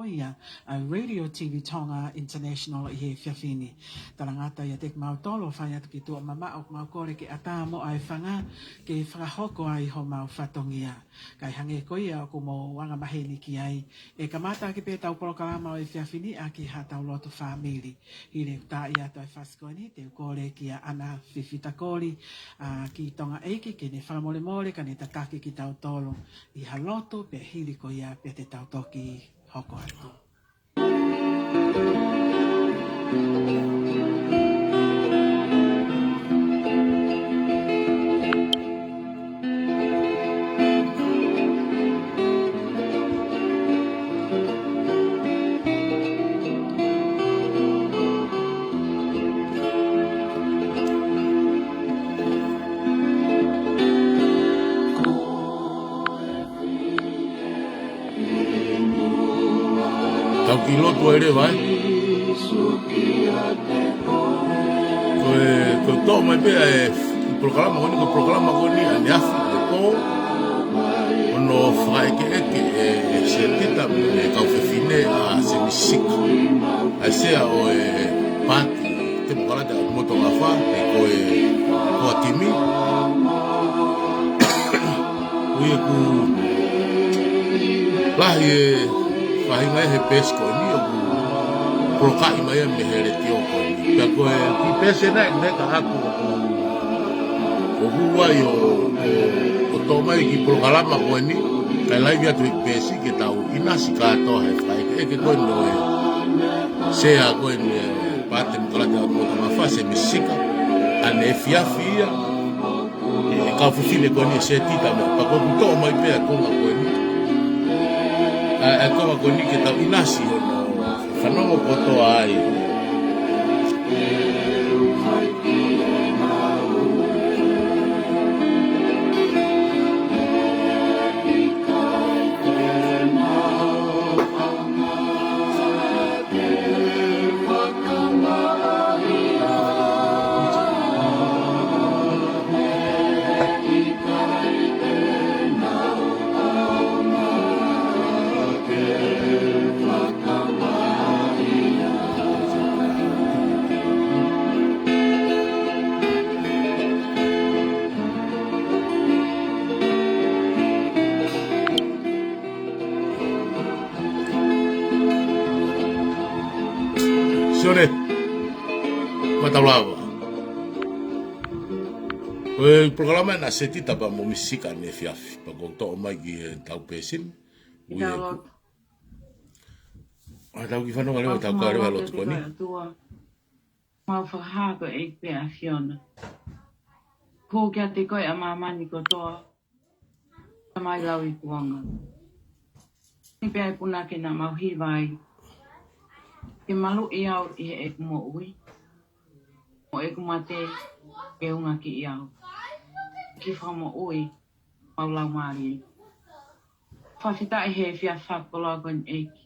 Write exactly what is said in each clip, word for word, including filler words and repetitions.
ia ʻa e Radio T V Tonga International ʻi he efiafi ni. Talangata ia te kimautolu ʻo fai atu ki tuʻa mamaʻo, mau kole ke ʻatā mo ʻa e fanga ke fakahoko ai homau fatongia. Kae hangē ko ia ʻoku mou anga maheni ki ai, ʻe kamata ʻaki pē ʻetau polokalama ʻo e efiafi ni ʻaki haʻatau lotu fāmili. Hili ʻeku tā atu ʻa e fasi ko eni, te u kole kia ʻAna Fifita Koli, ʻa, ki Tonga ʻEiki, ke ne fakamolemole, ka ne tataki kitautolu ʻi ha lotu, pea hili ko ia pea te tau toki hoko atu. Tau kiʻi lotu ai leva, ē. Ko e, ko e toʻo mai pē ʻa e polokalama ko eni, ko e polokalama ko eni ʻaneafi, ko e pō, ʻo ne fakaʻekeʻeke ʻe, ʻe Setita mo e kau fefine ʻa Semi Sika, ʻa e sea ʻo e paati temokalati ʻa Motu ʻAngafā, ʻe ko e, ko e timi. ʻOku lahi e faʻahinga ʻi he peesi ko eni ʻoku polokaʻi mai ia mei he letiō ko eni. Pea ko e kiʻi peesi ena ʻe meʻa atu ʻoku, ʻoku ʻi ai ʻo, ʻo, ʻo toʻo mai ki he polokalama ko eni, kae laivi atu e peesi ke tau ʻinasi kātoa he fakaʻekeʻeke ko eni ʻo e sea ko eni ʻa e paati temokalati ʻa Motu ʻAngafā, Semi Sika, ʻaneefiafi ia. ʻE, ʻe kau fefine ko eni ʻe Setita mo, pea ko ʻeku toʻo mai pē ʻa e konga ko eni. ʻA, ʻa e konga ko eni ke tau ʻinasi hono fanongo kotoa ai. Sione, mātau lava. Ko e polokalama ena ʻa Setita pea mo Misika ʻaneefiafi, pea ko e toʻo mai ki heʻetau peesi ni. Ui e ku-, ʻa, tau kiʻi fanongo leva, tau kau leva lotu ko eni. Mau fakahā ko e ʻEiki pē ʻa e ʻAfiona. Hū kiate koe ʻa māmani kotoa, Tamai lauikuonga. Ni pē ʻa e punake naʻa mau hiva ai, ke maluʻi au ʻi heʻeku moʻui, mo ʻeku mate ke unga kiʻi au, ke fakamoʻui homau laumālie. Fakafetaʻi he efiafi fakakoloa ko eni ʻEiki.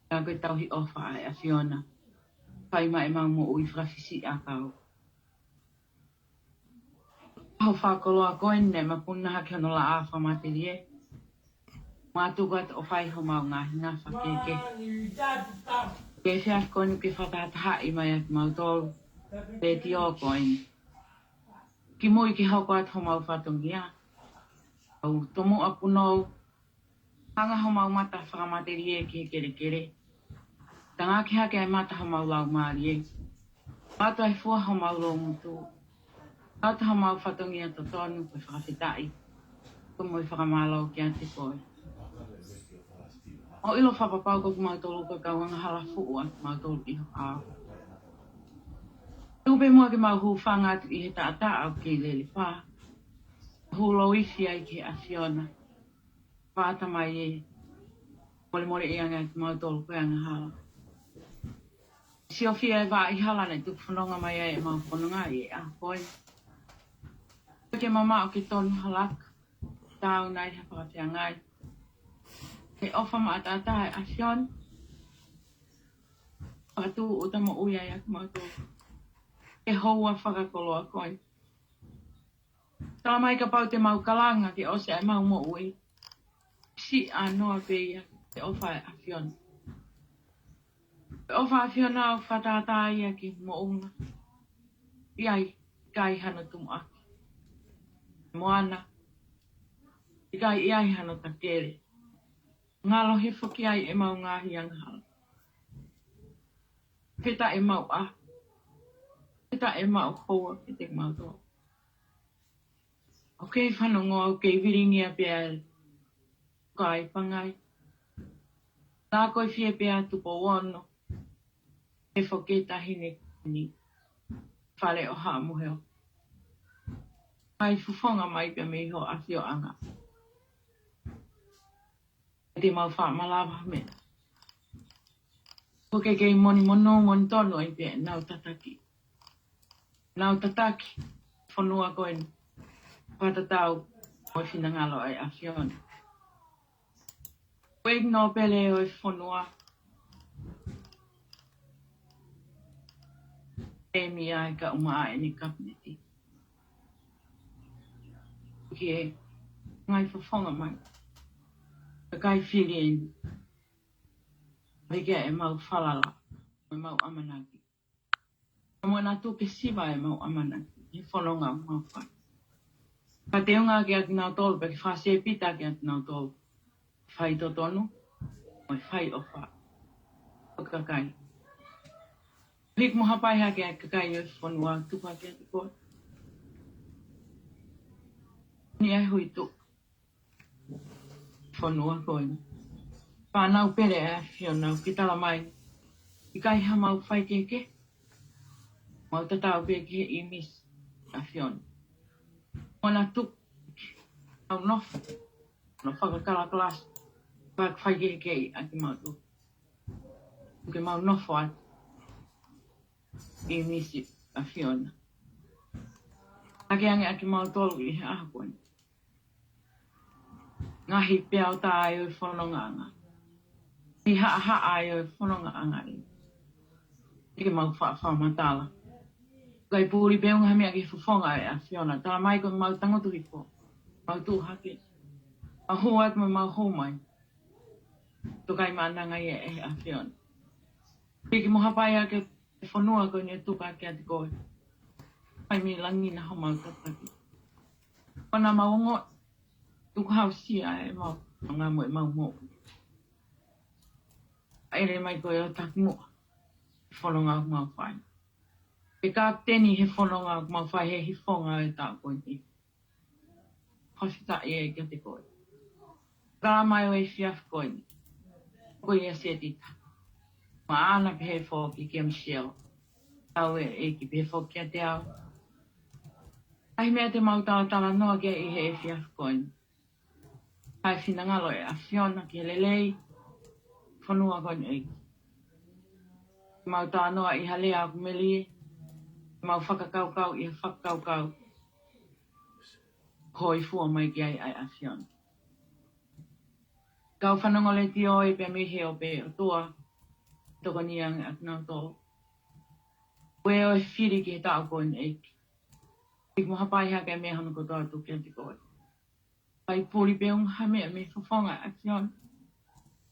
Ka ko e tauhi ʻofa ʻa e ʻAfiona, fai mai ʻemau moʻui fakafisiʻiʻakau. Ho fakakoloa ko eni naʻe mapuna hake hono laʻā fakamatelie, mātuku atu ʻo fai homau ngaahi ngafa kehekehe. Ke efiafi ko eni ke fakatahatahaʻi mai ʻa kimautolu, letiō ko eni. Kimui ke hoko atu homau fatongia, ʻoku tomuʻa punou, hanga homau mata fakamatelie ki he kelekele. Tangaki hake ʻa e mata homau laumālie. Atu ʻa e fua homau loungutu. Atu homau fatongia totonu ko e fakafetaʻi, ko e moʻui fakamālō kiate koe. ʻOku ʻilo fakapapau ko kimautolu ko e kau angahala fuʻu ʻa kimautolu ʻi ho ʻao. Tuku pē muʻa ke mau hūfanga atu ʻi he taʻataʻa ʻoku kei lele pā. Hū lōifi ai ki he ʻAfiona. Pāta mai ē. Molemoleʻi ange ʻa kimautolu ko e angahala. Siofia e vaʻa hala naʻe tuku fononga mai ai ʻemau fononga ʻi he ʻaho ko eni. Ke mamaʻo ke tonu ha laka, taau nai ha fakafeangai. Ke ʻofa maʻataʻatā ʻa e ʻAfiona. Fakatūʻuta moʻui ai ʻa kimautolu he houa fakakoloa ko eni. Tala mai kapau te mau kalanga ke ʻosi ʻa ʻemau moʻui, siʻa noa pē ia ʻOfa ʻa e ʻAfiona. ʻOfa ʻa e ʻAfiona ʻoku fakatātā ia ki he moʻunga. ʻIkai, ʻikai hano tumuʻaki. Moana. ʻIkai, ʻikai hano takele. Ngalo hifo ki ai ʻemau ngaahi angahala. Pea ʻi heʻemau ʻaho. Pea ʻi heʻemau houa, pea ʻi heʻemau tō. ʻOku kei fanongo, ʻoku kei vilingia pea ʻi ai pangai. Tā ko e fie pea Tupou Ono. He foki tahi ni ni. Fale ʻo Haʻa Moheofo. Mai fofonga mai pea mei ho ʻafioʻanga. Te mau faʻa malava me. Ko ke kei moni mono moni tonu ai pea nau tataki. Nau tataki. Fonua ko eni. Fakatatau. Mo e finangalo ʻa e ʻAfiona. Ko e nōpele ʻo e fonua. E mi ai ka uma ai ni kapineti. Ke ngai fofonga mai. Ka kai fili eni. Mai ke ʻemau falala. ʻEmau ʻamanaki. Ka mo na tu ke siva ʻemau ʻamanaki. He fononga mau fai. Ka te unga ke ʻaki nau tolu, pe ke fase pita ke ʻaki nau tolu. Fai totonu. Mo e fai ʻofa. ʻO kakai. Hik mo hapai hake ʻa e kakai ʻo e fonua tupa ke ʻaki koe. Ni ai hui tu. Fonua ko eni. Fānau pele ʻa e ʻAfiona ʻoku ke tala mai. ʻIkai ha mau fai ke ke. Mau tatau pē ki he ʻīmisi ʻa e ʻAfiona. Mo na tu. Mau nofo. No fakakalakalasi. Fak fai ke ke ʻaki mau tu. Ke mau nofo atu. ʻImisi ʻa e ʻAfiona. Ake ange ʻaki mau tolu ʻi he ʻaho ko eni. Ngaahi peau tā ai ʻo e fonongaʻanga. ʻI haʻahaʻa ai ʻo e fonongaʻanga ʻi. ʻIke mau faʻa faʻa matala. Kai puli peunga ha meʻa ki he fofonga ʻa e ʻAfiona. Tala mai ko mau tangutu hifo. Mau tuʻu hake. Mau hū atu mo mau hū mai. Tukai mananga ia ʻe he ʻAfiona. Hiki mo hapai ʻa e fonua ko eni ʻe tuka ke ʻaki koe. Fai mei langi na ho mau tataki. Ko na mau ongo tuku hausia ʻemau ngā mo ʻemau mo. ʻAele mai ko e ʻo takimuʻa. Fononga mau fai. Ke kapiteni he fononga mau fai he hifonga e tā ko eni. Hosi taʻi e kiate koe. Tala mai ʻo e efiafi ko eni. Ko ia Setita. Maʻana pehē foki kia Michelle. Tau e ʻEiki pehē foki kiate au. ʻAi meʻa te mau talatala noa ki ai ʻi he efiafi ko eni. ʻAi finangalo e ʻAfiona ke lelei. Fonua ko eni ʻEiki. Mau talanoa ʻi ha lea ʻoku melie. Mau fakakaukau ʻi ha fakakaukau. Hoi fua mai ki ai ʻa e ʻAfiona. Kau fanongo letiō e pea mei he ʻope ʻOtua. Tokoni ange ʻaki nau tō. Ue ʻo e fili ki he taʻu ko eni ʻEiki. Hiki mo hapai hake meʻa hono kotoa tuku kiate koe. Kai puli peunga ha meʻa mei fofonga ʻa e ʻAfiona.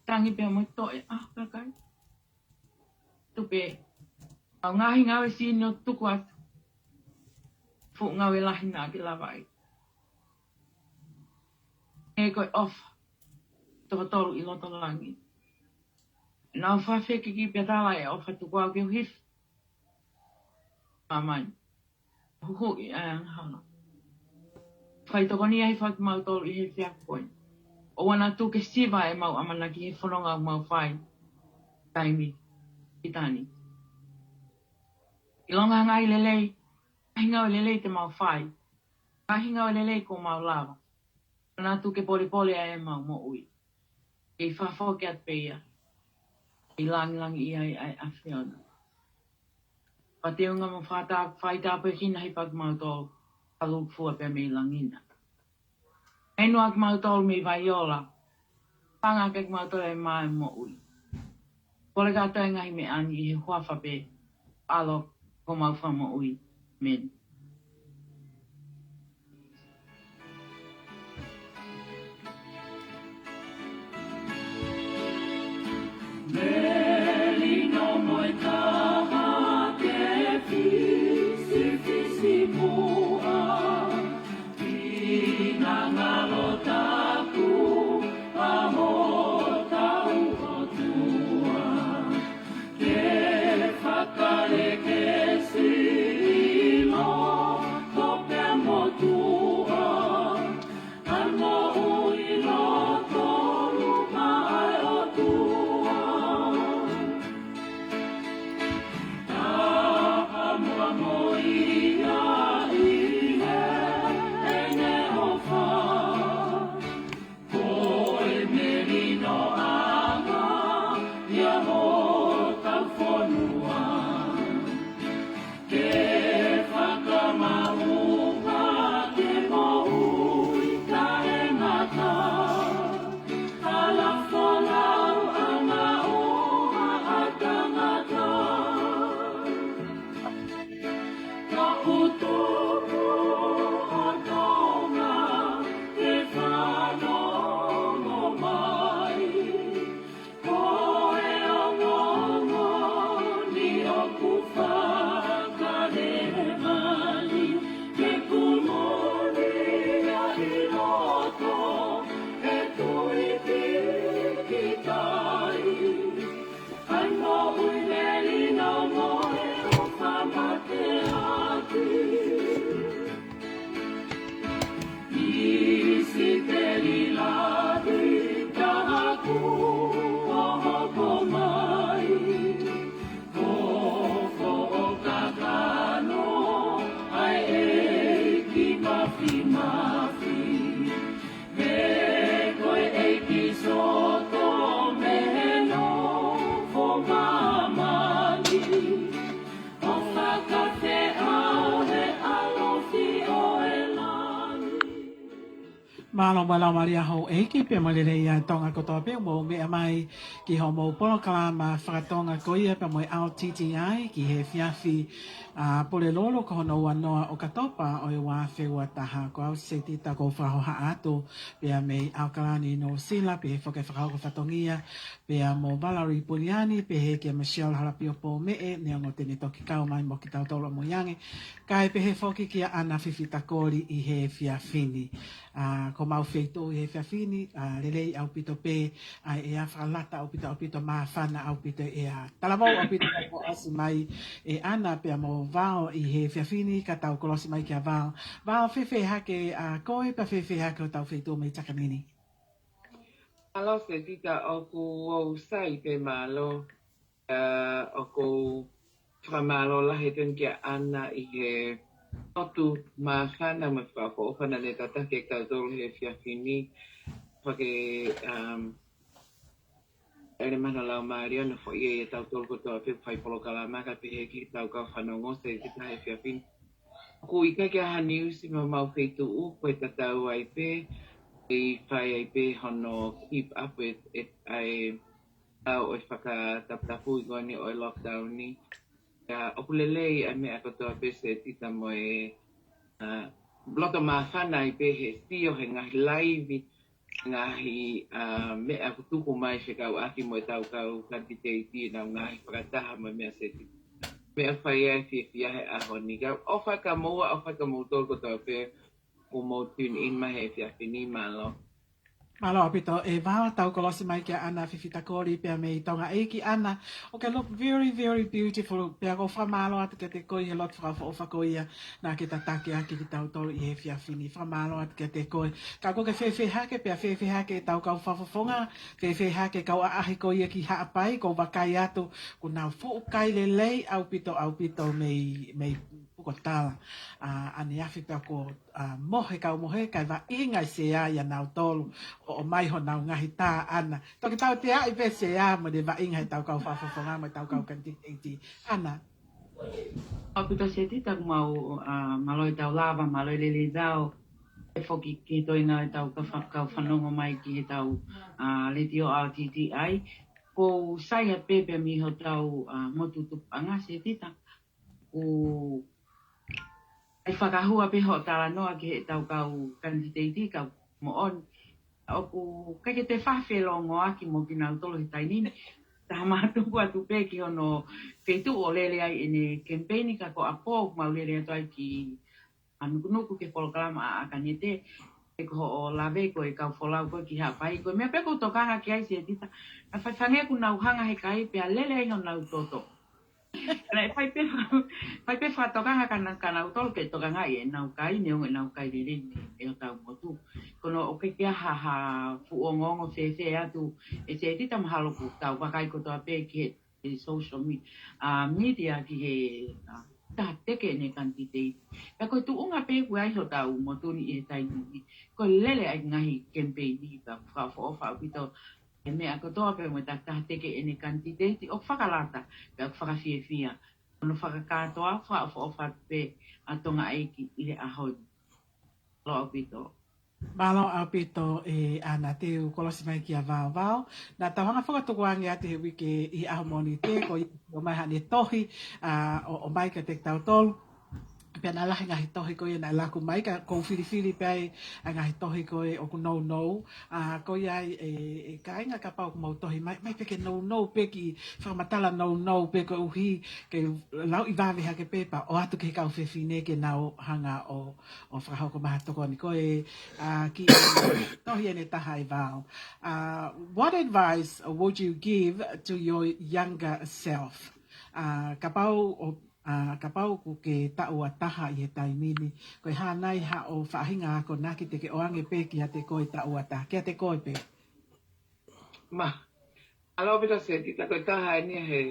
Tangi pea mo toe ʻa kakai. Tupe. Au ngaahi ngāue sino tuku atu. Fuʻu ngāue lahi na ke lava ai. E ko e ʻofa. Toko tolu ʻi loto langi. Nau fafekiki pea tala e ʻofa tuku au ke u hifo. Māmani. Huhuʻi ʻa e angahala. Fai tokoni ai faki mau tolu ʻi he efiafi ko eni. ʻOua na tu ke siva ʻemau ʻamanaki he fononga mau fai. Taimi. ʻItani. ʻIlonga ngaahi lelei. Ngaahi ngāue lelei te mau fai. Ngaahi ngāue lelei ko mau lava. ʻOua na tu ke polepole ʻa ʻemau moʻui. Kei fafo ke atu pē ia. Kei langilangi ia ʻa e ʻAfiona. Pea te unga mo fata fai tāpue kina hifo atu mau tō. Ka lūkufua pea mei langi na. Inu ʻaki mau tō mei vai ola. Panga ʻaki mau tō e mai moʻui. Kole kātoa e ngaahi meʻa ni ʻi he huafa pē. ʻAlo ko mau fakamoʻui. ʻĒmeni. Ia hotau fonua, ke fakamaʻunga ke moʻui taʻengata, hala folau ʻa e ʻofa ʻa tangata. Ka ʻoku tupu ʻa Tonga ke fanongo mai, ko e ongoongo ni ʻoku fakalevani, ke kumuni ʻi loto e tui pikitai. ʻAi moʻui lelei ʻo moʻui ʻo fakamatalaʻi. ʻIsi peli lahi taha kuo hoko mai. Ko hoʻo kakano ʻa e ʻEiki Mafimafi. He ko e ʻEiki Soto mei he nofo māmani, ʻo fakafeʻao he ʻalofi ʻo e langi. Mālō, mālō, mālō, mālō houʻeiki, pea mo e lelei ʻa Tonga kotoa pē, mou meʻa mai ki hoʻomou polokalama faka-Tonga ko ia pea mo e L T T I, ki he efiafi ʻa Pulelulu ko hono ua noa ʻo ʻOkatopa ʻo e ua afe ua taha. Ko au Setita ʻoku ou fakahohaʻa atu pea mei ʻAokalani, Nuʻu Sila, pehē foki e fakahoko fatongia pea mo Valerie Puliani, pehē kia Michelle Halapio Pōmeʻe, neongo te ne toki kau mai mo kitautolu ʻamuiange. Kae pehē foki kia ʻAna Fifita Koli ʻi he efiafi ni. ʻA, ko homau feituʻu ʻi he efiafi ni, ʻa, lelei ʻaupito pē, ʻa, ʻe ʻa fakalata ʻaupito, ʻaupito māfana ʻaupito ʻe ʻa. Talavou ʻaupito ka ko ʻasi mai ʻe ʻAna pea mo Vao ʻi he efiafi ni, ka tau kolosi mai kia Vao. Vao, fēfē hake ʻa koe pea fēfē hake hotau feituʻu mei Takanini? Mālō Setita, ʻoku ou sai pē, mālō. ʻA, ʻoku ou fakamālō lahi atu kia ʻAna ʻi he lotu māfana mo e fakaʻofoʻofa naʻa ne tataki kitautolu he efiafi ni. Fake, um, ʻElemano Laumālie ʻo ne foʻi ʻia tautolu kotoa pē fai polokalama kae pehē ki heʻetau kau fanongo Setita he efiafi ni. ʻOku ʻikai ke ʻi ai ha niusi mei homau feituʻu, ko e tatau ai pē, ʻe fai ai pē hono keep up e, e, ʻa e ʻa e fakataputapui ko eni ʻo e lockdown ni. ʻA, ʻoku lelei ʻa e meʻa kotoa pē Setita mo e, ʻa, loto māfana ai pē he sio he ngaahi laivi, ngaahi, ʻa, meʻa ʻoku tuku mai fekauʻaki mo ʻetau kau kanititeiti, ʻenau ngaahi fakataha mo e meʻa Setita. Meʻa fai ai fiefia he ʻaho ni. Ka ʻofa kia moua, ʻofa kia moutolu kotoa pē ʻoku mou tune in mai he efiafi ni, mālō. Mālō ʻaupito ʻe Vao, tau kolosi mai kia ʻAna Fifita Koli pea mei Tonga. ʻEiki ʻAna, ʻoku ke look very, very beautiful. Pea ʻoku ou fakamālō atu kiate koe he lotu fakaʻofoʻofa ko ia naʻa ke tataki ʻaki kitautolu ʻi he efiafi ni. Fakamālō atu kiate koe. Ka ʻoku ke fēfē hake, pea fēfē hake ʻetau kau fakafofonga, fēfē hake kau ʻaʻahi ko ia ki Haʻapai, ʻoku ou vakai atu kuo nau fuʻu kai lelei ʻaupito, ʻaupito mei, mei Pukotala. ʻA, ʻaneafi pea ko ʻa, mohe kau mohe, kae vaʻinga e sea ʻia nautolu ʻo ʻomai honau ngaahi tā ʻAna. Toki tauteaʻi pē sea mo ne vaʻinga heʻetau kau fakafofonga mo ʻetau kau kanititeiti. ʻAna. ʻAupito Setita, ʻoku mau, ʻa, mālō ʻetau lava, mālō e lelei Vao, ʻe foki ki he toenga ʻetau kau fa-, kau fanongo mai ki heʻetau, ʻa, letiō R T T I. ʻOku ou sai atu pē pea mei hotau, ʻa, motu tupuʻanga Setita. ʻOku ʻi ai e fakahua pē hoʻo talanoa ki heʻetau kau kanititeiti, kau moʻoni. ʻOku ʻikai ke toe fakafelongoaki mo kinautolu he taimi ni. Taha mātuku atu pē ki hono feituʻu ʻoku lele ai ʻene kemipeini, ka ko ʻapō ʻoku mau lele atu ai ki ʻAnukunuku ki he polokalama ʻa ʻAkanete, ʻe ko hoʻo lave ko e kau folau ko ē ki Haʻapai, ko e meʻa pē ʻoku ou tokanga ki ai Setita, naʻe faifangea kuo nau hanga he kai pea lele ai honau toto. Naʻe fai pē, fai pē fakatokanga kia na-, kia nautolu ke tokangaʻi ʻenau kai, neongo ʻenau kai lelei ʻe hotau motu. Ko hono ʻoku ʻikai ke ʻi ai ha, ha fuʻu ongoongo fēfē atu ʻe Setita, mahalo ʻoku tau vakai kotoa pē ki he, he social me-, ʻa, media ki he, ʻa, taha teke ʻene kanititeiti. Pea ko e tuʻunga pē ʻoku ʻi ai hotau motu ni ʻi he taimi ni, ko e lele ai e ngaahi kemipeini, pea fakaʻofoʻofa ʻaupito e meʻa kotoa pē mo e takitaha teke ʻene kanititeiti ʻoku fakalata, pea ʻoku fakafiefia. Hono fakakātoa, fakaʻofoʻofa pē ʻa Tonga ʻEiki ʻi he ʻaho ni. Mālō ʻaupito. Mālō ʻaupito ē ʻAna, te u kolosi mai kia Vaovao. Naʻa tau hanga fakatukuange atu he uike ʻi he ʻaho Mōnite, ko ia ʻomai haʻane tohi, ʻa, ʻo, ʻomai kiate kitautolu. Pea naʻe lahi ngaahi tohi ko ia naʻe laku mai, ka ʻoku ou filifili pē ʻa e ngaahi tohi ko ē ʻoku nounou. ʻA, ko ia ai ē, ē kāinga, kapau ʻoku mou tohi mai, mai pē ke nounou pē, ke fakamatala nounou pē koeʻuhi ke lauʻi vave hake pē pea ʻoatu ki he kau fefine ke nau hanga ʻo, ʻo fakahoko mai ha tokoni. Ko e, ʻa, kiʻi tohi ʻe taha ʻe Val. ʻA, what advice would you give to your younger self? ʻA, kapau ʻoku ʻA, kapau ʻoku ke taʻu ua taha ʻi he taimi ni, ko e hā nai haʻo faʻahinga akonaki te ke ʻoange pē kiate koe taʻu ua taha, kiate koe pē? Ma, ʻalu pē ʻa Setita, ko e taha eni he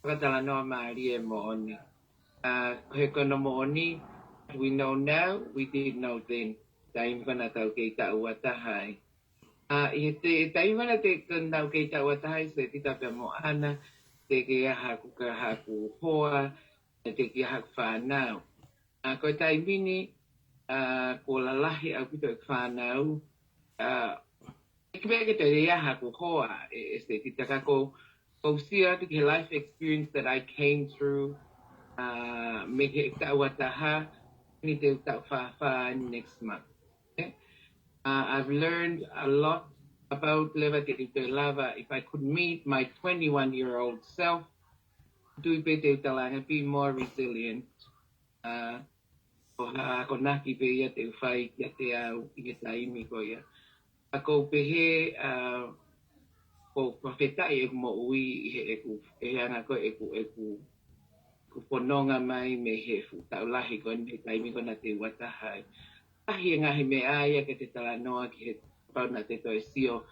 fakatalanoa mālie moʻoni. ʻA, he ko hono moʻoni, we know now, we didn't know then. Taimi ko ē naʻa tau kei taʻu ua taha ai. ʻA, ʻi he te, taimi ko ē naʻa te, naʻa ku kei taʻu ua taha ai Setita pea mo ʻAna, teʻeki ai haʻaku, ka haʻaku hoa, teʻeki ai haʻaku fānau. ʻA, ko e taimi ni, ʻa, kuo lalahi ʻaupito e fānau, ʻa, ʻikai pē ke toe ʻi ai haʻaku hoa ē, ē Setita, ka ʻoku ou, ʻoku ou sio atu ki he life experience that I came through, ʻa, mei he taʻu ua taha, ni te u taʻu fā fā next month. Okay? Uh, I've learned a lot about leva te u toe lava. If I could meet my twenty-one-year-old self, tui pē te u talaange, be more resilient. Uh, ʻo ha akonaki pē ia te u fai kiate au ʻi he taimi ko ia. ʻA, ʻoku ou pehē, ʻa, ʻoku ou fakafetaʻi ʻeku moʻui ʻi he ʻeku, ʻi he anga ko ē ʻeku, ʻeku, ʻeku fononga mai mei he fuʻu taʻu lahi ko eni, mei he taimi ko ē naʻa te ua taha ai. Lahi e ngaahi meʻa ia ke te talanoa ki he, kapau naʻa te toe sio,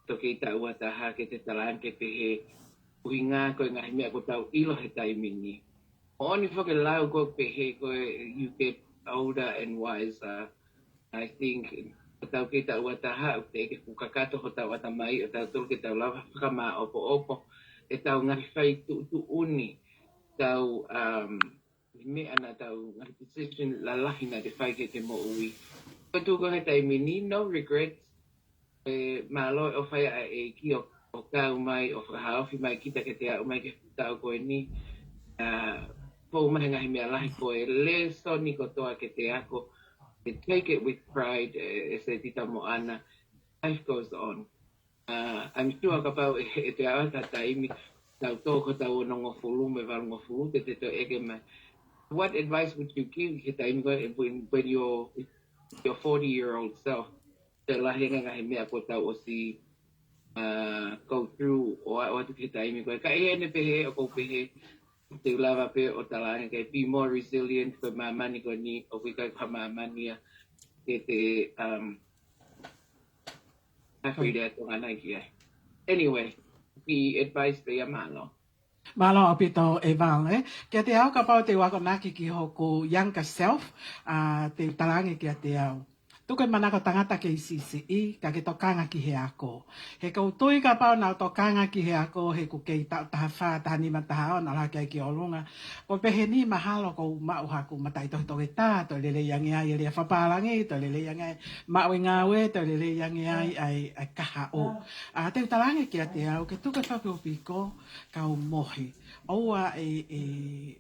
toki taʻu ua taha, ke te talaange pehē, ʻuhinga ko e ngaahi meʻa kuo tau ʻilo he taimi ni. Moʻoni foki e lau ko ē pehē ko ē, you get older and wiser. I think, ʻo tau kei taʻu ua taha, ʻoku teʻeki ke kakato hotau ʻatamai ʻo tautolu ke tau lava fakamāʻopoʻopo ʻetau ngaahi fai tuʻutuʻuni, tau, um, meʻa naʻa tau ngaahi decision lalahi naʻa te fai ki heʻete moʻui. Ko e tuʻu ko ē he taimi ni, no regrets. ʻE, mālō e ʻofa ia ʻa e ʻEiki ʻo, ʻo kau mai, ʻo fakahaofi mai kita ke te aʻu mai ki he fuʻu taʻu ko eni. ʻA, fou mai he ngaahi meʻa lahi ko e lēsoni kotoa ke te ako, ke take it with pride, ē, ē Setita mo ʻAna. Life goes on. ʻA, I'm sure kapau ʻe, ʻe te aʻu ha taimi, tau tō ko hotau onongofulu mo e valungofulu, te te toe ʻeke mai. What advice would you give he taimi ko ē when, when you're, your forty-year-old self? Te lahi e ngaahi meʻa kuo tau ʻosi, uh, go through ʻo aʻu atu ki he taimi ko ē. Ka ʻi heʻene pehē, ʻoku ou pehē, te u lava pē ʻo talaange ke be more resilient, ko e māmani ko eni, ʻoku ʻikai ko ha māmani ia ke te, um, ʻa, ko e lea Tonga nai ki ai. Anyway, the advice pē ia, mālō. Mālō ʻaupito ē Val, ē. Kiate au kapau te u akonaki ki hoku younger self, ʻa, te u talaange kiate au, tuku e manako tangata kei siʻisiʻi, ka ke tokanga ki he ako. He ʻoku ou tui kapau naʻa ku tokanga ki he ako, he ʻoku kei taʻu taha fā, taha nima, taha ono, ʻalu hake ai ki ʻolunga. Ko e pehē ni mahalo ʻoku ou maʻu haʻaku mataʻitohi toketā, toe lelei ange ai e lea fakapālangi, toe lelei ange ai maʻu e ngāue, toe lelei ange ai ʻa e, ʻa e kahaʻu. ʻA, te u talaange kiate au, ke tuku e fakapikopiko, kau mohe. ʻOua ʻe, ʻe,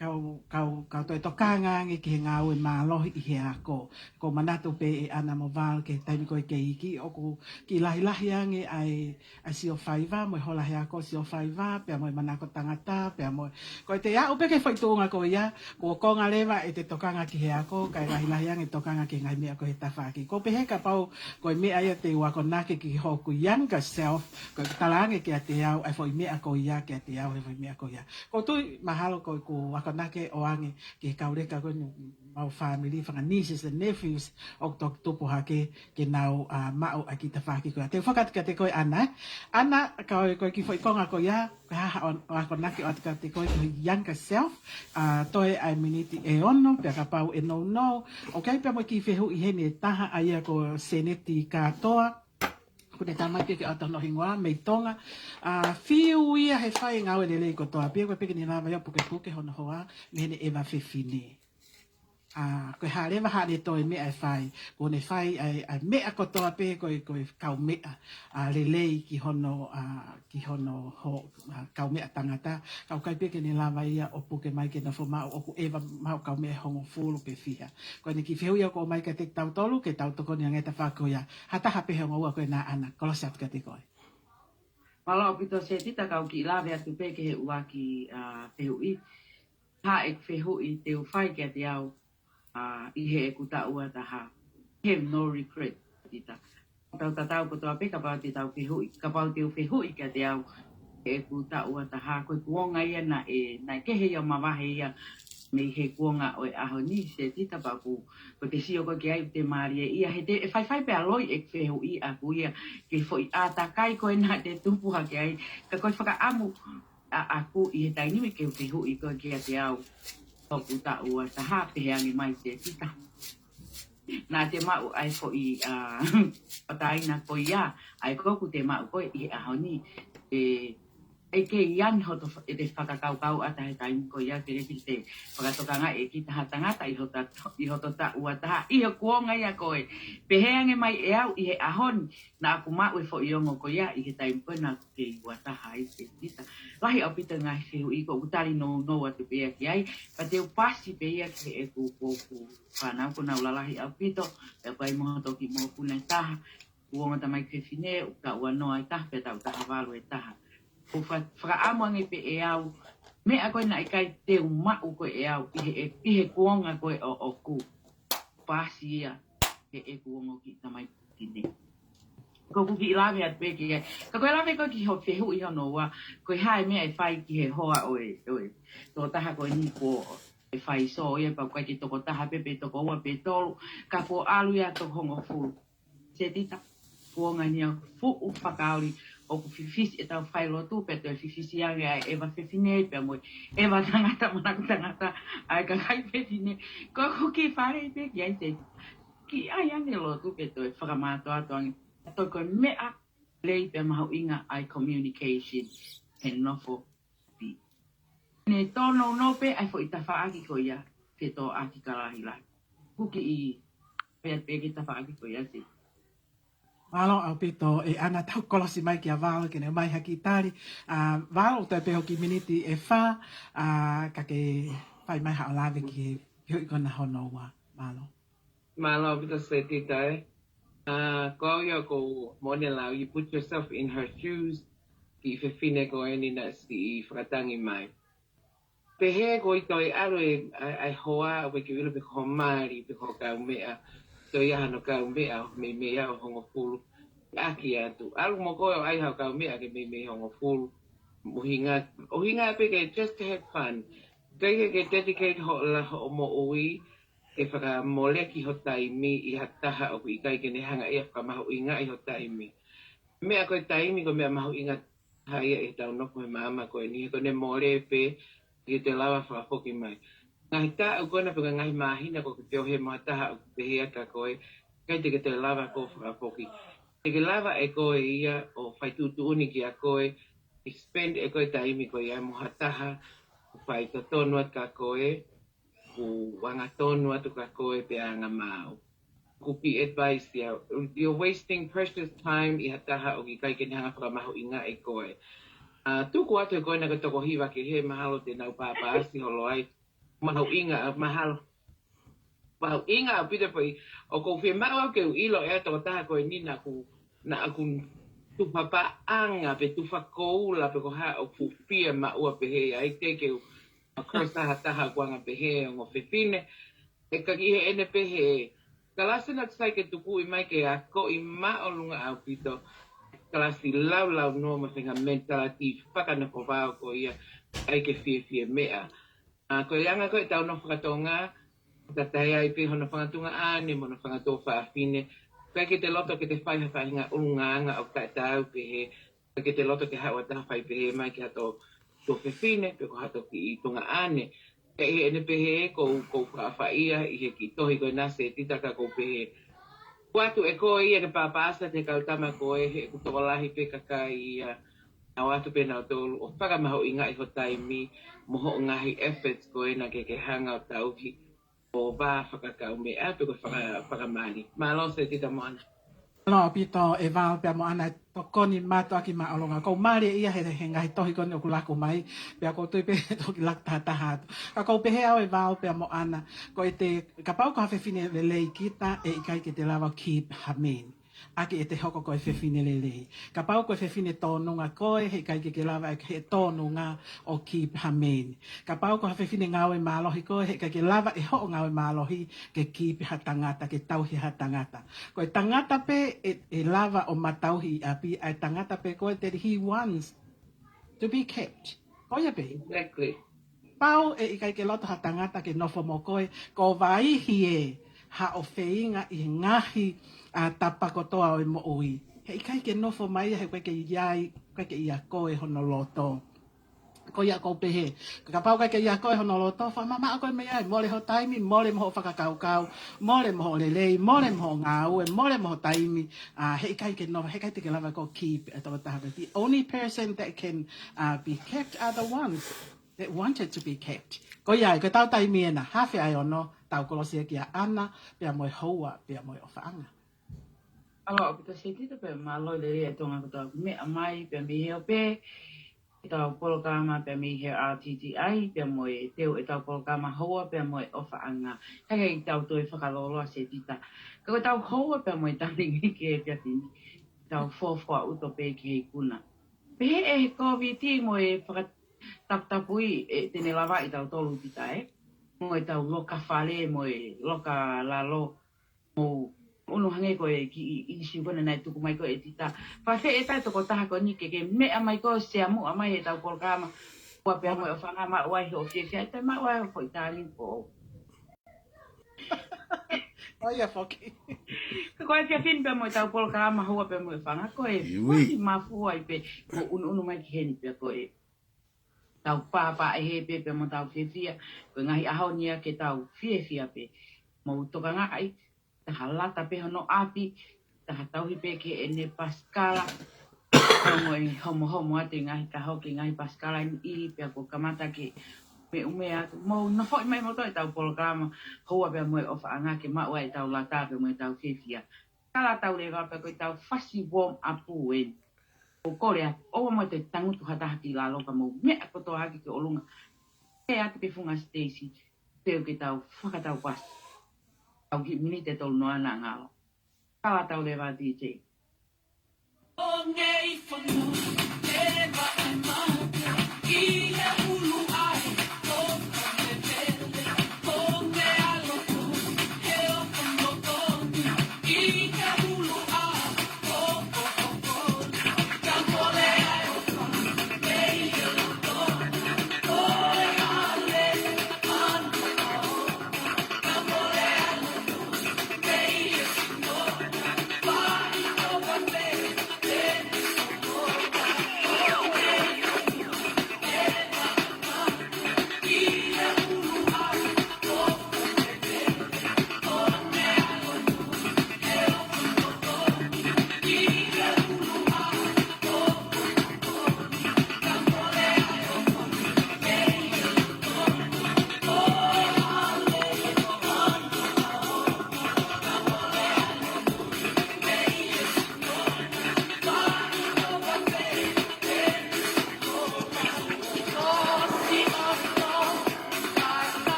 kau, kau, kau toe tokanga ange ki he ngāue mālohi ʻi he ako. ʻOku ou manatu pē ē ʻAna mo Val ki he taimi ko ē ke iiki, ʻoku kiʻi lahilahi ange ʻa e, ʻa e sio faiva, mo e hola he ako sio faiva, pea mo e manako tangata, pea mo e, ko e te aʻu pē ki he foʻi tuʻunga ko ia, kuo konga leva ʻete tokanga ki he ako, kae lahilahi ange tokanga ki he ngaahi meʻa ko ē he tafaʻaki. ʻOku ou pehē kapau ko e meʻa ia te u akonaki ki hoku younger self, ko e talaange kiate au ʻa e foʻi meʻa ko ia, kiate au he foʻi meʻa ko ia. ʻOku ou tui mahalo ko ʻeku akonaki ʻoange ki he kau leka ko eni, mau family, fanga nieces and nephews ʻoku toki tupu hake ke nau, ʻa, maʻu ʻa e kiʻi tafaʻaki ko ia. Te u fakakata kiate koe ʻAna, ē. ʻAna, ka ko e kiʻi foʻi konga ko ia, ko e hā haʻo akonaki ʻoatu kiate koe ko e younger self, ʻa, toe ʻa e miniti ʻe ono, pea kapau ʻe nounou. ʻOku ʻi ai pē mo e kiʻi fehuʻi heni ʻe taha, ʻa ia ko Seneti Kātoa. Kuo ne tala mai pē ke ʻoatu hono hingoa mei Tonga. ʻA, fiu ia he fai e ngāue lelei kotoa pē, ko e pē ke ne lava ia ʻo pukepuke hono hoa mei heʻene ʻeva fefine. ʻA, ko e hā leva haʻane toe meʻa ʻe fai, kuo ne fai ʻa e, ʻa e meʻa kotoa pē ko e, ko e kaumeʻa, ʻa, lelei ki hono, ʻa, ki hono ho-, ʻa, kaumeʻa tangata, ka ʻoku ʻikai pē ke ne lava ia ʻo puke mai ke nofo maʻu ʻoku ʻeva maʻu kaumeʻa ʻe hongofulu pe fiha. Ko ʻene kiʻi fehuʻi ʻoku ʻomai kiate kitautolu, ke tau tokoni ange ʻi he tafaʻaki ko ia. Ha taha pē he ongo ua ko ē naʻa na, kolosi atu kiate koe. Mālō ʻaupito Setita, kau kiʻi lave atu pē ki he ʻuluaki, ʻa, fehuʻi. Hā ʻeku fehuʻi te u fai kiate au, ʻa, ʻi heʻeku taʻu ua taha. Have no regret, Setita. Tau tatau kotoa pē kapau te tau fehuʻi, kapau te u fehuʻi kiate au ʻeku taʻu ua taha, ko e kuonga ia naʻe, naʻe kehe ia ʻo mavahe ia mei he kuonga ʻo e ʻaho ni, Setita, pea ʻoku, ʻoku te sio koe ki ai ʻoku te mālie ia, he te, ʻe faifai pē ʻa e loi ʻeku fehuʻi ʻaʻaku ia, ki he foʻi ʻātakai ko ē naʻa te tupu hake ai, ka ko e fakaʻamu ʻaʻaku ʻi he taimi ni ke u fehuʻi koe kiate au, hoku taʻu ua taha, pehē ange mai Setita. Naʻa te maʻu ʻa e foʻi, ʻa, ʻa e taʻahine ko ia, ʻa ia ko ē ʻoku te maʻu koe ʻi he ʻaho ni. ʻE, ʻe kei ʻi ai hoto fa-, ʻete fakakaukau ʻata he taimi ko ia ke leti te fakatokangaʻi ʻe kita ha tangata ʻi hota, ʻi hoto taʻu ua taha, ʻi he kuonga ia ko ē. Pehē ange mai ʻe au ʻi he ʻaho ni, naʻa ku maʻu e foʻi ongo ko ia ʻi he taimi ko ē naʻa ku kei ua taha ai Setita. Lahi ʻaupito e ngaahi fehuʻi ko ʻeku tali nounou atu pē ia ki ai, pea te u pasi pē ia ki heʻeku, ko ʻeku fānau ko ʻenau lalahi ʻaupito, pea ʻoku ʻi ai mo hoku kiʻi mokopuna ʻe taha, ʻeku ongo tamaiki fefine, ʻoku taʻu ua noa ʻe taha, pea taʻu taha valu ʻe taha. ʻOku fa-, fakaʻamu ange pē ʻe au, meʻa ko ē naʻe ʻikai te u maʻu ko ē ʻe au, ʻi he, ʻi he kuonga ko ē ʻoʻoku. Pasi ia, heʻeku ongo kiʻi tamaiki fefine. Ko ʻeku kiʻi lave atu pē ki ai. Ka ko e lave ko ē ki hoʻo fehuʻi hono ua, ko e hā e meʻa ʻe fai ki he hoa ʻo e, ʻo e tokotaha ko eni kuo ʻe fai sō ia pea ʻoku ʻikai ke tokotaha pē pe tokoua pe tolu, ka kuo ʻalu ia toko hongofulu. Setita, kuonga ni ʻa e fuʻu fakaoli ʻoku fifisi ʻetau failotu pea toe fifisi ange ʻa e ʻeva fefine pea mo e ʻeva tangata manako tangata ʻa e kakai fefine. Ko ʻeku kiʻi fale pē ki ai Setita. Kiʻi ʻai ange lotu pea toe fakamātoato ange. Toe ko e meʻa lelei pea mahuʻinga ʻa e communication he nofo pē. Ne tōnounou pē ʻa e foʻi tafaʻaki ko ia ke tō ʻaki ka lahi lahi. Kuki i pea pē ki he tafaʻaki ko ia Setita. Mālō ʻaupito ʻe ʻAna, tau kolosi mai kia Valo ke ne ʻomai ha kiʻi tali. ʻA, Valo, ʻoku toe pē hoʻo kiʻi miniti ʻe fā, ʻa, ka ke fai mai haʻo lave ki he, ki he fehuʻi ko ena hono ua. Mālō. Mālō ʻaupito Setita ē. ʻA, ko au ia ʻoku ou moʻoni lau, you put yourself in her shoes, kiʻi fefine ko eni naʻe siʻi fakatangi mai. Pehē ko e toe ʻalu e, ʻa, ʻa e hoa, ʻoku ʻikai ke u ʻilo pe ko ho mali, pe ko ho kaumeʻa, toe ʻi ai hano kaumeʻa, meimei ʻa e hongofulu. ʻAki atu. ʻAlu mo koe ʻo ʻai haʻo kaumeʻa ke meimei hongofulu. ʻUhinga, ʻuhinga pē ke just have fun. ʻIkai ke, ke dedicate hoʻo la, hoʻo moʻui, ke fakamoleki ho taimi ʻi ha taha ʻoku ʻikai ke ne hanga ia ʻo fakamahuʻingaʻi ho taimi. Meʻa ko e taimi ko e meʻa mahuʻinga taha ia ʻi heʻetau nofo he māmani ko eni, he ko ʻene mole pē, ʻikai te lava fakafoki mai. Ngaahi taʻu ko ena pe ko e ngaahi māhina ko ē ke feohi mo ha taha ʻoku pehē atu kia koe, ʻikai te ke toe lava koe ʻo fakafoki. Te ke lava ʻe koe ia ʻo fai tuʻutuʻuni kia koe, ʻe spend ʻe koe taimi ko ia mo ha taha, ʻoku fai totonu atu kia koe, ʻoku angatonu atu kia koe pea angamaʻu. ʻOku kiʻi advice ia, you're wasting precious time ʻi ha taha ʻoku ʻikai ke ne hanga ʻo fakamahuʻingaʻi koe. ʻA, tuku atu he ko ena ko e toko hiva kehe mahalo te nau pāpāsi holo ai. Mahuʻinga, mahalo. Mahuʻinga ʻaupito pē, ʻoku ou fiemaʻu au ke u ʻilo ʻe au tokotaha ko eni naʻa ku, naʻa ku tufa paʻanga pe tufa koula pe ko e hā ʻoku fuʻu fie maʻua pehē ai te ke u, of course, ha taha ʻoku anga pehē ongo fefine. ʻE ka ki heʻene pehē, kalasi naʻa ku sai ke tukuʻi mai ke akoʻi māʻolunga ʻaupito. Kalasi laulau noa mo e faʻahinga mentality fakanofo vao ko ia, ʻai ke fiefia meʻa. ʻA, ko e anga ko ē ʻetau nofo faka-Tonga, fakataha ai pē hono fanga tuongaʻane mo hono fanga tuofāfine. ʻIkai ke te loto ke te fai ha faʻahinga ʻulungaanga ʻoku taʻetaau pehē, ʻikai ke te loto ke haʻu ha taha ʻo fai pehē mai ki hato tuofefine, pe ko hato kiʻi tuongaʻane. Pea ʻi heʻene pehē, ʻoku ou, ʻoku ou fakaʻapaʻapa ia ʻi he kiʻi tohi ko ena Setita ka ʻoku ou pehē, Ua atu ʻe koe ia ke papaasa te kau tama ko ē he ʻoku tokolahi pē kakai ia. Nau atu pē nautolu ʻo fakamahuʻingaʻi ho taimi mo hoʻo ngaahi efforts ko ē naʻa ke ke hanga ʻo tauhi ʻo vā fakakaumeʻa pe ko e faka-, fakamali. Mālō Setita Moana. Mālō ʻaupito ʻe Val pea Moana, tokoni mātuʻaki māʻolunga. Kou mālieʻia he, he ngaahi tohi ko eni ʻoku laku mai, pea kou tui pē toki laku tahataha atu. Ka kou pehē au ʻe Val pea Moana, ko e te, kapau ko ha fefine lelei kita, ʻe ʻikai ke te lava ʻo keep ha man. ʻAki ʻete hoko ko e fefine lelei. Kapau ko e fefine tōnunga koe, he ʻikai ke ke lava ʻe he tōnunga ʻo keep ha man. Kapau ko ha fefine ngāue mālohi koe, he ʻikai ke lava ʻe hoʻo ngāue mālohi ke keep ha tangata, ke tauhi ha tangata. Ko e tangata pē ʻe, ʻe lava ʻo matauhi ʻi ʻapi, ʻa e tangata pē ko ē that he wants to be kept. Ko ia pē. Exactly. Pau ʻe ʻikai ke loto ha tangata ke nofo mo koe, ko vaihi ē haʻo feinga ʻi he ngaahi, ʻa, tapa kotoa ʻo e moʻui. He ʻikai ke nofo mai ia he ʻikai ke ʻi ai, ʻikai ke ʻiate koe hono loto. Ko ia kou pehē, kapau ʻikai ke ʻiate koe hono loto, fakamamaʻo koe mei ai, mole ho taimi, mole mo hoʻo fakakaukau, mole mo hoʻo lelei, mole mo hoʻo ngāue, mole mo ho taimi, ʻa, he ʻikai ke nofo, he ʻikai te ke lava ʻo keep ʻa e tokotaha. The only person that can, ʻa, be kept are the ones that wanted to be kept. Ko ia ai, ko ʻetau taimi ena, hafe ʻa e ono, tau kolosi ʻaki ʻa ʻAna, pea mo e Houa, pea mo e ʻOfaʻanga. Mālō ʻaupito Setita pea mālō lelei ʻa Tonga kotoa ʻoku meʻa mai pea mei he ope, ʻetau polokalama pea mei he R T T I, pea mo e teu ʻetau polokalama Houa pea mo e ʻOfaʻanga. Kae kei tau toe fakalōloa Setita. Ka ko ʻetau Houa pea mo e Talingi ki he efiafi ni, tau fofoa uto pē ki he ikuna. Pehē ʻe he Kōviti mo e fakataputapui ʻe te ne lavaʻi tautolu kita ē. Mo ʻetau loka fale, mo e loka lalo, mo ʻunu hangē ko e kiʻi ʻīsiu ko ena naʻe tuku mai ko ē ʻe Tita. Faifekau ʻe taha tokotaha ko eni ke ke meʻa mai ko ē ʻo sea muʻa mai heʻetau polokalama. Houa pea mo e ʻOfaʻanga, maʻu ai hoʻo fiefia, ʻe toe maʻu ai hoʻo foʻi tāleni ko ē. ʻO ia foki. Ka ko e efiafi ni pea mo ʻetau polokalama Houa pea mo e ʻOfaʻanga, ko e ʻIo. Foʻi mafua ai pē ʻo ʻunuʻunu mai ki heni pea ko e tau pāpā ʻe he pē pea mo tau fiefia, ko e ngaahi ʻaho ni ia ke tau fiefia pē. Mou tokangaʻi, taha lata pē hono ʻapi, taha tauhi pē ki heʻene pasikala, mo e homohomo atu e ngaahi kaho ki he ngaahi pasikala ni ʻi, pea kuo kamata ke ʻumeʻume atu. Mou nofoʻi mai moutolu ʻetau polokalama Houa pea mo e ʻOfaʻanga ke maʻu ai ʻetau lata pea mo ʻetau fiefia. Kala tau leva pea ko ʻetau fasi warm up eni. ʻOku ou kole atu, ʻoua mo te tangutu ha taha ki lalo ka mou meʻa kotoa hake ki ʻolunga. Pea atu ki he funga siteisi, teu ke tau fakataupasi. Tau kiʻi miniti ʻe tolu noa naʻa ngalo. Kala tau leva D J.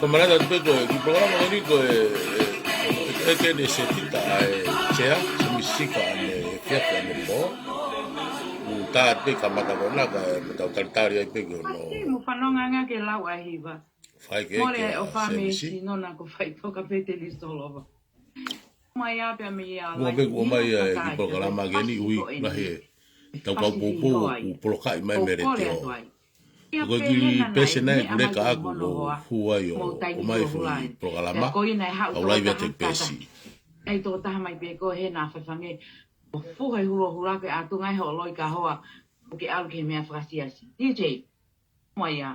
Ko e manatu atu pē ko e kiʻi polokalama ko eni ko e, e, e, e ke ne se tita ʻa e chair, se misika ʻa e efiafi ʻanepō. ʻOku tā atu pē kamata ko ena kae tau talitali ai pē ki hono Asi, mo fanongo ange ke lau ʻa e hiva. Fai ke Mole ke ʻo ʻa fa me Semisi. Si nona ko fai toka pē te li solova. Mai ʻapē me ia Mua pē kuo mai ʻa e kiʻi polokalama ke ni ui lahi e tau kau poupou ʻoku polokaʻi mai mele te o. Ko e kiʻi pese nai kuleka aku ko huai ʻo mai fui polokalama. Au laivi atu e pesi. Ai tō taha mai pē ko he na fafange. ʻO fuha e hulohula ke atu ngai ho loi ka hoa. ʻO ke ʻalu ke he meʻa fakasiasi. D J. Mai ā.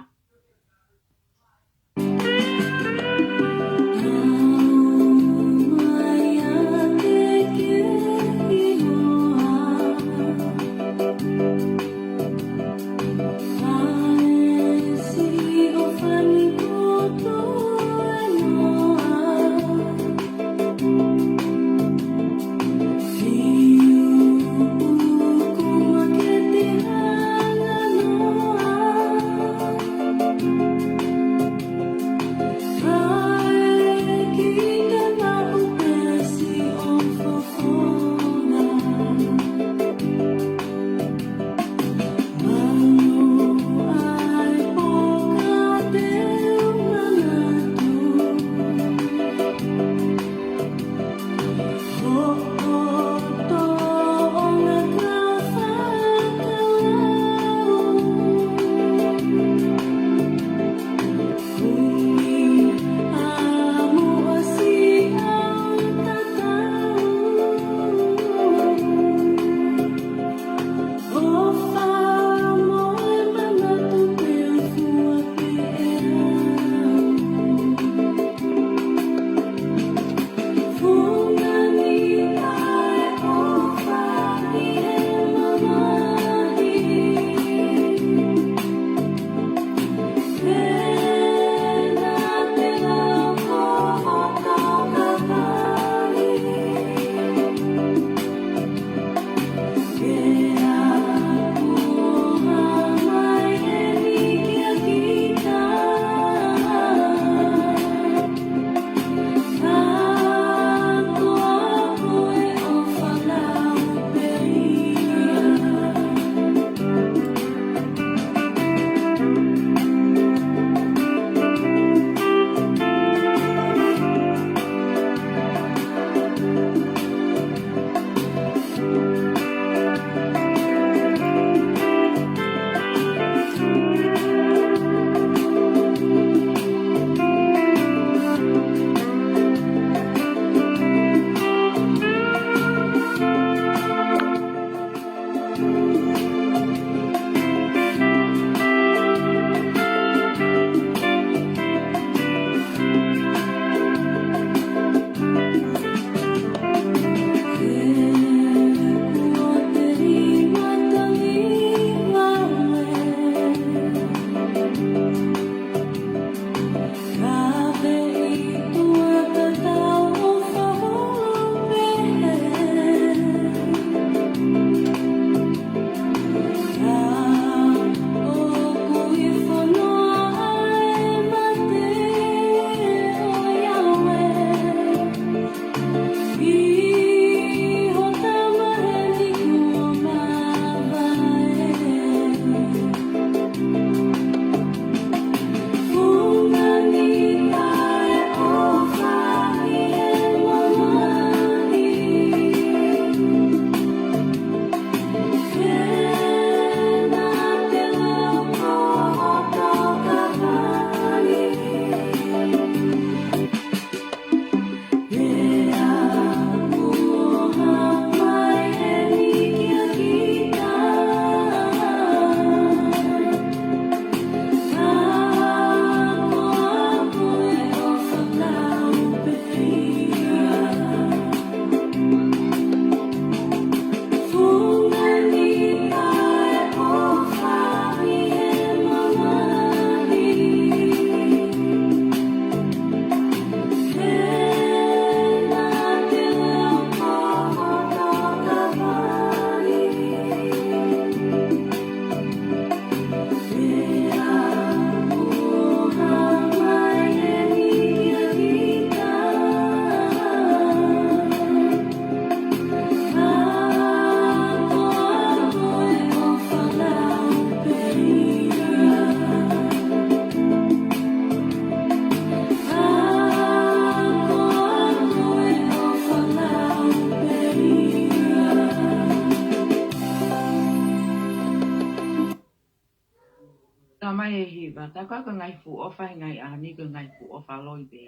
Ka mai e hiva, tā ko e ngaahi fuʻu ʻofa he ngaahi ʻaho ni ko e ngaahi fuʻu ʻofa loi pē.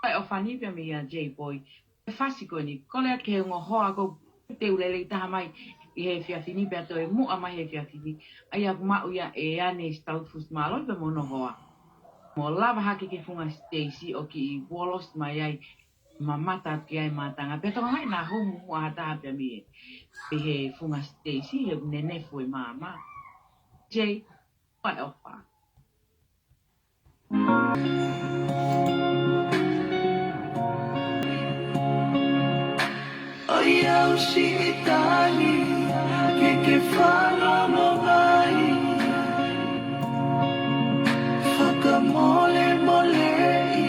Ko e ʻofa ni pea mei a Jay Boy, e fasi ko eni, kole atu ki he ongo hoa ko e teu lelei taha mai ʻi he efiafi ni pea toe muʻa mai he efiafi ni. ʻA ia ʻoku maʻu ia ʻe Ane Stalfus Mālō pea mo hono hoa. Mo lava hake ki he funga Stacy ʻo kiʻi volos mai ai, mamata atu ki ai mātanga. Pea tokangaʻi naʻa hū muʻa ha taha pea mei he, mei he funga Stacy he nenefu e māmā. Jay, ʻofa ʻofa. ʻOiausi e tali ke ke fanongo mai. Fakamolemoleʻi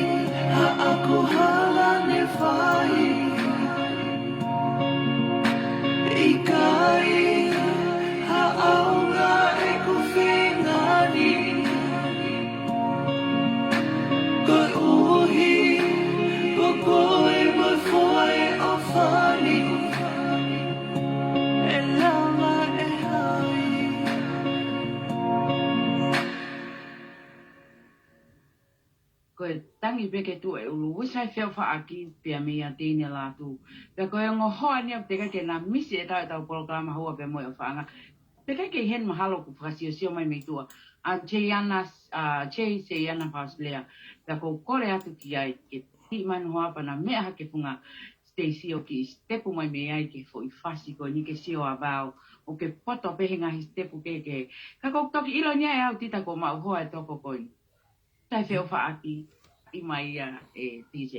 haʻaku hala ne fai. ʻIkai ha ʻaonga ʻeku feinga ni. Koeʻuhi ko koe mo e foʻi ʻofa ni, ʻe lava ʻe hai? Ko e tangi pē ke tuʻu e ʻulu, ʻosi ʻai feʻofaʻaki pea mei a Teine Lātū. Pea ko e ongo hoa ni ʻoku teʻeki ke na misi ʻetau, ʻetau polokalama Houa pea mo e ʻOfaʻanga. Teʻeki ke ʻi heni mahalo ʻoku fakasiosio mai mei tuʻa. ʻA Jay Ana, ʻa Jay Seiana Fausilea. Pea ʻoku ou kole atu ki ai ke tiʻi mai hono hoa pea na meʻa hake he funga Stacy ʻo kiʻi sitepu mai mei ai ki he foʻi fasi ko eni ke sio a vao. ʻOku ke poto pē he ngaahi sitepu kehekehe. Ka ʻoku ou toki ʻilo ni ʻe au Tita kuo maʻu hoa e toko ko eni. Sai feʻofaʻaki, ʻi mai ia e D J.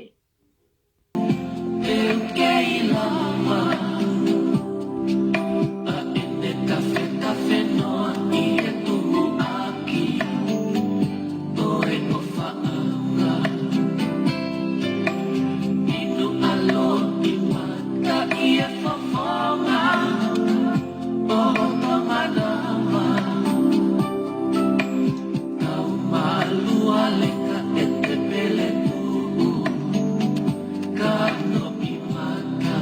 Te u kei lava, ʻa ʻene tafetafe noa ʻi he tuʻuaki ʻo e ʻofaʻanga. Inu ʻa loʻi mata ʻi he fofonga ʻo hono manava. Kau malu a leka e te pele tuʻu, ka noʻi mata.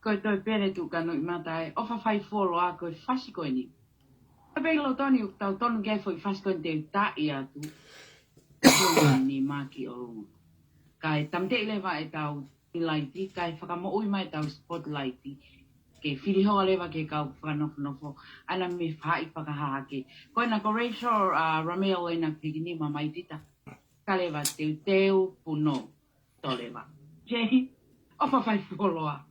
Ko e toe pele tu kanu i mata e ʻofa fai fuoloa ko e fasi ko eni. Ka pei lo toni ʻoku tau tonu ke foʻi fasi ko eni te u taʻi atu. Ko e ni maki o. Ka e tamte i leva e tau i laiti, ka e fakamoʻui mai e tau spotlight. Ke fili hoa leva ke kau fakanofonofo, ana me fai fakahahake. Ko ena ko Rachel, uh, Ramel ena pekini ma mai tita. Ka leva teuteu puno. Toleva. Jay, ʻofa fai fuoloa.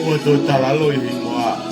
ʻO tō talalo i hingoa.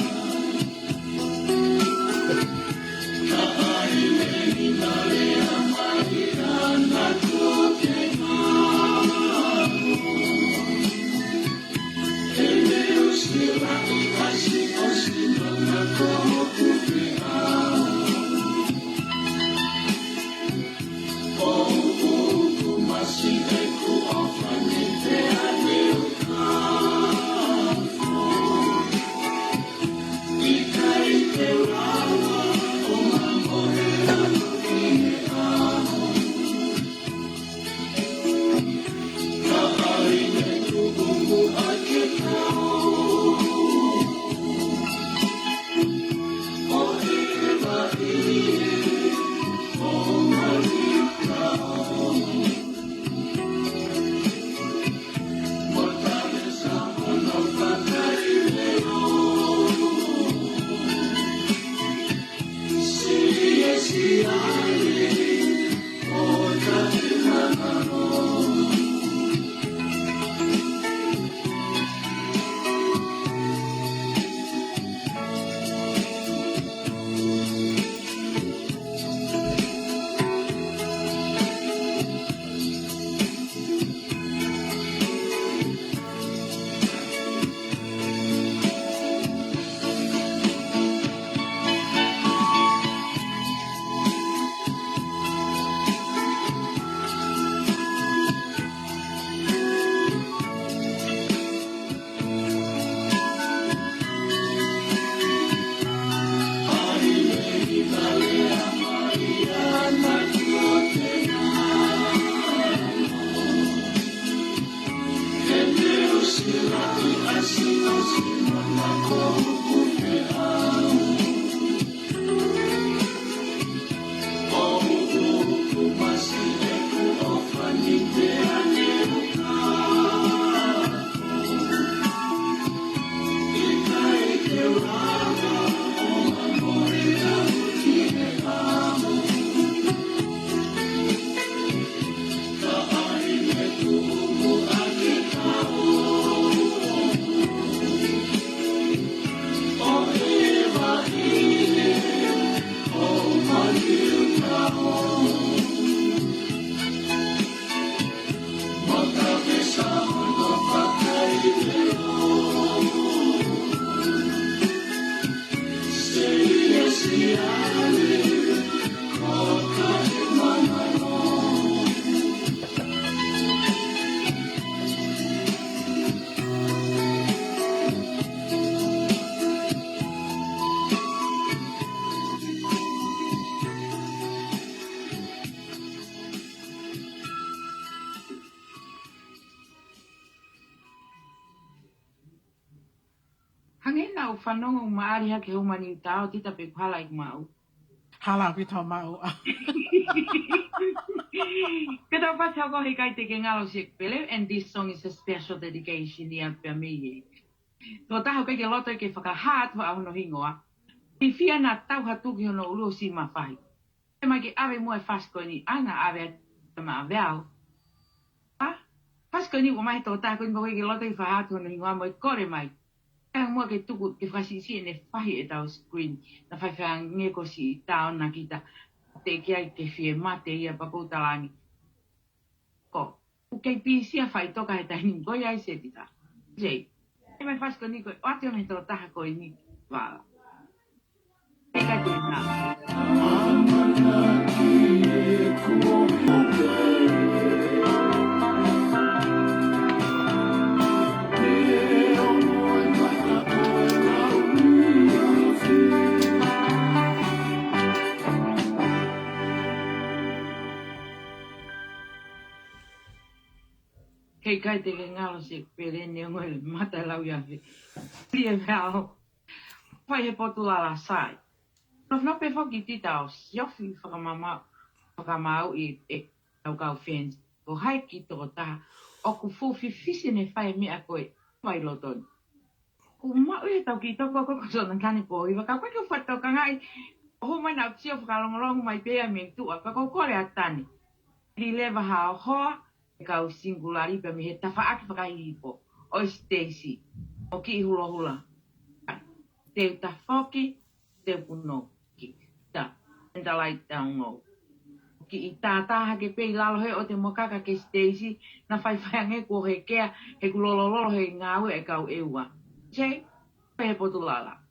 Hangē naʻa ku fanongo ʻo maʻali hake he ʻū mani ʻo tita pe kuo hala ʻeku maʻu. Hala pito mau. Ke tau pasi hoko he kai te ke ngalo se pele, and this song is a special dedication ia pea mei he tokotaha ʻoku ʻikai ke loto ke fakahā atu hono hingoa. Hifo ʻena tauhatu ki hono ʻulu ʻo siʻi mafahi. Te mai ke ʻave muʻa e fasi ko eni, ʻa ena ʻave atu, te ma ʻave au. ʻA, fasi ko eni ʻoku ʻomai he tokotaha ko eni, ʻoku ʻikai ke loto ke fakahā atu hono hingoa mo e kole mai. Kae muʻa ke tuku ke fakasiʻisiʻi ʻene fahi ʻetau screen. Naʻa faifai ange ko siʻi taona kita. Te ke ai ke fie mate ia pea ʻoku ou talaange. Ko, ʻoku kei pīsia faʻitoka he taimi ko ia ʻi Setita. Jay, ʻe mai fasi ko eni ko, ʻoatu ia mei he tokotaha ko eni vala. Eka te na. Kei kai te ke ngalo se pele neongo e mata lau ia fe. Pili e vea o. Fai he potu lala sai. Nofo nofo pē foki Tita ʻo siofi fakamama, fakamau i e tau kau fans. Ko hai ki tokotaha. ʻOku fuʻu fifisi ne fai meʻa ko e vai lotoni. Ku maʻu e tau ki toko ko ko sona tane po iva ka ko ke fatokangaʻi. ʻO hū mai naʻa ku sio fakalongolongo mai pē ia mei tuʻa ka ko kole a tane. Li leva ha hoa, e kau singulari pea mei he tafaʻaki fakahipo. ʻOi Stacy, ʻo kiʻi hulohula. Te u tafoki, te u puno. Ki ta, and the light down low. Kiʻi tātā hake pē ʻi lalo he ʻo te mokaka ke Stacy, naʻa faifai ange kuo he kea, he ku lolololo he ngāue e kau ʻEua. Jay, pē he potu lala.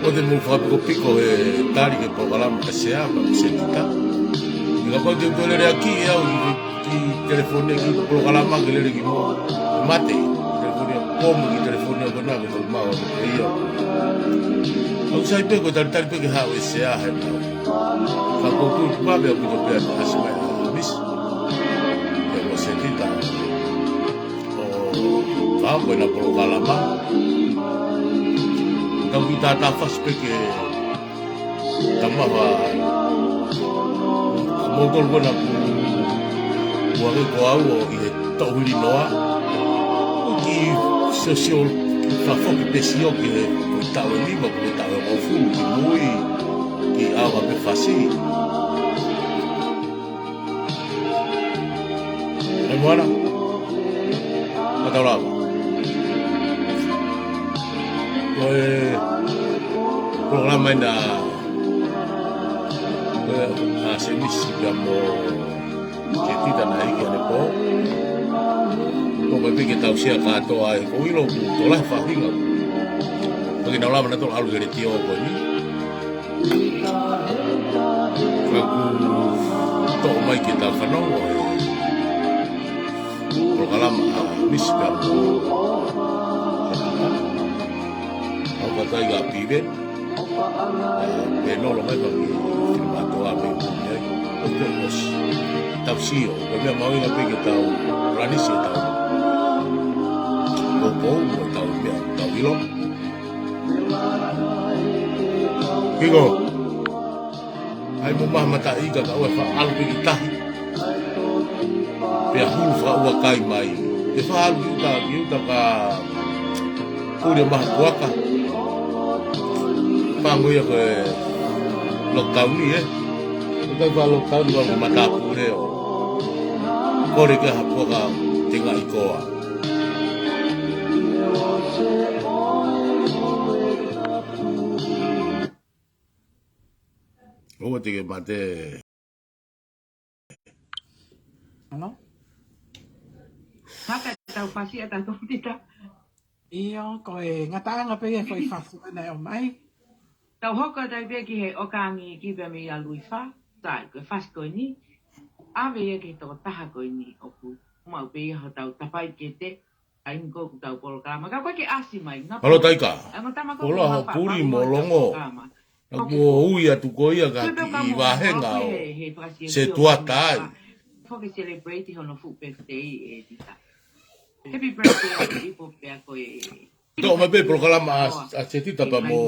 ʻOku te mou fakapikopiko he tali ke polokalama ka sea ma Setita. Ni ka pau te u toe lele ʻaki e au ki, ki telefoni ki polokalama ke lele ki mo. Mate, telefoni a komo ki telefoni a kona ke tau maʻu ʻa ko ia. Au sai pē ko talitali pē ke haʻu e sea he nau. Ka ko tu pa pea kuto pea te hasi mai a misi. Pea mo Setita. ʻO ka ko ena polokalama. Kau ki tātā fasi pē ke tamaha. Mo tolu kona ku, kuo ke ko au ʻo ʻi he tauhili noa. ʻOku sosio fafoki pē sio ki he ko e taʻu ʻe lima, ko e taʻu ʻe hongofulu ki mui. Ki au a pē fasi. Hai moana. Mataulava. Ko e polokalama ena ko e a Semisi pea mo Setita naʻe hiki ʻanepō. Ko e piki tau sea kātoa e ko ilo ku tola fahinga. Paki nau lava na tola ʻalu he letiō ko eni. Ka ku toʻo mai ke tau fanongo e polokalama a Misi pea mo. Au ka tai ka pive. Pea nolo mai ka ki fili mātoa me ku nei. ʻO te ʻosi. Tau sio. Ko e meʻa mahuʻinga pē ke tau planisi e tau. Ko ko mo tau meʻa tau ilo. Kiko. Ai mo maha mataʻi ka ka ua fa ʻalu pē ki tahi. Pea hulu fa ua kai mai. Te fa ʻalu ki uta, ki uta ka puli o maha kuaka. Pango ia ko e lockdown ni, ē. Ko e kai fa lockdown ni ua ko mata pule o. Kole ke ha kuaka te ngai koa. Tike mate. Hello? Maka tau fasi ʻa tatou tita. ʻIo, ko e ngataʻanga pē ia foʻi fasi ko ena ʻe ʻomai. Tau hoko atu ai pē ki he ʻoka angi ki pē mei a Luifa. Sai, ko e fasi ko eni. ʻAve ia ki he tokotaha ko eni ʻoku maʻu pē ia hotau tapai kete. Ai, ko ʻetau polokalama. Ka ko e ke ʻasi mai. Halo Taika. Ai, mo tama ko Hola, ho puli mo longo. Naʻa kuo ui atu ko ia ka ki ʻi vahenga ʻo Setuata ai. Foki celebrate hono fuʻu birthday ʻe tita. Happy birthday, ʻi po pea ko e. Toʻo mai pē polokalama ʻa, ʻa Setita pea mo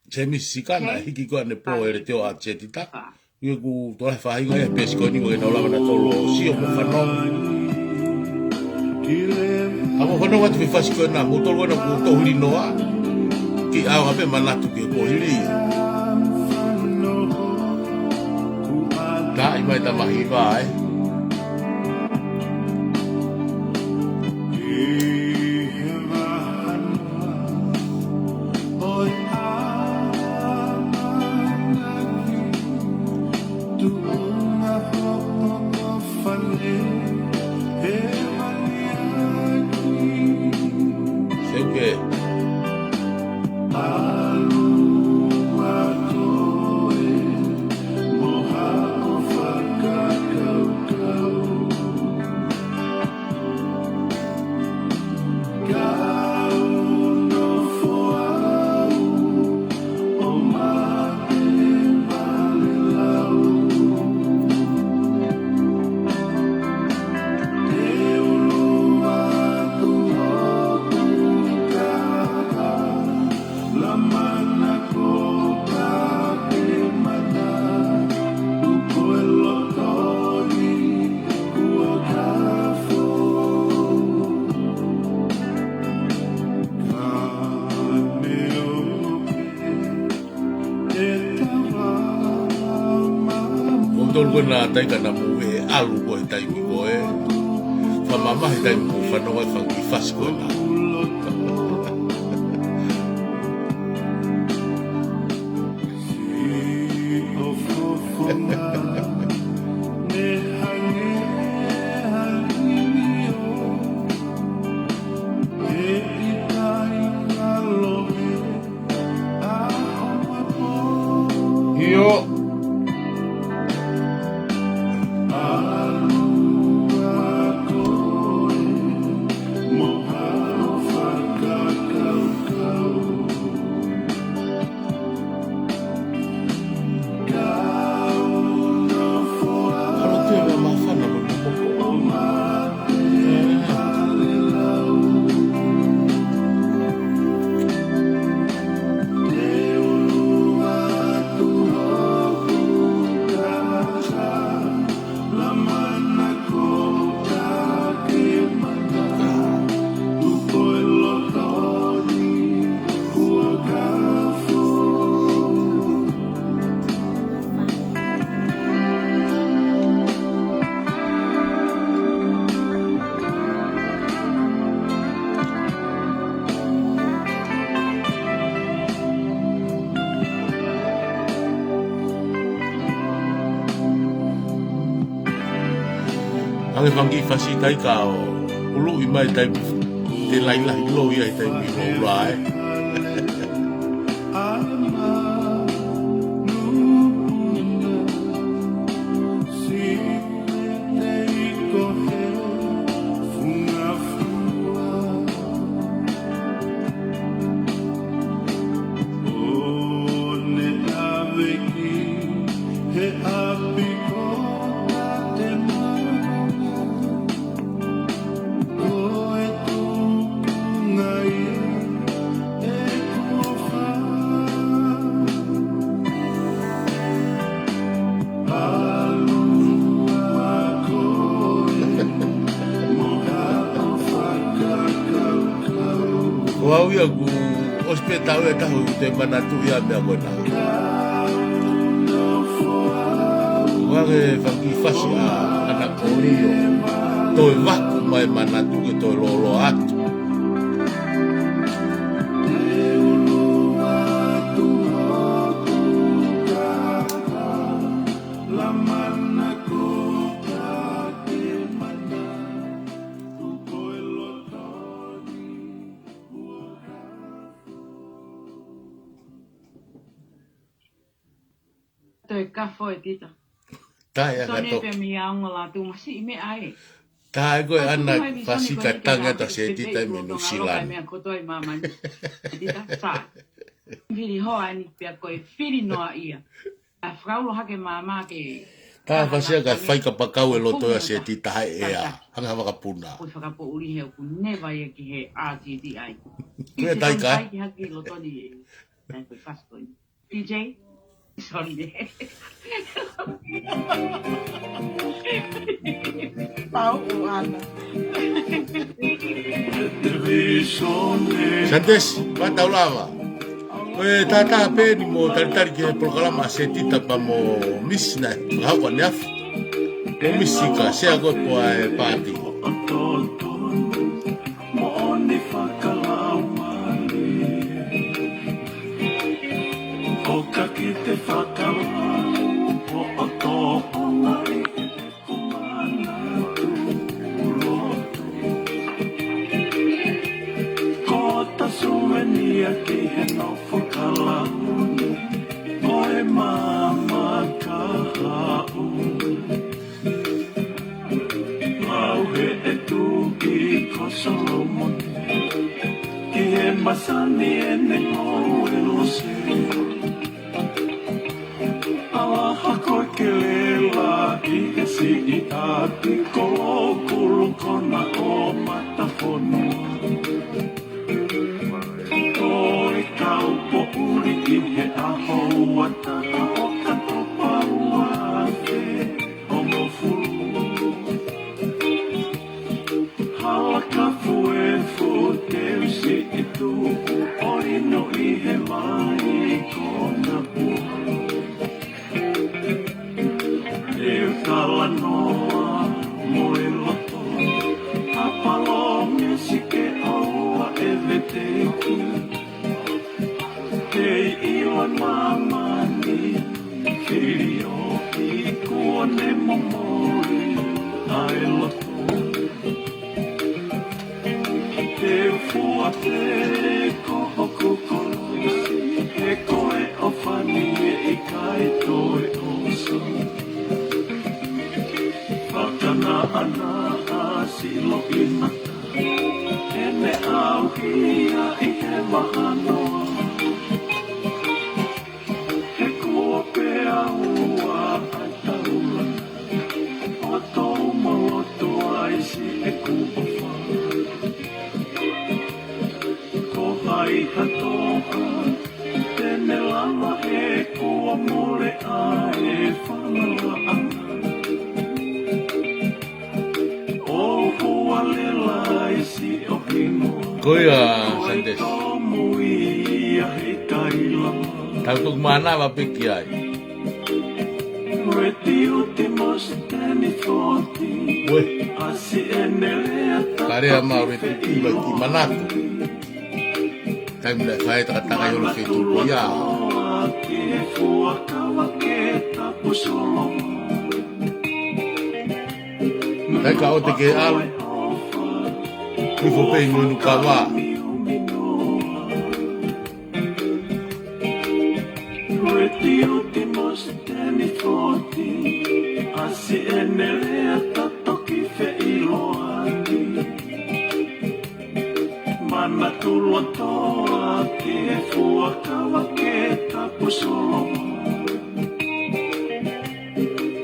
Semisi Sika naʻe hiki ko ē ʻanepō ʻe Leteo ʻa Setita. Ia ku tola fainga e pesi ko eni ko e nau lava na tolo sio mo fanongo. ʻA mo fanongo atu ki he fasi ko ena, mo tolo ko ena ku tohuli noa. Ki ʻau hape manatu ki he kohili. Taʻi mai tamahi vai. Seuke. Ko tolu ko ena Taika naʻa mou ʻalu ko e taimi ko ē. Fakamamahi taimi ko ē fanongo e fanga kiʻi fasi ko ena. ʻIo. Ange fanga kiʻi fasi Taika ʻo ʻuluʻi mai taimi te lailahi lou ia he taimi ʻoku ula ai. Ko au ia kuo ʻosi pē taʻu ʻe taha ʻoku te manatuʻi ʻa e meʻa ko ena. Ko ange fanga kiʻi fasi ʻa ʻAna Kolio. Toe vaku mai manatu ke toe lōloa atu. Toe kafo e tita. Tae aka Sone to. Pea mei a ongo la tu masi i me ai. Tae ko e Ai, ana tuku mai mi Sone fasika ko e tangi ata se tita i me Niu Silani. Mea kotoa i māmani. Tita, sa. Fili hoa ni pea ko e fili noa ia. A fakaulo hake māmā ke. Tae fasi aka fai kapakau e loto ia se tita hai ea. Anga ha vakapuna. Ko e fakapoʻuli he oku neva ia ki he R T T I. Ko e taika. Taiki hake loto ni e. Tae ko e fasi ko ni. D J? Sorry. Pau ʻo ana. Santes, pea tau lava. Ko e tata pē ni mo talitali ki he polokalama se tita pea mo misi na, fakahoko ʻaneafi. Ko misi ka sea ko e poa e pāti. Moʻoni fakalaumālie. ʻO ka ke te fakalau, ʻo ʻoto ʻo mai, ʻo manatu lotu. Ko ta suvenia ki he nofo kalauni, ko e māmā ka haʻu. Lau he e tuki ko Solomone, ki he masani ʻene ngoue lose. Alaha ko e kelela ʻi he siʻi ʻapi ko Lokulu kona ʻo Matafonua. Ko e kaupoʻuli ʻi he ʻaho ua taha ʻo ka topa ua afe. Hongofulu. Hala ka fue fu te usi i tuku ʻo inu ʻi he mai ko na pua. Te u talanoa mo e loto, a palōmesi ke ʻoua ʻe veteki. Kei ʻilo māmani, fili ʻo i kuo ne momoli ʻa e loto. Te u fua pē ko hoku kolosi, he ko e ʻofa ni ʻe ʻikai toe ʻosi. Fakanaʻanaʻa siʻi loʻimata, ʻene ʻauhia ʻi he vahanoa. He kuo pē ʻaua ʻa e taula, ʻo tou moloto ai siʻeku ʻofa. Ko hai ha toʻa, te ne lava he kuo mole ʻa e falalaʻanga. ʻO hua lela ʻi siʻo hingoa. Ko ia, Santes. Tau toki mānava pē ki ai. Ue. Karea ma ue tuku vai ki manako. Taimi naʻe fai takataka i holo feituʻu ko ia. Taika ʻoua te ke ʻalu. Hifo pē inu inu kava. Ue tuku vai ki manako. Teni foti, ʻasi ʻene lea ta toki feʻiloaki. Manatu lotoa ki he fuakava ke tapu Solomone.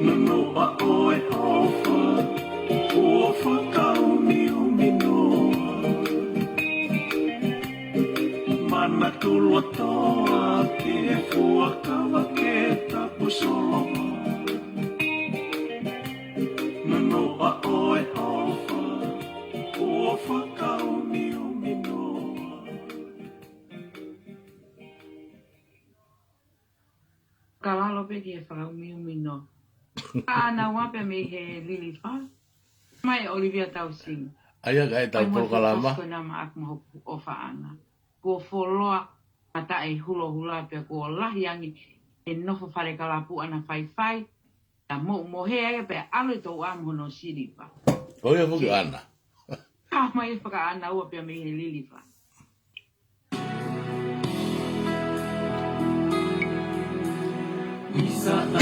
Nonoʻa ʻo e ʻofa, kuo fakaumiumi noa. Manatu lotoa ki he fuakava ke tapu Solomone. Nonoʻa ʻo e ʻofa, kuo fakaumiumi noa. Kalalo pē ki he fakaumiumi noa. Ka ana ua pē mei he Lilifa. Mai ʻOlivia Tausinga. ʻAia ka e tau polokalama. Ko e nama aku mahoku ʻofa ʻana. Kuo fuoloa mataʻi hulohula pea kuo lahi ange e nofo fale kalapu ʻana faifai. Ta moʻu mohe ai pea ʻalu e touʻa mo hono siliva. Ko ia foki ana. Ka mai fakaʻana ua pea mei he Lilifa. Isa na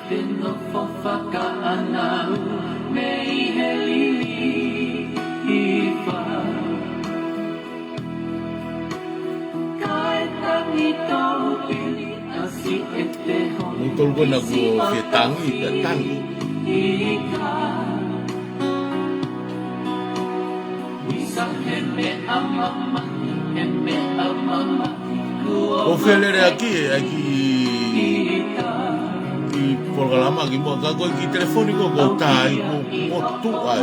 Te nofo fakaʻānaua mei he lilifa. Kae tangi tau pili ʻasi e te honi. Mou tolu ko ena kuo fie tangi, pea tangi. ʻOku ou fie lele ʻaki e, ʻaki e polokalama kimuʻa, ka ko e kiʻi telefoni ko ē ʻoku ou tā ai, ʻoku ou tuʻu ai.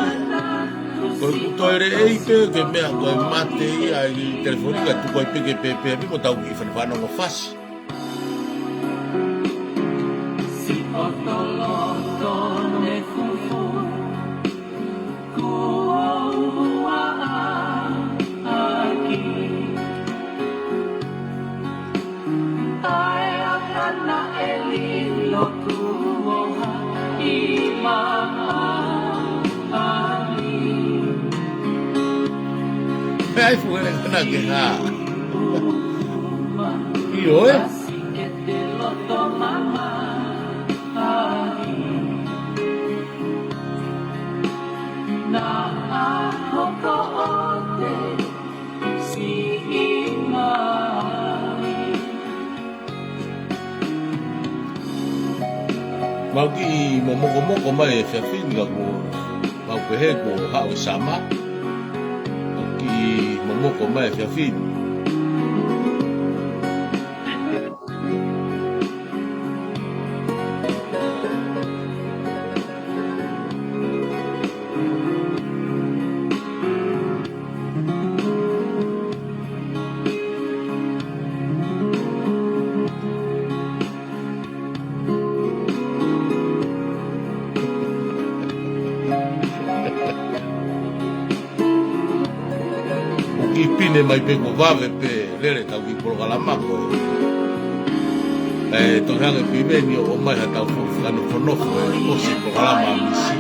Ko e kuto ere ei pē ke meʻa ko e mate ia ʻa e kiʻi telefoni ka tuku ai pē ke pēpē ʻa pē mo tau kiʻi fanongo fasi. Siʻoto loto ne fufu, kuo ua ʻaki. Tae akana e lilo kuo ha i maʻa ali. Pea ai fuele kana ke ha. ʻIo ē. Mau kiʻi momokomoko mai e fiefia ni ka ko mau pehē ko haʻu e sama. Mau kiʻi momoko mai e fiefia ni. ʻOku kiʻi pine mai pē kuo vave pē lele tau kiʻi polokalama ko ē. ʻE toki hanga pē eni ʻo ʻomai ha tau foʻi fakanofonofo ʻi he ʻosi polokalama ʻa Misi.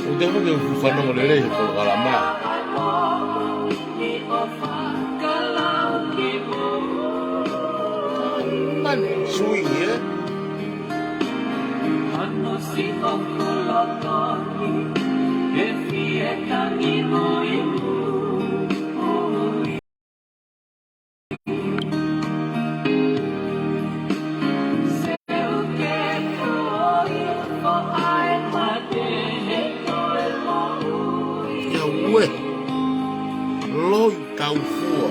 ʻOku te moke ʻoku fanongo lelei he polokalama. Mane, sui, ē? Ia ue. Loi taufua.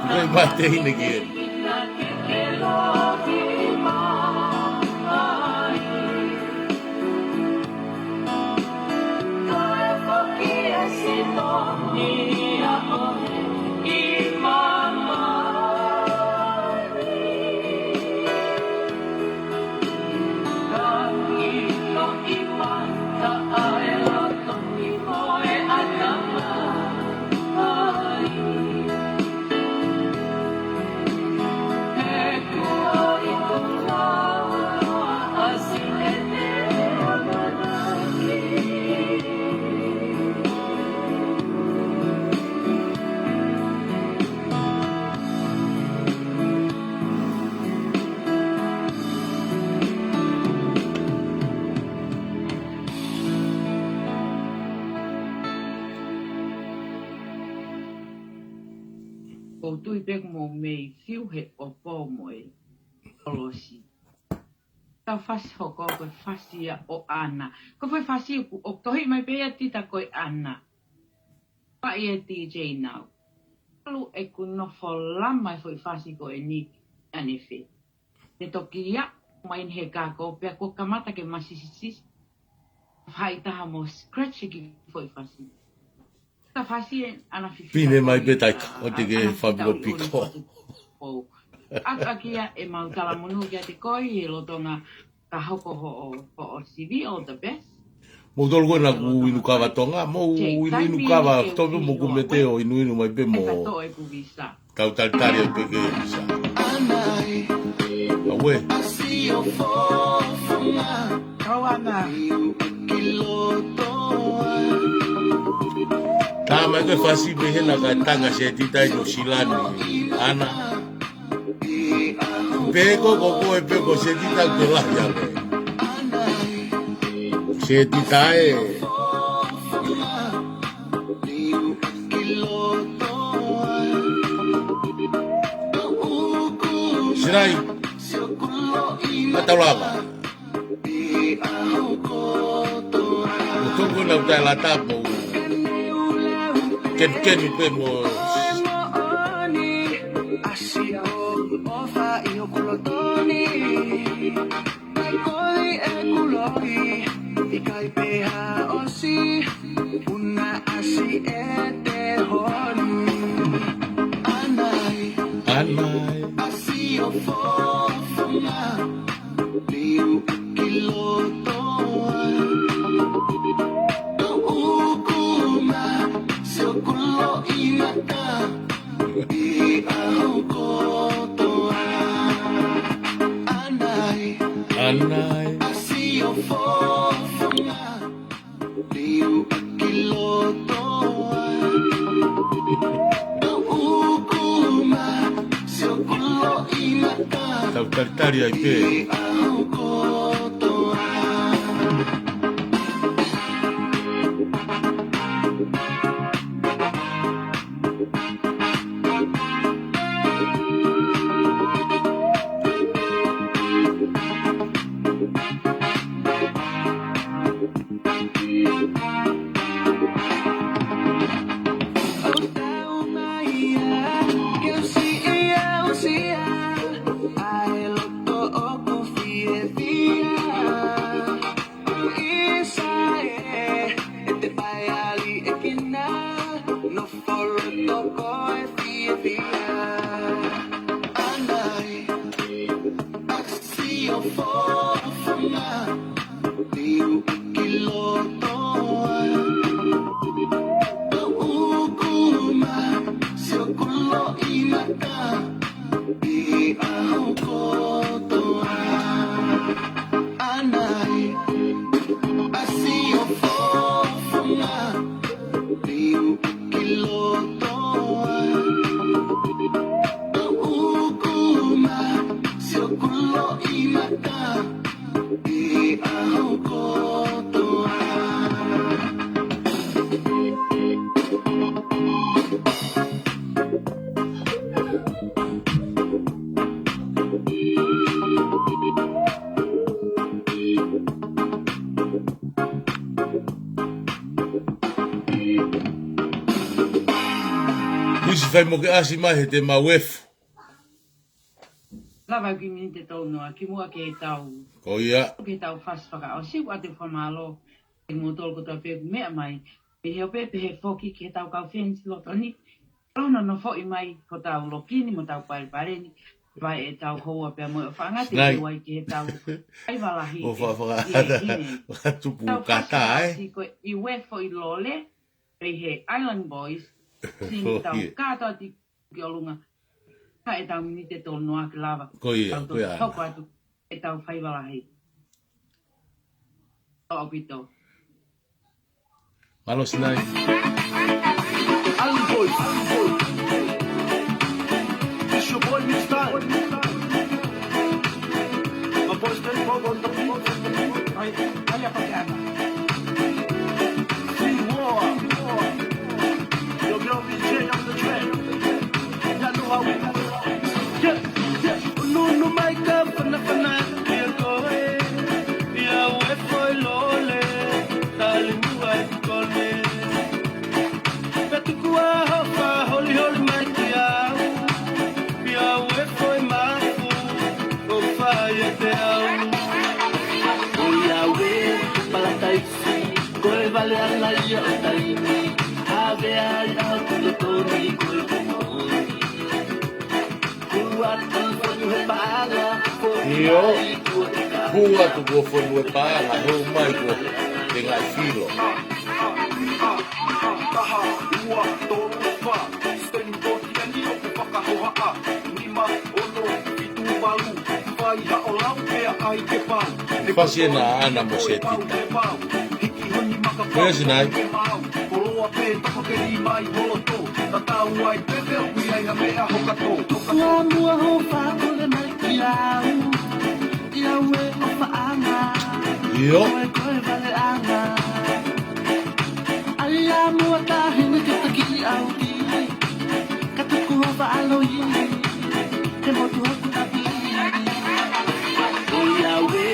Loi mate ine ki eni. ʻOku ou tui pē ʻoku mou mei fiu he ʻopo mo e kolosi. Ka fasi hoko ko e fasi ia ʻo ʻAna. Ko e foʻi fasi ʻoku, ʻoku tohi mai pē ia Tita ko e ʻAna. Paʻi e DJ Nau. Alu ʻeku nofo lama e foʻi fasi ko eni ʻanefe. Te toki ia mai ni he kako pea kuo kamata ke masisisi. Fai taha mo scratch ki foʻi fasi. Ka fasi e ʻana fifi. Pine mai pē taika, ʻo te ke fapiko piko. ʻAki ia e mau talamonū kiate koe ʻi he lolotonga ka hoko hoʻo, hoʻo sivi, all the best. Mou tolu ko ena kuo inu kava Tonga, mou inu, inu kava, tope mo kumete ʻo inu inu mai pē mo. Kau talitali ai pē ke visa. Aue. Kau ana. Tā mai ko e fasi pē hena ka tanga Setita ʻi Nuʻu Sila ni, ʻAna. Pe ko ko koe pe ko Setita ke lahi ange. Setita ē. Silai. Mataulava. ʻO toko na uta la tapo. Ken, ken pe mo. ʻAnai. ʻAnai. Tau talitali ai pē. Kusi fai mo ke ʻasi mai he te mau efu. Lava ki miniti tolu noa kimuʻa ke tau. Ko ia. Ke tau fasi fakaʻosi atu fakamālō. Ke mo tolu ko tau pē meʻa mai. Pehē ʻo pē pehē foki ke tau kau fenisi loto ni. Tau nonofoʻi mai ko tau loki ni mo tau palepale ni. Vai e tau hoa pea mo e fanga te Sinai. Ke wai ke tau. Ai valahi. Mo e fa-, faka-, ʻi he kine. Fakatupu tau kata, fasi ē. Fakaʻosi ko e ʻi he foʻi lole. Pehē Island Boys. Sini tau kātoa atu ki ʻolunga. Ka e tau miniti tolu noa ke lava. Ko ia, tau ko ia. Hoko atu. E tau fai valahi. ʻOpito. Mālō Sinai. Island Boys, Island Boys. It's your boy, Miss Time. My boy, Steve Bob on the beat. Ai, ai, apa ke ana? Free War. Yo, yo, V J on the track. Y'all know how we do it. Yeah, yeah. Nunu mai ka fanafana kia koe. ʻIa ue foʻi lole. Tali mua e kole. Ka tuku ā hoʻo fakaholiholi mai kiate au. ʻIa ue foʻi mafu. ʻO fai ʻiate au. ʻOiauē, Palataisi. Ko e vale ʻana ia ʻo taimi. Havea ai ʻa e kulo toni ko e kulo. Kua atu fonu he paʻanga. ʻIo. Kua atu kuo fonu he paʻanga. Hou mai ko e tenga filo. Taha, ua, tolu, fā. Standing board ia ni ʻoku fakahohaʻa. Nima, ono, fitu, valu. Fai haʻo lau pea ʻai ke pau. Fasi ena ʻana mo Setita. Hiki honi ma Ko ia Sinai. Ua mua ho fakole mai ki au. Ia ue o faʻanga. Io. Koe koe vale anga. Ai a mua tahi ni ke taki au ki. Ka tuku ho faʻaloi. Ke motu hoku tapi. Ko ia ue,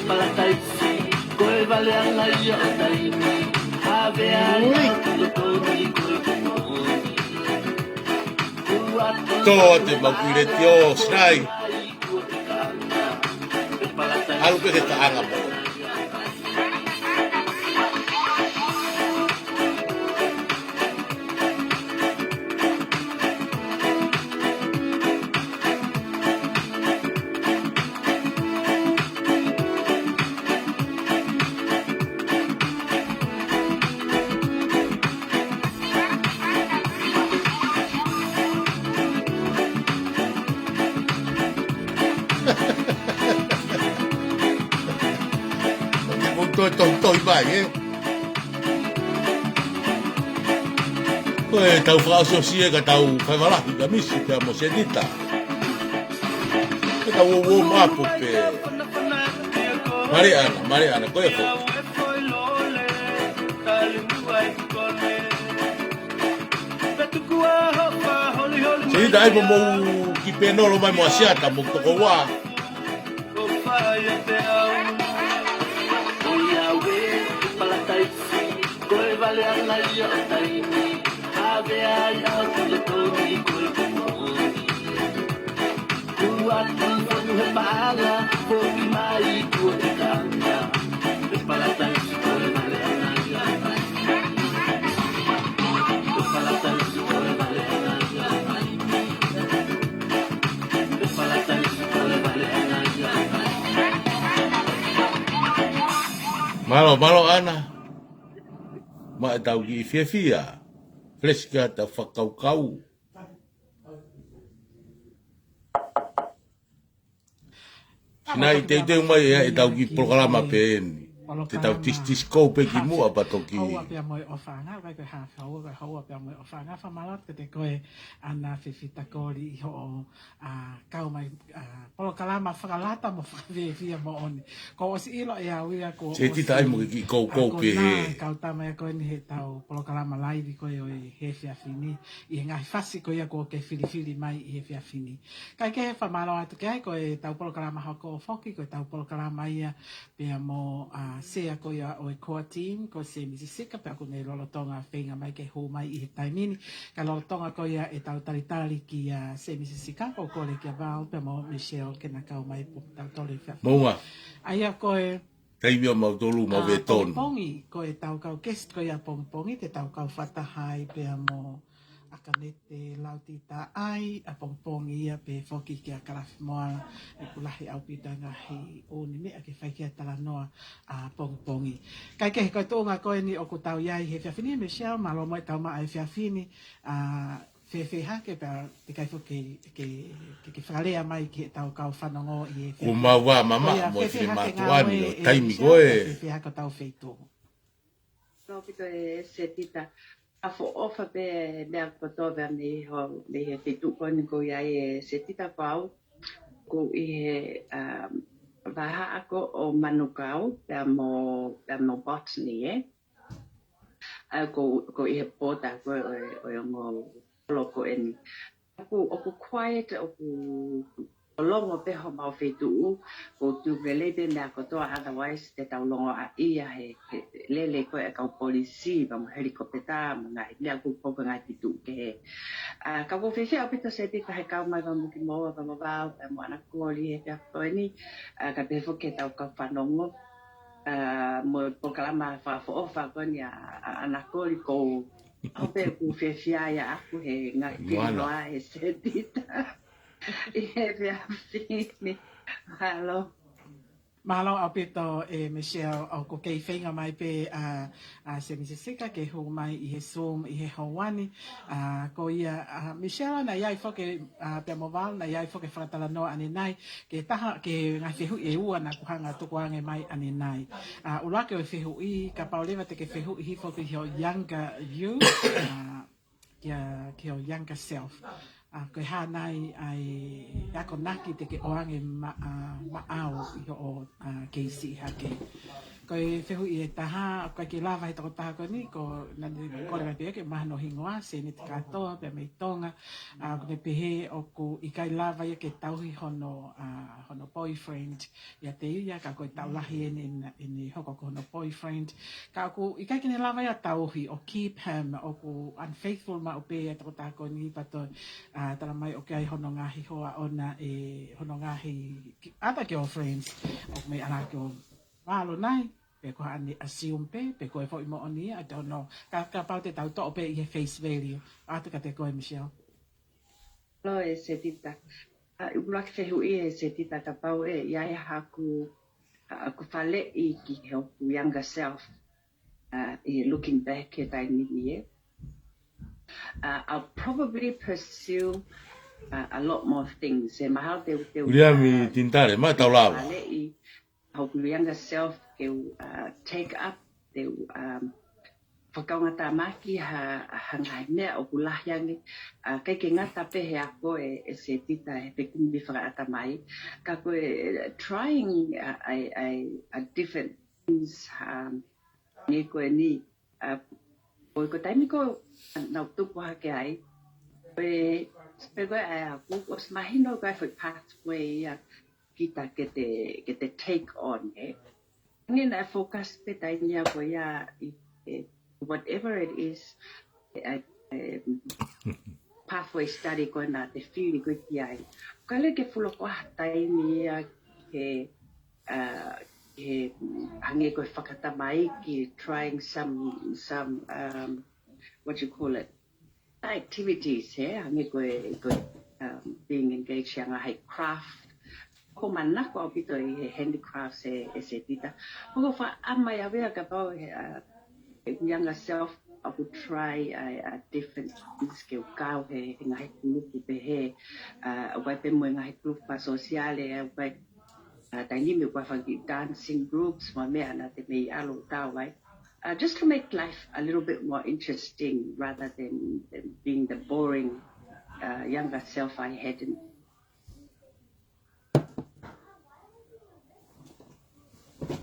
palataisi. Koe vale anga ia o taimi. Havea ia, loto ni koe koe. Tō te mau kuireti o Sinai. Alu pē ke taʻanga mo. Ke mou toe tohitohi mai, ē? Ko e tau fakaʻosiʻosi ē ka tau fai valahi ka misi pea mo Senita. Ke tau uo uo mapu pē. Mare ana, mare ana, ko e fo. Senita ai mo mou ki pē nolo mai mo Asiata mo toko ua. Ko ia ue, palataisi, koe vale anga ia o taimi. Havea ia, loto ni koe koe. Ua tu fonu he paʻanga, foki mai kuo te kanga. Palataisi, koe vale anga ia o taimi. Palataisi, koe vale anga ia o taimi. Mālō, mālō Ana. Maʻa e tau kiʻi fiefia. Fleska tau fakakaukau. Sinai teuteu mai ʻe, ʻe tau kiʻi polokalama pē eni. Te tau tis-, tiskou pē ki muʻa pea toki. Houa pea mo e ʻofaʻanga, vai ko e hafe houa, ko e houa pea mo e ʻofaʻanga, fakamālō atu kiate koe Ana Fifita Koli ʻi hoʻo, ʻa, kau mai, ʻa, polokalama fakalata mo fakafiefia moʻoni. Kuo ʻosi ʻilo ʻe au ia kuo Senita ai mo ke kiʻi koukou pē he. Kau tama ia ko eni he tau polokalama laivi ko ē ʻo e efiafi ni, ʻi he ngaahi fasi ko ia kuo ke filifili mai ʻi he efiafi ni. Kae kehe fakamālō atu ki ai, ko e tau polokalama hoko foki, ko e tau polokalama ia pea mo, ʻa, sea ko ia ʻo e core team, ko Semisi Sika, pea ʻoku ne lolotonga feinga mai ke hū mai ʻi he taimi ni. Ka lolotonga ko ia e tau talitali kia Semisi Sika, ʻoku ou kole kia Val pea mo Michelle ke na kau mai pea tau tolu e fea. Moua. ʻA ia ko e Taimi ʻo mautolu, mau ʻa, vetonu. Pongipongi, ko e tau kau guest ko ia pongipongi, te tau kau fakataha ai pea mo ʻAkanete Lautitaʻai, ʻapongipongi ia pea foki kia Kalafi Moala, ʻoku lahi ʻaupito ngaahi ʻū meʻa ke fai ki ai e talanoa ʻapongipongi. Kae kehe ko e tuʻunga ko eni ʻoku tau ʻi ai he efiafi ni, Michelle, mālō mo e tau maʻa e efiafi ni, ʻa, fēfē hake pea te kai foki ke, ke, ke fakalea mai ki he tau kau fanongo ʻi he efiafi ni. Ko mau ua mama, ko ia, mo e fēfē hake mātuʻa ni, ngāue ʻo e taimi Michelle, ko ē. Pea fēfē hake ʻetau feituʻu. Tōpito e Setita, ʻofa ʻofa pē meʻa kotoa pē mei ho, mei he feituʻu ko eni ʻoku ʻi ai e Setita ko au, ʻoku ʻi he, um, vahaʻa ko ē ʻo Manukau, pea mo, pea mo Botany, ē. ʻA, ʻoku, ʻoku ʻi he pota ko ē ʻo e, ʻo e ongo loko eni. ʻOku, ʻoku quiet, ʻoku ʻolongo pē homau feituʻu, ʻoku tuku lelei pē meʻa kotoa, otherwise te tau longoaʻa ia he, he lele ko ē ʻa e kau polisi, pea mo helikopeta, mo e ngaahi meʻa ʻoku ʻi ai e ngaahi feituʻu kehe. ʻA, ka ʻoku ou fiefia ʻaupito Setita he kau mai pea mo kimoua, pea mo Vao, pea mo ʻAna Koli he efiafi ko eni, ʻa, kae pehē foki ki he tau kau fanongo, ʻa, mo e polokalama fakaʻofoʻofa ko eni ʻa, ʻa, ʻAna Koli, ʻoku ou, ʻoku ou pē ʻoku fiefia ia ʻaʻaku he ngaahi kiʻi noa he Setita. ʻI he efiafi ni. Mālō. Mālō ʻaupito ʻe Michelle, ʻoku kei feinga mai pē ʻa, ʻa Semi Sesika ke hū mai ʻi he Zoom ʻi he houa ni. ʻA, ko ia, ʻa, Michelle, naʻe ʻi ai foki, ʻa, pea mo Val, naʻe ʻi ai foki fakatalanoa ʻanenai, ke taha, ke ngaahi fehuʻi ʻe ua naʻa ku hanga tukuange mai ʻanenai. ʻA, ʻuluaki ʻo e fehuʻi, kapau leva te ke fehuʻi hifo ki ho younger you, ʻa, kia, ki ho younger self. ʻA, ko e hā nai ʻa e akonaki te ke ʻoange ma-, ʻa, maʻau ʻi hoʻo, ʻa, kei siʻi hake. Ko e fehuʻi ʻe taha, ʻoku ʻikai ke lava he tokotaha ko eni, ko naʻa ne kole mai pē ke mahino hingoa, Seneti Katoa, pea mei Tonga, ʻa, ʻoku ne pehē ʻoku ʻikai lava ia ke tauhi hono, ʻa, hono boyfriend, ʻiate ia, ka ko e taʻu lahi eni, eni, eni hoko ko hono boyfriend. Ka ʻoku ʻikai ke ne lava ia tauhi ʻo keep him, ʻoku unfaithful maʻu pē ʻa e tokotaha ko eni pea toe, ʻa, tala mai ʻoku ʻi ai hono ngaahi hoa ʻona ʻe, hono ngaahi ki-, other girlfriends, ʻoku mei ala ko Valo nai, pe ko haʻane assume pē, pe ko e foʻi moʻoni, I don't know. Ka, kapau te tau toʻo pē ʻi he face value. ʻAtu kiate koe, Michelle. Mālō ʻe Setita. ʻA, ʻuluaki fehuʻi ʻe Setita, kapau ʻe ʻi ai haʻaku, haʻaku faleʻi ki hoku younger self, ʻa, ʻi he looking back he taimi ni ē. ʻA, I'll probably pursue, ʻa, a lot more things. ʻE mahalo te u, te u, Uliami ʻa, Tintale, ma tau lava. Faleʻi hoku younger self ke u, ʻa, take up, te u, um, fakaongatamaki ha, ha ngaahi meʻa ʻoku lahi ange, ʻa, ʻikai ke ngata pē he ako ʻe, ʻe Setita he fekumi fakaʻatamai. Ka ko e, ʻa, trying, ʻa, ʻa, ʻa, ʻa different things, um, hangē ko eni, ʻa, ko e, ko e taimi ko ē naʻa ku tupu hake ai, ko e, pe ko e ʻa ʻaku, ʻosi mahino ko e foʻi pathway ia kita ke te, ke te take on, ē. Ni naʻe focus pē taimi ia ko ia ʻi, ʻe, whatever it is, ʻe, ʻe, pathway study ko ē naʻa te fili ko ē ki ai. Ka lele ke fulo ko ha taimi ia ke, ʻa, ke hangē ko e fakatamaiki, trying some, some, um, what you call it, activities, ē, hangē ko e, ko e, um, being engaged ʻi ha ngaahi craft. ʻOku ou manako ʻaupito ʻi he handicrafts ʻe, ʻe Setita. ʻOku ou faʻa ʻamai ʻave ia kapau he, ʻa, he younger self, ʻoku try ʻa, ʻa different things ke u kau he, he ngaahi kulupu pehē, ʻa, ʻoku ʻi ai pē mo e ngaahi kulupu fakasōsiale, ʻa, ʻoku ʻi ai, ʻa, taimi ʻoku ʻi ai fanga kiʻi dancing groups, mo e meʻa naʻa te mei ʻalu ʻo kau ai. Uh, just to make life a little bit more interesting rather than, than being the boring, uh, younger self I had in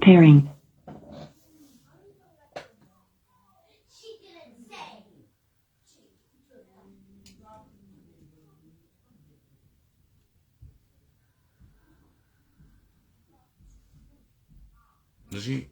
Pairing. Nasi.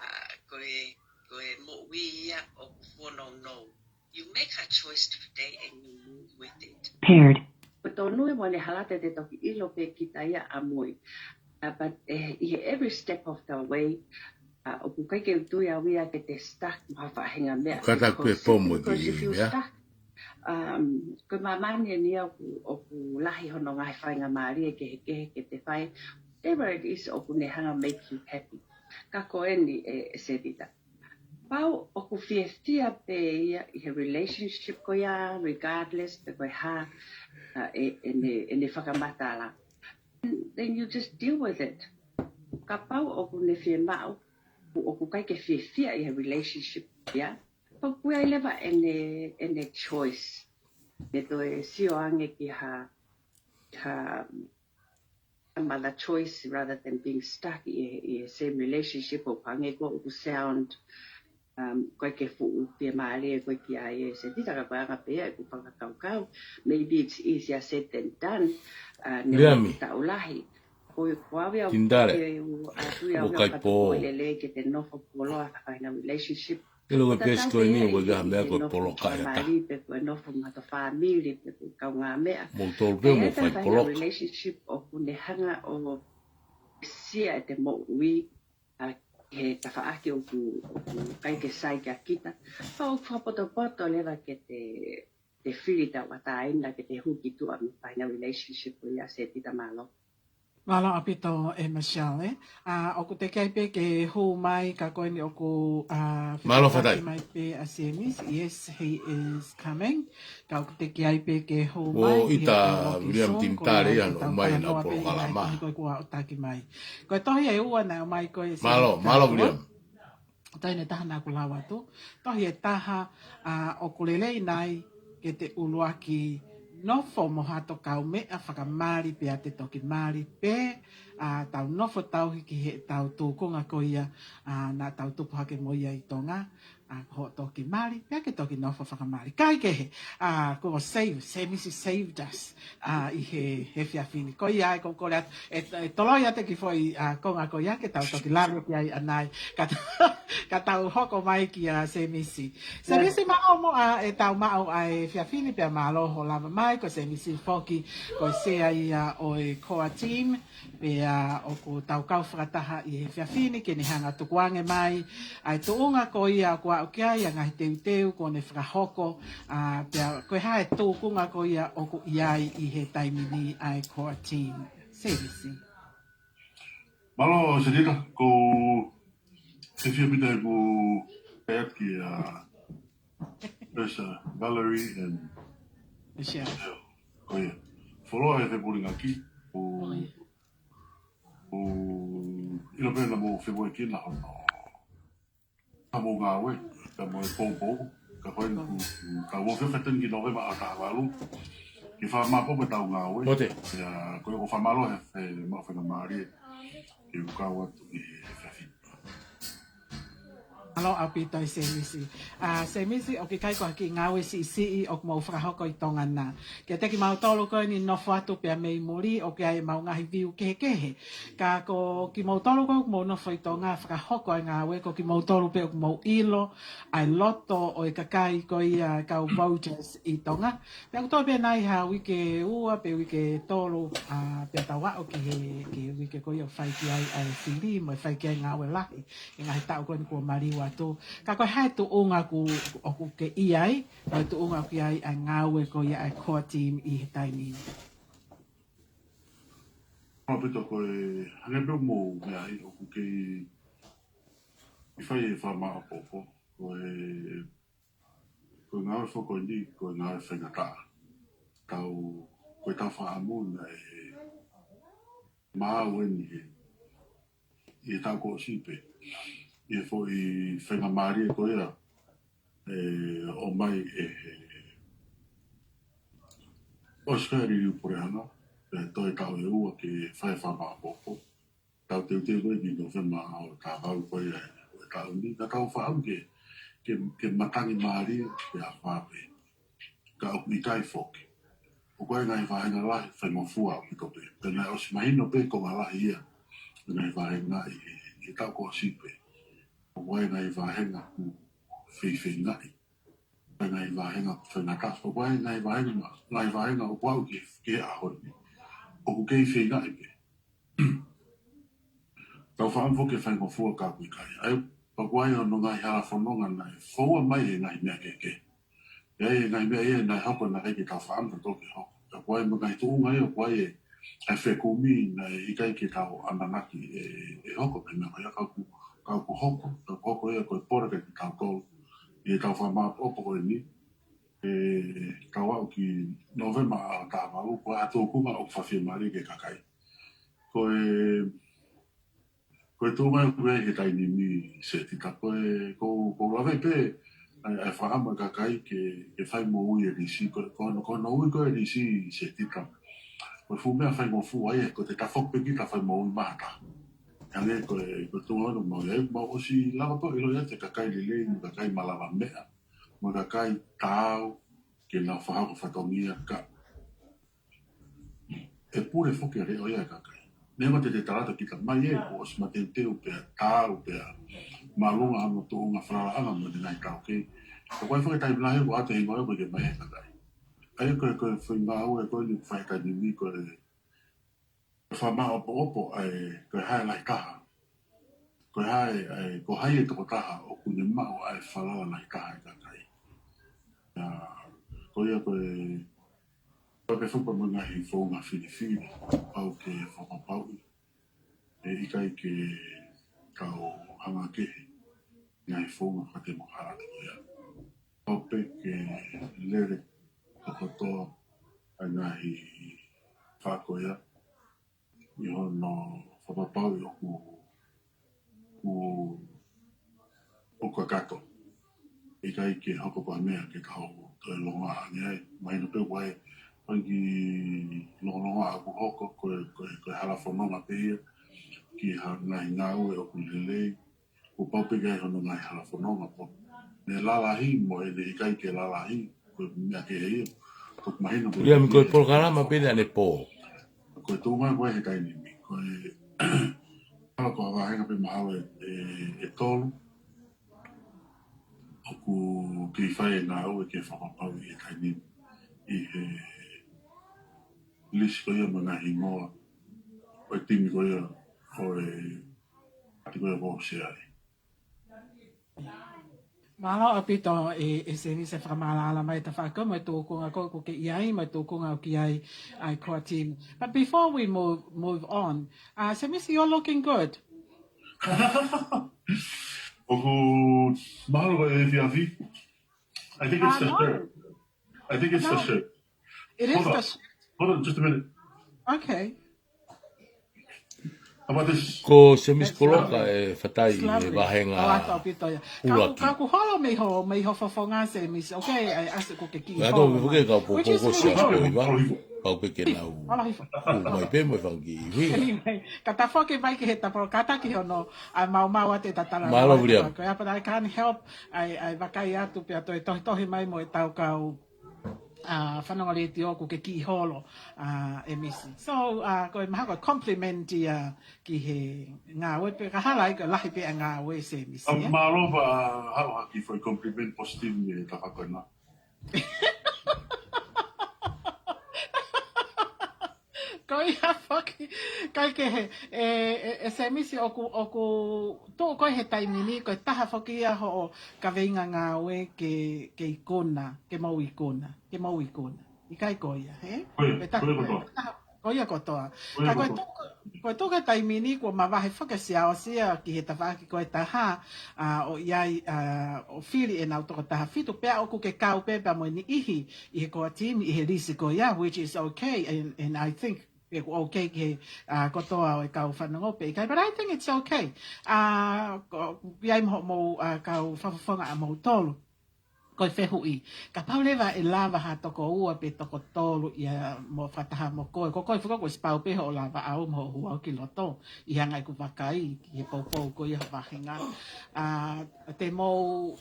ʻA, ko e, ko e moʻui ia ʻoku fononga. You make a choice today and you move with it. Paired. Ko e tonu ē mo ne hala te te toki ʻilo pē kita ia ʻamui. Uh, but, eh, ʻi he every step of the way, uh, ʻoku ʻikai ke u tui au ia ke te stuck mo ha faʻahinga meʻa. Kata because, pe pomo because if you stuck, um, ko e māmani eni ia ʻoku, ʻoku lahi hono ngaahi faingamālie kehekehe ke te fai. Whatever it is, ʻoku ne hanga make you happy. Ka ko eni ē, ʻe Setita. Pau ʻoku fiefia pē ia ʻi he relationship ko ia, regardless pe ko e hā, uh, ʻe, ʻene, ʻene fakamatala. Then you just deal with it. Kapau ʻoku ne fiemaʻu, ʻoku ʻikai ke fiefia ʻi he relationship ia, pau ʻoku ʻi ai leva ʻene, ʻene choice. Ne toe sio ange ki ha, ha, some other choice rather than being stuck ʻi he, ʻi he same relationship ʻo hangē ko ʻoku sound um, ko e ke fuʻu fiemālie ko e ki ai e Setita ka ko e anga pē ia ʻeku fakakaukau. Maybe it's easier said than done. Uh, ne Liami. Taʻu lahi. Ko e kuavi au Tindale. Ke u atu ia ʻo kai pō. Lele ke te nofo poloa ka fai na relationship. Ke lo ko e pesi ko eni, ko e ka mea ko e poloka e ta. Pe ko e nofo ma to family, pe ko e kaungāmeʻa. Mo tolu pē mo fai poloka. Relationship ʻoku ne hanga ʻo sia e te moʻui, a he tafaʻaki ʻoku, ʻoku ʻikai ke sai kia kita. Pea ʻoku fakapotopoto leva ke te, te fili tauʻatāina, ke te huki tuʻa mo fai na relationship ko ia Setita mālō. Mālō ʻaupito e Michelle, ē. A, ʻoku teʻeki ai pē ke hū mai ka ko eni ʻoku, a, Mālō fetaulaki fatai. Mai pē a Semis, yes, he is coming. Ka ʻoku teʻeki ai pē ke hū mai. Ita William Tintare ia no mai na polokalama. Ko e kua o taki mai. Ko e tohi ʻe ua na mai ko e Mālō, Setita. Mālō William. Taine taha naʻa ku lau atu. Tohi ʻe taha, a, ʻoku lelei nai ke te ʻuluaki nofo mo hato kaumeʻa fakamali pea te toki mali pē, a, tau nofo tauhi ki he tau tūkunga ko ia, a, naʻa tau tupu hake mo ia ʻi Tonga, a, ho toki mali, pea ke toki nofo fakamali. Kai kehe, a, ko save, Semisi saved us. A, ʻi he, he efiafi ni. Ko ia ai, ko, ko lea, e, e toloi atu ki foʻi, a, konga ko ia, ke tau toki lave ki ai ʻanai. Ka, ka tau hoko mai ki a Semisi. Semisi mālō mo, a, e tau maʻu ʻa e efiafi ni pea mālō hoʻo lava mai, ko Semisi foki, ko e sea ia ʻo e core team, pea ʻoku tau kau fakataha ʻi he efiafi ni, ke ne hanga tukuange mai, ʻa e tuʻunga ko ia ʻoku aʻu ki ai, ʻa e ngaahi teuteu, ko ne fakahoko, a, pea ko e hā e tūkunga ko ia ʻoku ʻi ai ʻi he taimi ni ʻa e core team. Semisi. Mālō, Setita, ko e fia pita ʻeku pea ki a Professor Valerie and Michelle. Ko ia. Foloa e fepulingaki, ʻo, ʻo, ʻilo pē na mo femoʻuekina hono. Ka mo ngāue, ka mo e poupou, ka ko e ku, ku, ka mo fefeten ki Novema ʻa taha valu. Ke fakamāpopo e tau ngāue. Mote. Ia, ko e ʻoku fakamālō he, he maʻu faingamālie. Ke u kau atu ʻi he efiafi. Mālō ʻaupito e Semisi. A, Semisi, ʻoku ʻikai ko ha kiʻi ngāue siʻisiʻi ʻoku mou fakahoko ʻi Tonga na. Kiate kimautolu ko eni nofo atu pea mei muli, ʻoku ʻi ai ʻemau ngaahi view kehekehe. Ka ko kimoutolu ko ē ʻoku mou nofo ʻi Tonga fakahoko e ngāue, ko kimoutolu pē ʻoku mou ʻilo ʻa e loto ʻo e kakai ko ia kau voters ʻi Tonga. Pea ʻoku toe pē nai ha uike ʻe ua pe uike ʻe tolu, a, pea tau aʻu ki he, ki he uike ko ia ʻoku fai ki ai ʻa e fili mo e fai ki ai e ngāue lahi ʻi he ngaahi taʻu ko eni kuo maliu atu. Ka ko e hā e tuʻunga ʻoku, ʻoku ke ʻi ai, ko e tuʻunga ʻoku ʻi ai ʻa e ngāue ko ia ʻa e core team ʻi he taimi ni. ʻAupito ko e, hangē pē ʻoku mou meaʻi ʻoku kei fai e fakamāpopo, ko e, ko e ngāue foki ko eni, ko e ngāue faingataʻa. Tau, ko e tau fakaʻamu naʻe maau eni he, ʻi he taʻu kuo ʻosi pē. ʻI he foʻi faingamālie ko ia, ʻe, ʻomai ʻe he, ʻosi ko ē liliu pulehanga, pea toe taʻu ʻe ua ke fai e fakamāpopo. Tau teuteu ko ē ki Novema ʻo taha valu ko ia ʻo e taʻu ni, ka tau fakaʻamu ke, ke, ke matangi mālie, ke afā pē. Ka ʻoku ʻikai foki. ʻOku ʻi ai e ngaahi vāhenga lahi, faingofua ʻaupito pē. Pea naʻe ʻosi mahino pē ko e ngaahi lahi ia. Pea ngaahi vāhenga ʻi, ʻi he taʻu kuo ʻosi pē. ʻOku ʻi ai e ngaahi vāhenga ʻoku feifeingaʻi. Pea ngaahi vāhenga ʻoku faingataʻa. ʻOku ʻi ai e ngaahi vāhenga, ngaahi vāhenga ʻoku aʻu ki, ki he ʻaho ni. ʻOku kei feingaʻi pē. Tau fakaʻamu foki ke faingofua ka ʻoku ʻikai. ʻA ia, pea ʻoku ʻi ai hono ngaahi hala fononga naʻe foua mai he ngaahi meʻa kehekehe. ʻI ai e ngaahi meʻa ia naʻe hoko naʻe ʻikai ke tau fakaʻamu ke hoko. Pea ʻoku ʻi ai mo e ngaahi tuʻunga ia, ʻoku ʻi ai e, e fekumi naʻe ʻikai ke tau ʻamanaki ʻe, ʻe hoko pē meʻa ko ia ka ʻoku, ka ʻoku hoko, ka ʻoku hoko ia ko e pola ke tau tolu. ʻI he tau fakamāpopo ko eni, ʻe, tau aʻu ki Novema ʻa taha valu, ko e ʻa e tūkunga ʻoku fakafiemālie ki he kakai. Ko e, ko e tuʻunga ʻoku ʻi ai he taimi ni Setita ko e, ko, ko lave pē, ʻa e, ʻa e fakaʻamu e kakai ke, ke fai moʻui e lisi, ko, ko, ko hono ui ko e lisi Setita. Ko e fuʻu meʻa faingofua ia, ko e tafoki pē kita fai moʻui mahata. Hangē ko e, ko e tuʻunga ʻoku mau ʻi ai, mau ʻosi lava pē ʻo ʻiloʻi ʻa e kakai lelei, mo e kakai malava meʻa, mo e kakai taau ke nau fakahoko fatongia ka ʻe pule foki ʻa e leʻo ia ʻa e kakai. Neongo te te tala atu kita mai ē, kuo ʻosi mateuteu pea taau pea māʻolunga hono tuʻunga falalaʻanga mo e ngaahi taukei. Ka ko e foʻi taimi lahi ʻoku ʻoatu e hingoa ko e ke mai e kakai. ʻA ia ko e, ko e foʻi ngāue ko eni ʻoku fai he taimi ni ko e fakamāʻopoʻopo ʻa e, ko e hā e lahi taha. Ko e hā e, ʻa e, ko hai e tokotaha ʻoku ne maʻu ʻa e falala lahi taha ʻa e kakai. ʻA, ko ia ko e, ko e pē foki mo e ngaahi founga filifili, pau ke fakapapauʻi. ʻE ʻikai ke tau hanga kehe ngaahi founga fakatemokalati ko ia. Pau pē ke lele kotoa ʻa e ngaahi fā ko ia, ʻi hono fakapapauʻi ʻoku, ʻoku, ʻoku kakato. ʻIkai ke hoko ko ha meʻa ke tau toe longoaʻa ange ai. Mahino pē ʻoku ʻi ai e kiʻi longolongoaʻa ʻoku hoko, ko e, ko e, ko e hala fononga pē ia ki ha ngaahi ngāue ʻoku lelei, kuo pau pē ke ʻi ai hono ngaahi hala fononga pē. Ne lalahi mo ʻene ʻikai ke lalahi, ko e meʻa kehe ia. Ko e mahino pē Liam, ko e polokalama pē ʻanepō. Ko e tuʻunga ko e he taimi ni, ko e hala ko e vāhenga pē mahalo ʻe, ʻe, ʻe tolu. ʻOku kei fai e ngāue ke fakapapauʻi he taimi ni ʻi he lisi ko ia mo e ngaahi hingoa ʻo e timi ko ia ʻo e ʻati ko ia ʻoku ou sea ai. Mālō ʻaupito ē, ē Semisi e fakamālōlō mai e tafaʻaki ko ē mo e tūkunga ko ē ʻoku ke ʻi ai, mo e tūkunga ʻoku ʻi ai ʻa e core team. But before we move, move on, uh, Semisi, you're looking good. ʻOku mahalo ko e efiafi. I think it's the shirt. I think it's the shirt. It is the shirt. Hold on, just a minute. Okay. How about this? Ko Semisi Koloka e fatai e vāhenga ʻuluaki. Ka ʻoku holo mei ho, mei ho fofonga Semisi. Okay, ʻa e ʻasi ko e kiʻi holo mai. Which is really good. Pau pē ke nau ʻū mai pē mo e fanga kiʻi hui. Anyway, ka ta foki mai ki he tapolo kata ki hono, ʻa e maumau atu e tatala. Mālō, Liam. But I can't help, ʻa e, ʻa e vakai atu pea toe tohitohi mai mo e tau kau, ʻa, fanongo letiō ʻoku ke kiʻi holo, ʻa, Semisi. So, ʻa, ko e mahalo ko e compliment ia ki he ngāue pē ka hala ai ko e lahi pē ʻa e ngāue Semisi, ē? Mālō pē, ʻa, haʻu ha kiʻi foʻi compliment positive ʻi he tafaʻaki ko ena. Ko ia foki, kae kehe, ē, ē, ē Semisi ʻoku, ʻoku tuʻu koe he taimi ni, ko e taha foki ia hoʻo kaveinga ngāue ke, ke ikuna, ke mou ikuna, ke mou ikuna. ʻIkai ko ia, hē? Ko ia, ko ia kotoa. Ko ia kotoa. Ka ko e tuʻu, ko e tuʻu he taimi ni kuo mavahe foki ʻa Siaosi ia ki he tafaʻaki ko e taha, ʻa, ʻo ʻi ai, ʻa, ʻo fili ʻenau toko taha fitu, pea ʻoku ke kau pē pea mo e niʻihi ʻi he core team, ʻi he lisi ko ia, which is okay, and, and I think ʻoku okay ki he, ʻa, kotoa ʻo e kau fanongo pe ʻikai, but I think it's okay. ʻA, ko, ʻi ai mo, mo, ʻa, kau fakafofonga ʻa moutolu. Ko e fehuʻi, kapau leva ʻe lava ha toko ua pe toko tolu ia mo fakataha mo koe. Ko koe foki kuo ʻosi pau pē hoʻo lavaʻau mo hoʻo huau ki loto, ʻi he anga ʻeku vakai ki he poupou ko ia ho vāhenga. ʻA, te mou,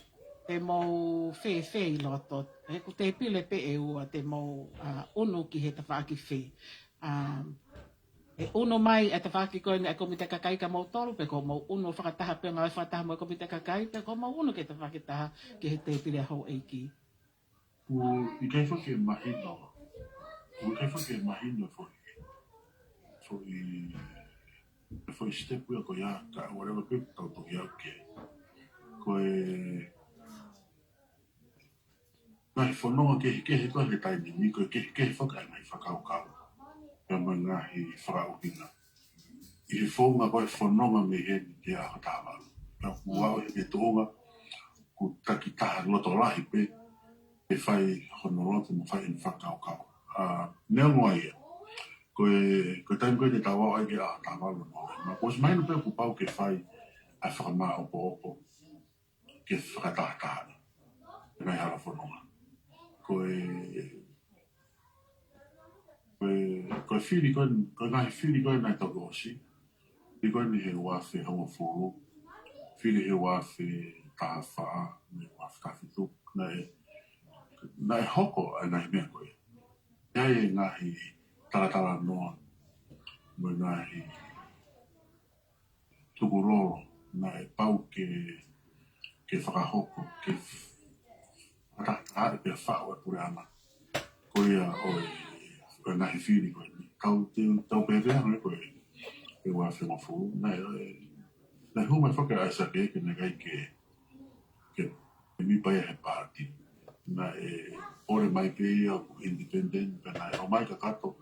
te mou fēfē ʻi loto. ʻEku tēpile pē ʻe ua, te mou, ʻa, ʻunu ki he tafaʻaki fē. ʻA, ʻe ʻunu mai e tafaʻaki ko eni ʻa e Komiti Kakai kia moutolu, pe ko hoʻomou ʻunu fakataha pē ngāue fakataha mo e Komiti Kakai, pe ko hoʻomou ʻunu ki he tafaʻaki taha ki he tēpile ʻa houʻeiki. ʻOku ʻikai foki ke mahino, ʻoku ʻikai foki ke mahino foʻi, foʻi, foʻi step ia ko ia ka whatever pē tau toki au ke. Ko e ngaahi fononga kehekehe ko ē he taimi ni, ko e kehekehe foki ʻa e ngaahi fakakaukau pea mo e ngaahi fakaʻuhinga ʻi he founga ko e fononga mei heni ki he ʻaho taha valu. Pea ʻoku aʻu he tuʻunga ʻoku takitaha loto lahi pē ke fai hono loto mo fai ʻene fakakaukau. ʻA, neongo ia, ko e, ko e taimi ko ē te tau aʻu ai ki he ʻaho taha valu mo e, ma kuo ʻosi mahino pē kuo pau ke fai ʻa e fakamāʻopoʻopo ke fakatahataha e ngaahi hala fononga. Ko e, ko e, ko e fili ko ē, ko e ngaahi fili ko ē naʻe toki ʻosi, Fili ko eni he ua afe hongofulu, fili he ua afe taha fā, mo e ua afe taha fitu, naʻe, naʻe hoko ʻa e ngaahi meʻa ko ē. ʻI ai e ngaahi talatalanoa, mo e ngaahi tukulolo, naʻe pau ke, ke fakahoko, ke fakataha pea faʻu e puleʻanga. Ko ia ʻo e, ʻo e ngaahi fili ko eni. Tau, te, tau pehē pē hangē ko e, e ua afe hongofulu. Naʻe, naʻe hū mai foki ʻa ʻAisake ke naʻe ʻikai ke, ke, ke mipa ia he paati. Naʻe ʻole mai pē ia ʻoku independent, pea naʻe ʻomai kakato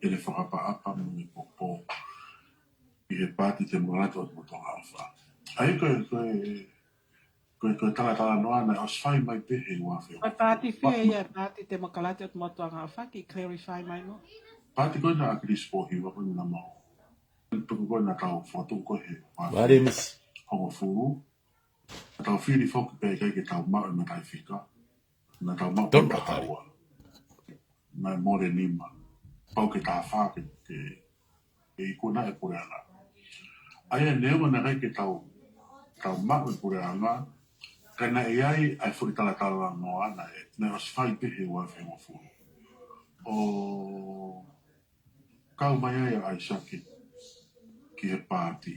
ʻene fakaʻapaʻapa mo e popo ʻi he Paati Temokalati ʻo Motuʻanga ʻOfa. ʻA ia ko e, ko e, ko e, ko e talatalanoa naʻe ʻosi fai mai pē he ua afe. Ko e paati fē ia, Paati Temokalati ʻo Motuʻanga ʻOfa, ke clarify mai mo? Paati ko ena ʻa ʻAkilisi Pōhiva ko ena naʻa mau. Tuku ko ena tau fokotuʻu ko ē he ua afe hongofulu. Naʻa tau fili foki pea ʻikai ke tau maʻu e mataʻifika. Naʻa tau maʻu pē ʻe taha ua. Naʻe mole nima. Pau ke taha fā ke, ke, ke ikuna e puleʻanga. ʻA ia neongo naʻe ʻikai ke tau, tau maʻu e puleʻanga, ka naʻe ʻi ai ʻa e foʻi talatalanoa naʻe, naʻe ʻosi fai pē he ua afe hongofulu. ʻO kau mai ai ʻa ʻAisake ki he paati.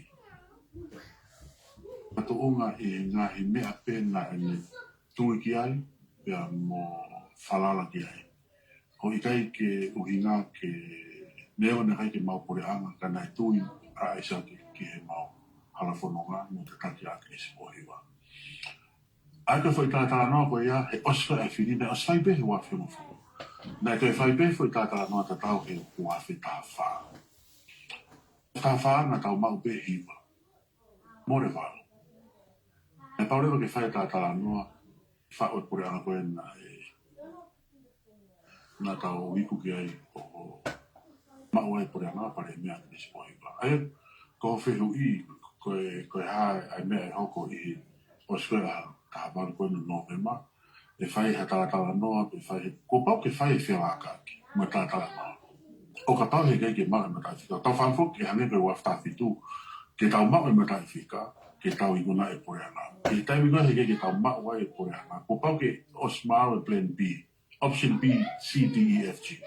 Matuʻunga ʻi he ngaahi meʻa pē naʻa ne tui ki ai, pea mo falala ki ai. ʻO ʻikai ke ʻuhinga ke neongo naʻe ʻikai ke maʻu puleʻanga ka naʻe tui ʻa ʻAisake ki he maʻu halafononga mo e tataki ʻa ʻAkilisi Pōhiva. ʻA ia ko e foʻi talatalanoa ko ia, he ʻosi ko ē ʻa e fili, naʻe ʻosi fai pē he ua afe hongofulu. Naʻe toe fai pē foʻi talatalanoa tatau he ua afe taha fā. Taha fā naʻa tau maʻu pē hiva. Mole valu. Naʻe pau leva ke fai talatalanoa, faʻu e puleʻanga ko ē naʻe, naʻa tau iku ki ai ʻo, ʻo maʻu ai e puleʻanga, Palēmia ʻAkilisi Pōhiva. ʻA ia, ko hoʻo fehuʻi, ko e, ko e hā ʻa e meʻa ʻe hoko ʻi he ʻosi ko ē ʻa e taha valu ko ē ʻo Nōvema, ʻe fai ha talatalanoa, ʻe fai he, kuo pau ke fai e fealakaaki mo e talatalanoa. ʻO kapau he ʻikai ke maʻu e mataʻifika. Tau fakafoki hangē ko e ua afe taha fitu, ke tau maʻu e mataʻifika, ke tau ikuna e puleʻanga. ʻI he taimi ko ē he ʻikai ke tau maʻu ai e puleʻanga, kuo pau ke ʻosi maʻu e plan B, option B, C, D, E, F, G.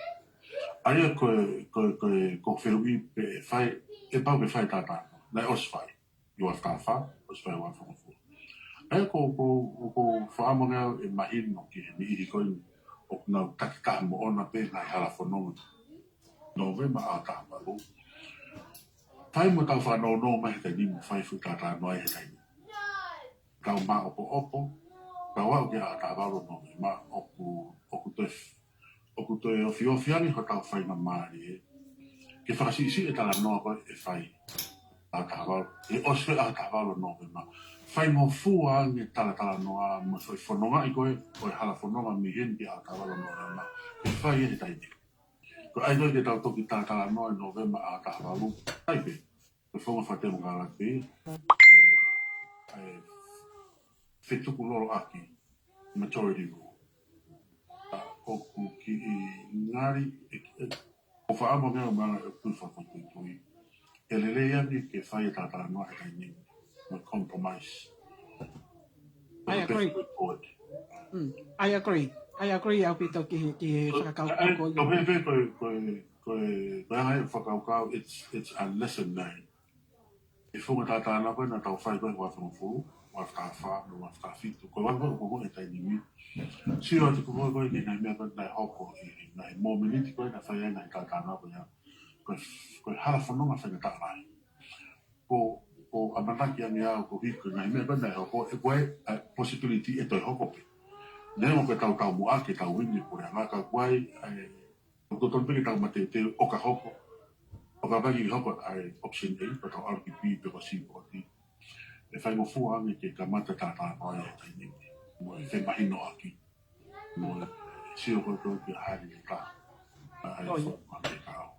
ʻA ia ko e, ko e, ko e, ko hoʻo fehuʻi pe ʻe fai, ʻe pau ke fai talatalanoa. Naʻe ʻosi fai. ʻI he ua afe taha fā, ʻosi fai ua afe hongofulu. ʻA ia ko, ko, ko, ko e fakaʻamu ange au ʻe mahino ki he niʻihi ko eni ʻoku nau takitaha moʻona pē ngaahi halafononga. Nōvema ʻaho taha valu. Fai mo tau fakanounou mai he taimi ni mo fai foʻi talatalanoa ai he taimi ni. Tau māʻopoʻopo, tau aʻu ki he ʻaho taha valu ʻo Nōvema ʻoku, ʻoku toe f-, ʻoku toe ofiofi ange hotau faingamālie ke fakasiʻisiʻi e talanoa ko ē ʻe fai ʻaho taha valu, ʻe ʻosi ko ē ʻaho taha valu ʻo Nōvema. Faingofua ange talatalanoa mo e foʻi fonongaʻi ko ē ʻo e halafononga mei heni ki he ʻaho taha valu ʻo Nōvema, ʻe fai ia he taimi ni. Ko e ʻai ko ē ke tau toki talatalanoa ʻi Nōvema ʻaho taha valu, ʻai pē, ko e founga fakatemokalati, ʻe, ʻe fetukuloloʻaki, majority rule. ʻA, ʻoku kiʻi ngali, ʻe, ʻe, ʻoku ou fakaʻamu ange au mo e ʻeku tui fakafoʻituitui, ʻe lelei ange ke fai e talatalanoa he taimi ni, mo e compromise. I agree. Mm, I agree. I agree ʻaupito ki he, ki he fakakaukau ko ia. Ko e, ko e, ko e, ko e, ko e anga e fakakaukau, it's, it's a lesson learned. ʻI he founga talatalanoa ko ē naʻa tau fai ko ē he ua afe hongofulu, ua afe taha fā, ua afe taha fitu. Ko e anga ko ē ʻoku hoko he taimi ni. Sio atu ko ē ko ē ki he ngaahi meʻa ko ē naʻe hoko ʻi he ngaahi mōmeniti ko ē naʻe fai ai e ngaahi talatalanoa ko ia. Ko e, ko e halafononga faingataʻa lahi. Ko, ko e ʻamanaki ange au ko e hiki ko e ngaahi meʻa ko ē naʻe hoko, ʻe ko e, ʻa e possibility ʻe toe hoko pē. Neongo ko e tau taumuʻa ke tau wini e puleʻanga ka ko e, ʻa e, ʻoku totonu pē ke tau mateuteu ʻo ka hoko. ʻO kapau ʻe hoko ʻa e option A, pea tau ʻalu ki B, pe ko C, pe ko D. ʻE faingofua ange ke kamata talatalanoa ai he taimi ni. Mo e femahinoʻaki. Mo e sio ko ē ko ē ki he hali e ka. ʻA e fo-, ma ke kau.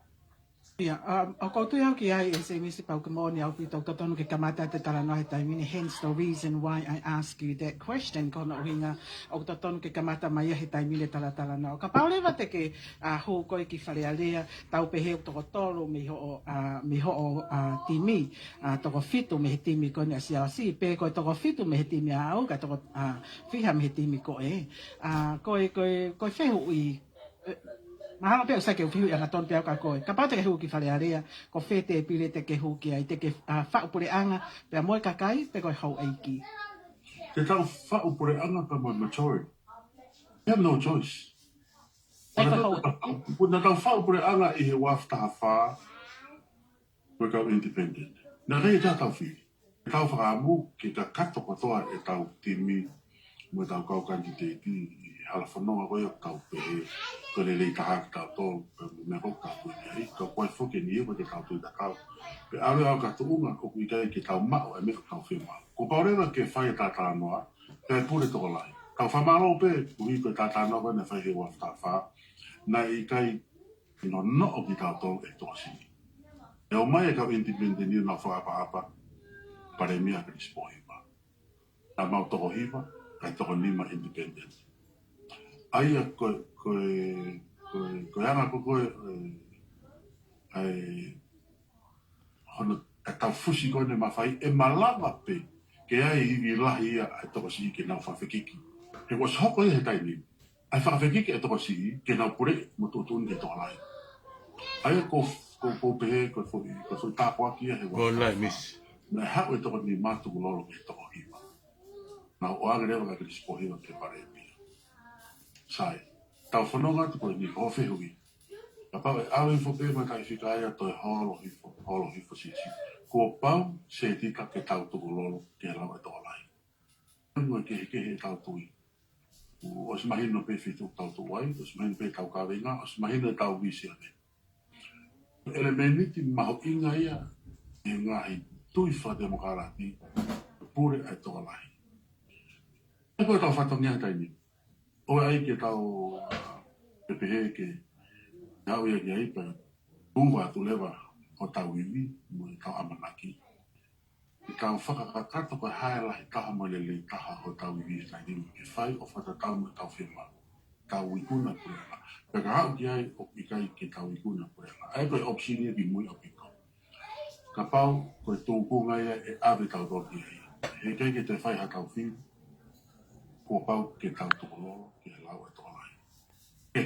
Ia, um, ʻoku ou tui au ki ai, ʻe Semisi, pau ke moʻoni ʻaupito, ʻoku totonu ke kamata ʻete talanoa he taimi ni, hence the reason why I ask you that question, ko hono ʻuhinga ʻoku totonu ke kamata mai ia he taimi ni e talatalanoa. Kapau leva te ke, uh, hū koe ki Fale Alea, tau pehē ʻoku toko tolu mei hoʻo, uh, mei hoʻo, uh, timi, uh, toko fitu mei he timi ko eni ʻa Siaosi, pe ko e toko fitu mei he timi ʻaʻau, kae toko, uh, fiha mei he timi ko ē. Uh, ko e, ko e, ko e fehuʻi, ē, mahalo pē ʻoku sai ke u fehuʻi angatonu pē au kia koe. Kapau te ke hū ki Fale Alea, ko fē tēpile te ke hū ki ai, te ke, uh, faʻu puleʻanga pea mo e kakai, pe ko e houʻeiki? Te tau faʻu puleʻanga pea mo e majority. We have no choice. Sai, ko e houʻeiki? Naʻa tau faʻu puleʻanga ʻi he ua afe taha fā, ko e kau independent. Naʻe ʻikai ke tau fili. Ke tau fakaʻamu ke kakato kotoa ʻetau timi mo ʻetau kau kanititeiti ʻi he hala fononga ko ia ʻoku tau pehē ko e lelei taha kitautolu, pea mo e meʻa ko ē ʻoku tau tui ai, ka ko e foki eni ia ko e ke tau tui tatau. Pea ʻave au ki ha tuʻunga ʻoku ʻikai ke tau maʻu e meʻa ʻoku tau fiemaʻu. Kuo pau leva ke fai e talatalanoa, pea pule tokolahi. Tau fakamālō pē, koeʻuhi ko e talatalanoa ko ē naʻe fai he ua afe taha fā, naʻe ʻikai ke nonoʻo kitautolu ʻe he tokosiʻi. ʻE ō mai e kau independent ia ʻo nau fakaʻapaʻapa, Palēmia Chris Pōhiva. Naʻa mau toko hiva, kae toko nima independent. ʻA ia ko e, ko e, ko e, ko e anga ko ē, ko e, ʻa e, hono, ʻetau fusi ko eni ʻe mafai, ʻe malava pē ke ʻi ai e ivi lahi ia ʻa e tokosiʻi ke nau fakafekiki. He kuo ʻosi hoko ia he taimi ni. ʻA e fakafekiki ʻa e tokosiʻi ke nau pule mo tuʻutuʻuni ki he tokolahi. ʻA ia ko, ko, ko u pehē, ko e foʻi, ko e foʻi tāpuaki ia he ua afe taha fā. Naʻe haʻu e toko nima tukulolo ki he toko hiva. Nau ʻoange leva kia Chris Pōhiva ke Palēmia. Sai, tau fononga atu ko eni hoʻo fehuʻi. Kapau ʻe ʻave hifo pē mataʻifika ia toe holo hifo, holo hifo siʻisiʻi. Kuo pau Setita ke tau tukulolo ki he lau ʻa e tokolahi. Mo e kehekehe ʻetau tui. ʻOsi mahino pē feituʻu ʻoku tau tuʻu ai, ʻosi mahino pē ʻetau kaveinga, ʻosi mahino ʻetau vīsone. ʻElemēniti mahuʻinga ia ʻi he ngaahi tui fakatemokalati, pule ʻa e tokolahi. ʻE ko ʻetau fatongia he taimi ni. ʻOku ʻai ke tau, uh, pehē ke haʻu ia ki ai pea tuku atu leva hotau ivi mo ʻetau ʻamanaki. Ke tau fakakakato ko e hā e lahi taha mo e lelei taha hotau ivi he taimi ni ke fai ʻo fakatatau mo ʻetau fiemaʻu. Tau ikuna puleʻanga. Pea ka haʻu ki ai ʻoku ʻikai ke tau ikuna puleʻanga. ʻA ia ko e option ia ki mui ʻaupito. Kapau ko e tūkunga ia ʻe ʻave tautolu ki ai. He ʻikai ke toe fai haʻatau fili, kuo pau ke tau tukulolo ki he lau ʻa e tokolahi. ʻE,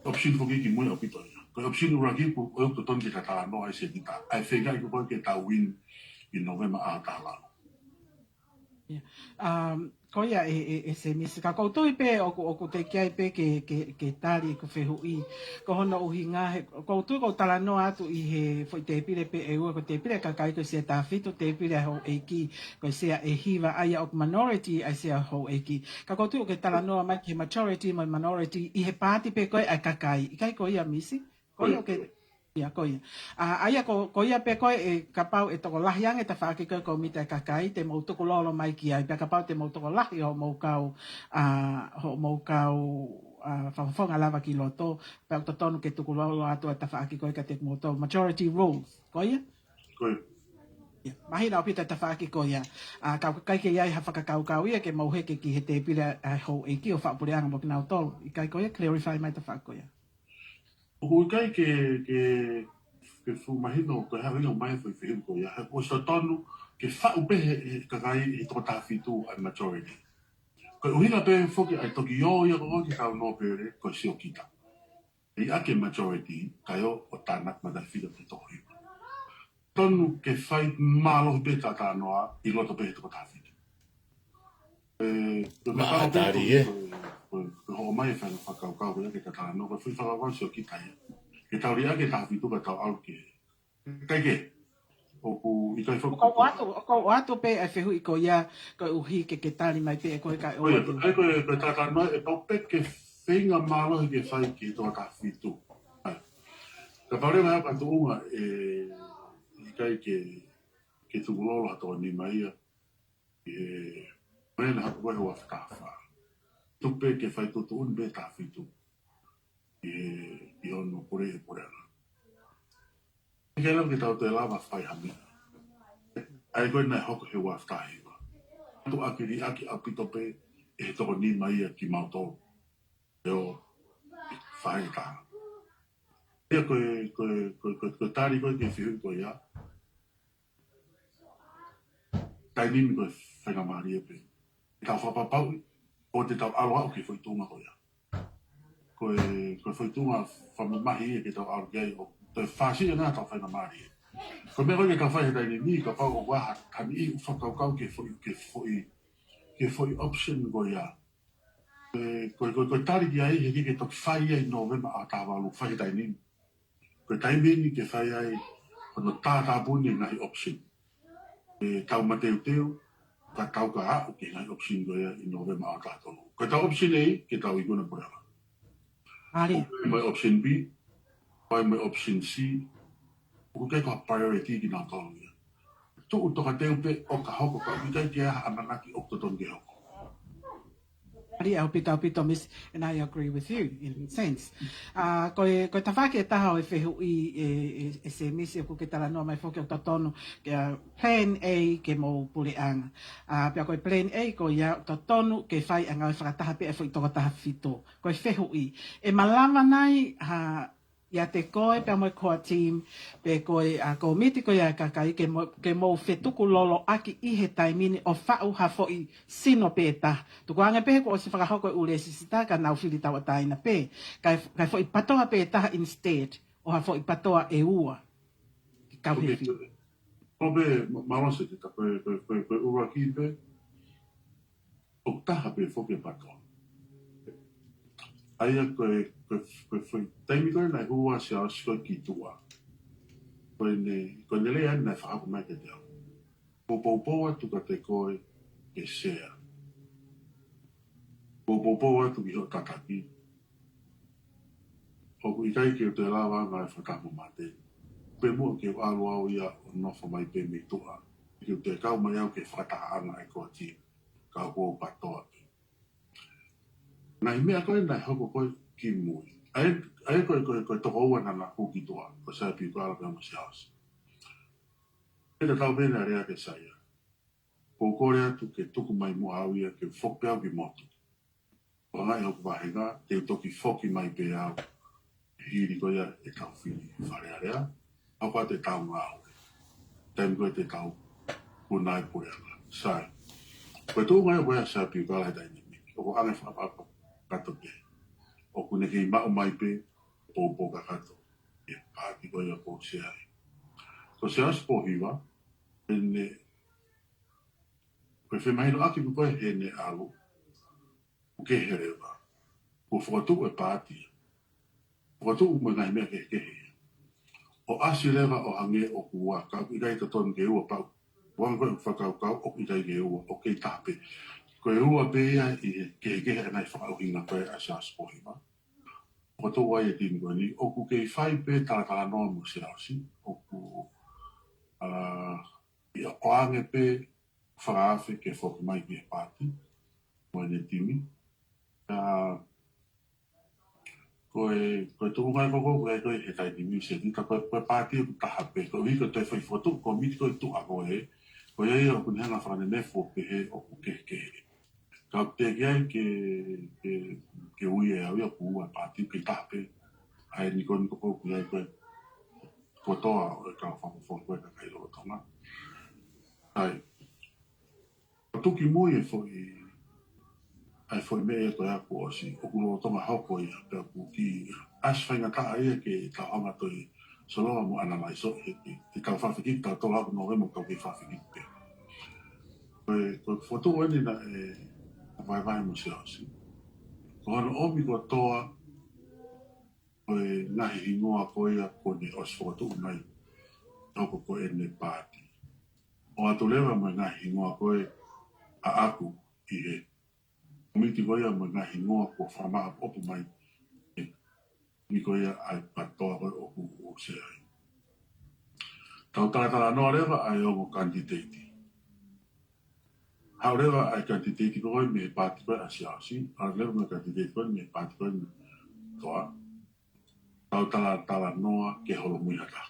option foki ki mui ʻaupito ia. Ko e option ʻuluaki ko ē ʻoku totonu ke tau talanoa ai Setita. ʻA e feingaʻi ko ē ke tau win ʻi Nōvema ʻaho taha valu. Ia. Um, ko ia ʻe, ʻe, ʻe Semisi, ka ʻoku ou tui pē ʻoku, ʻoku teʻeki ai pē ke, ke, ke tali ʻeku fehuʻi. Ko hono ʻuhinga he, ʻoku ou tui ʻoku ou talanoa atu ʻi he foʻi tēpile pē ʻe ua, ko e tēpile ʻa e kakai ko e sea taha fitu, tēpile ʻa e houʻeiki ko e sea ʻe hiva, ʻa ia ʻoku minority ʻa e sea houʻeiki. Ka ʻoku ou tui ʻoku ke talanoa mai ki he majority mo e minority ʻi he paati pē ko ē ʻa e kakai. ʻIkai ko ia, Misi? Ko ia ʻoku ke, ia, ko ia. ʻA, ʻa ia ko, ko ia pē ko ē, kapau ʻe tokolahi ange tafaʻaki ko ē ʻo e kōmiti ʻa e kakai, te mou tukulolo mai ki ai, pea kapau te mou tokolahi hoʻomou kau, ʻa, hoʻomou kau, ʻa, fakafofonga lava ki loto, pea ʻoku totonu ke tukulolo atu ʻa e tafaʻaki ko ē kiate kimoutolu. Majority rules, ko ia? Ko ia. Ia, mahino ʻaupito e tafaʻaki ko ia. ʻA, ka ʻoku ʻikai ke ʻi ai ha fakakaukau ia ke mou heke ki he tēpile ʻa e houʻeiki ʻo faʻu puleʻanga mo kinautolu. ʻIkai ko ia, clarify mai e tafaʻaki ko ia. ʻOku ʻikai ke, ke, ke fuʻu mahino ko e hā e ʻuhinga ʻoku ʻomai e foʻi fehuʻi ko ia. He ʻoku ʻosi totonu ke faʻu pē he, he kakai ʻe toko taha fitu ʻa e majority. Ko e ʻuhinga pē foki ʻa e toki ō ia ko ē ki he kau nōpele ko e siokita. ʻI ake majority, kae ō ʻo tānaki mataʻifika ki he toko hiva. Totonu ke fai mālohi pē e talanoa ʻi loto pē he toko taha fitu. ʻE, ko e meʻa pau pē ko e, ko e, ko e hoʻo ʻomai e fanga fakakaukau ko ia ke tau talanoa, ko e foʻi fakakaukau siokita ia. Ke tau liʻaki e taha fitu ka tau ʻalu ki he. ʻIkai ke. ʻOku ʻikai foki. ʻOku ou ʻoatu, ʻoku ou ʻoatu pē e fehuʻi ko ia, koeʻuhi ke ke tali mai pē ʻe koe kae ʻoua. Ko ia, ʻai ko e, ko e talanoa ʻe pau pē ke feinga mālohi ke fai ki he toko taha fitu. ʻAi. Kapau leva ʻe aʻu ki ha tuʻunga ʻe ʻikai ke, ke tukulolo ha toko nima ia. ʻI he, mei he haʻu ko ē he ua afe taha fā. Tuku pē ke fai tuʻutuʻuni pē taha fitu. ʻI he, ʻi hono pule e puleʻanga. ʻIkai lava ke tau toe lava fai ha meʻa. ʻA ia ko ē naʻe hoko he ua afe taha hiva. Tuʻaki liʻaki ʻaupito pē ʻe he toko nima ia kimautolu. ʻIo, fai taha. ʻIo, ko e, ko e, ko e, ko e, ko e tali ko ē ki he fehuʻi ko ia. Taimi ni ko e faingamālie pē. Te tau fakapapauʻi, ʻo te tau ʻalu ʻo aʻu ki he foʻi tuʻunga ko ia. Ko e, ko e foʻi tuʻunga fakamamahi ia ke tau ʻalu ki ai ʻo toe fāsiʻi ange ʻetau faingamālie. Ko e meʻa ko ē ke tau fai he taimi ni, kapau ʻoku ʻi ai ha niʻihi ʻoku fakakaukau ki he foʻi, ki he foʻi, ki he foʻi option ko ia. Ko e, ko e, ko e, ko e tali ki ai, he ʻikai ke toki fai ia ʻi Nōvema ʻaho taha valu, fai he taimi ni. Ko e taimi ni ke fai ai hono tātāpuni e ngaahi option. ʻE tau mateuteu, ka tau ka aʻu ki he ngaahi option ko ia ʻi Nōvema ʻaho taha tolu. Ko ʻetau option A, ke tau ikuna puleʻanga. ʻAli. ʻO fai mo e option B, fai mo e option C, ʻoku ʻikai ko ha priority kinautolu ia. Tuʻu tokateu pē ʻo ka hoko ka ʻoku ʻikai ke ʻi ai ha ʻamanaki ʻoku totonu ke hoko. ʻAli, ʻaupito, ʻaupito, Miss, and I agree with you in a sense. Uh, ko e, ko e tafaʻaki ʻe taha ʻo e fehuʻi ʻe, ʻe, ʻe Semisi ʻoku ke talanoa mai foki ʻoku totonu ke, uh, plan A ke mou puleʻanga. Uh, pea ko e plan A ko ia ʻoku totonu ke fai ʻa e ngāue fakataha pē ʻa e foʻi toko taha fitu. Ko e fehuʻi, ʻe malava nai ha ʻiate koe pea mo e core team, pe ko e, uh, kōmiti ko ia ʻa e kakai ke mo-, ke mou fetukuloloʻaki ʻi he taimi ni ʻo faʻu ha foʻi sino pē ʻe taha. Tukuange pē he kuo ʻosi fakahoko e ʻū lēsisita ka nau fili tauʻatāina pē. Kae, kae foʻi patoa pē ʻe taha instead ʻo ha foʻi patoa ʻe ua. Kau Ok, he fi. Ko pē, ma-, mālō Setita, ko e, ko e, ko e, ko e ʻuluaki pē, ʻoku taha pē foki e patoa. ʻA ia ko e, ko e, ko e foʻi taimi ko ē naʻe hū ai ʻa Siaosi ko ē ki tuʻa. Ko ʻene, ko ʻene lea naʻe fakahoko mai kiate au. Ko e poupou atu kiate koe ke sea. Ko e poupou atu ki hoʻo tataki. ʻOku ʻikai ke u toe lava ʻa e fakataha mo Māteni. Pea muʻa ke u ʻalu au ia ʻo nofo mai pē mei tuʻa. Ke u toe kau mai au ki he fakatahaʻanga ʻa e core team. Ka ʻoku ou patoa pē. Ngaahi meʻa ko ē naʻe hoko ko ē ki mui. ʻA ia, ʻa ia ko e, ko e, ko e toko ua naʻa na hū ki tuʻa. Ko Saia Piukala pea mo Siaosi. Pea tatau pē ʻena lea kia Saia. Ko e kole atu ke tuku mai muʻa au ia ke u foki pē au ki motu. Ko e hanga ʻe hoku vāhenga, te u toki foki mai pē au. Hili ko ia ʻetau fili Fale Alea. Hoko atu ʻetau ngāue. Taimi ko ē te tau ikuna ai puleʻanga. Sai. Ko e tuʻunga ia ko ē ʻa Saia Piukala he taimi ni. ʻOku ʻange fakaʻapaʻapa kakato pē. ʻOku ne kei maʻu mai pē, poupou kakato. ʻE paaki ko ia ʻoku ou sea ai. Ko Siaosi Pōhiva, ʻene, ko e femahinoʻaki ko ē heʻene ʻalu, ʻoku kehe leva. Kuo fokotuʻu e paati. Fokotuʻu mo e ngaahi meʻa kehekehe. ʻO ʻasi leva ʻo hangē ʻoku ua, ka ʻoku ʻikai totonu ke ua pau. Ua ko e fakakaukau ʻoku ʻikai ke ua, ʻoku kei taha pē. Ko e ua pē ia ʻi he kehekehe ʻa e ngaahi fakaʻuhinga ko ē ʻa Siaosi Pōhiva. Fokotuʻu ai e timi ko eni, ʻoku kei fai pē talatalanoa mo Siaosi, ʻoku, ʻa, ʻi ʻoange pē fakaafe ke foki mai ki he paati, mo ʻene timi. ʻA, ko e, ko e tuʻunga ia ko ē, ko e, ko e he taimi ni Setita ko e, ko e paati ʻoku taha pē, koeʻuhi ko e toe fai fokotuʻu kōmiti ko ē tuʻa ko ē, ko ia ia ʻoku ne hanga fakanenefu ʻo pehē ʻoku kehekehe. Ka ʻoku teʻeki ai ke, ke, ke ui ʻe au ia ʻoku ua e paati, ʻoku kei taha pē. ʻA e nikoniko ko ē ʻoku ʻi ai ko ē kotoa ʻo e kau fakafofonga ko ē kakai lolotonga. ʻAi. ʻO tuki mui e foʻi, ʻa e foʻi meʻa ia ko ē ʻoku ʻosi, ʻoku lolotonga hoko ia, pea ʻoku kiʻi ʻasi faingataʻa ia ke tau hanga ʻo toe soloa mo analyze ʻo he, ke, ke tau fakafekiki, tau tolo aku Nōvema tau kei fakafekiki pē. Ko e, ko e fokotuʻu eni naʻe vahevahe mo Siaosi. Ko hono ʻomi kotoa, ko e ngaahi hingoa ko ia kuo ne ʻosi fokotuʻu mai. Hoko ko ʻene paati. ʻOatu leva mo e ngaahi hingoa ko ē ʻaʻaku ʻi he kōmiti ko ia mo e ngaahi hingoa kuo fakamaʻopoʻopo mai. ʻE, ni ko ia ʻa e patoa ko ē ʻoku ou sea ai. Tau talatalanoa leva ʻa e ongo kanititeiti. Haʻu leva ʻa e kanititeiti ko ē mei he paati ko ē ʻa Siaosi, haʻu leva mo e kanititeiti ko ē mei he paati ko ē mei he toa. Tau talatalanoa ke holomui ha taha.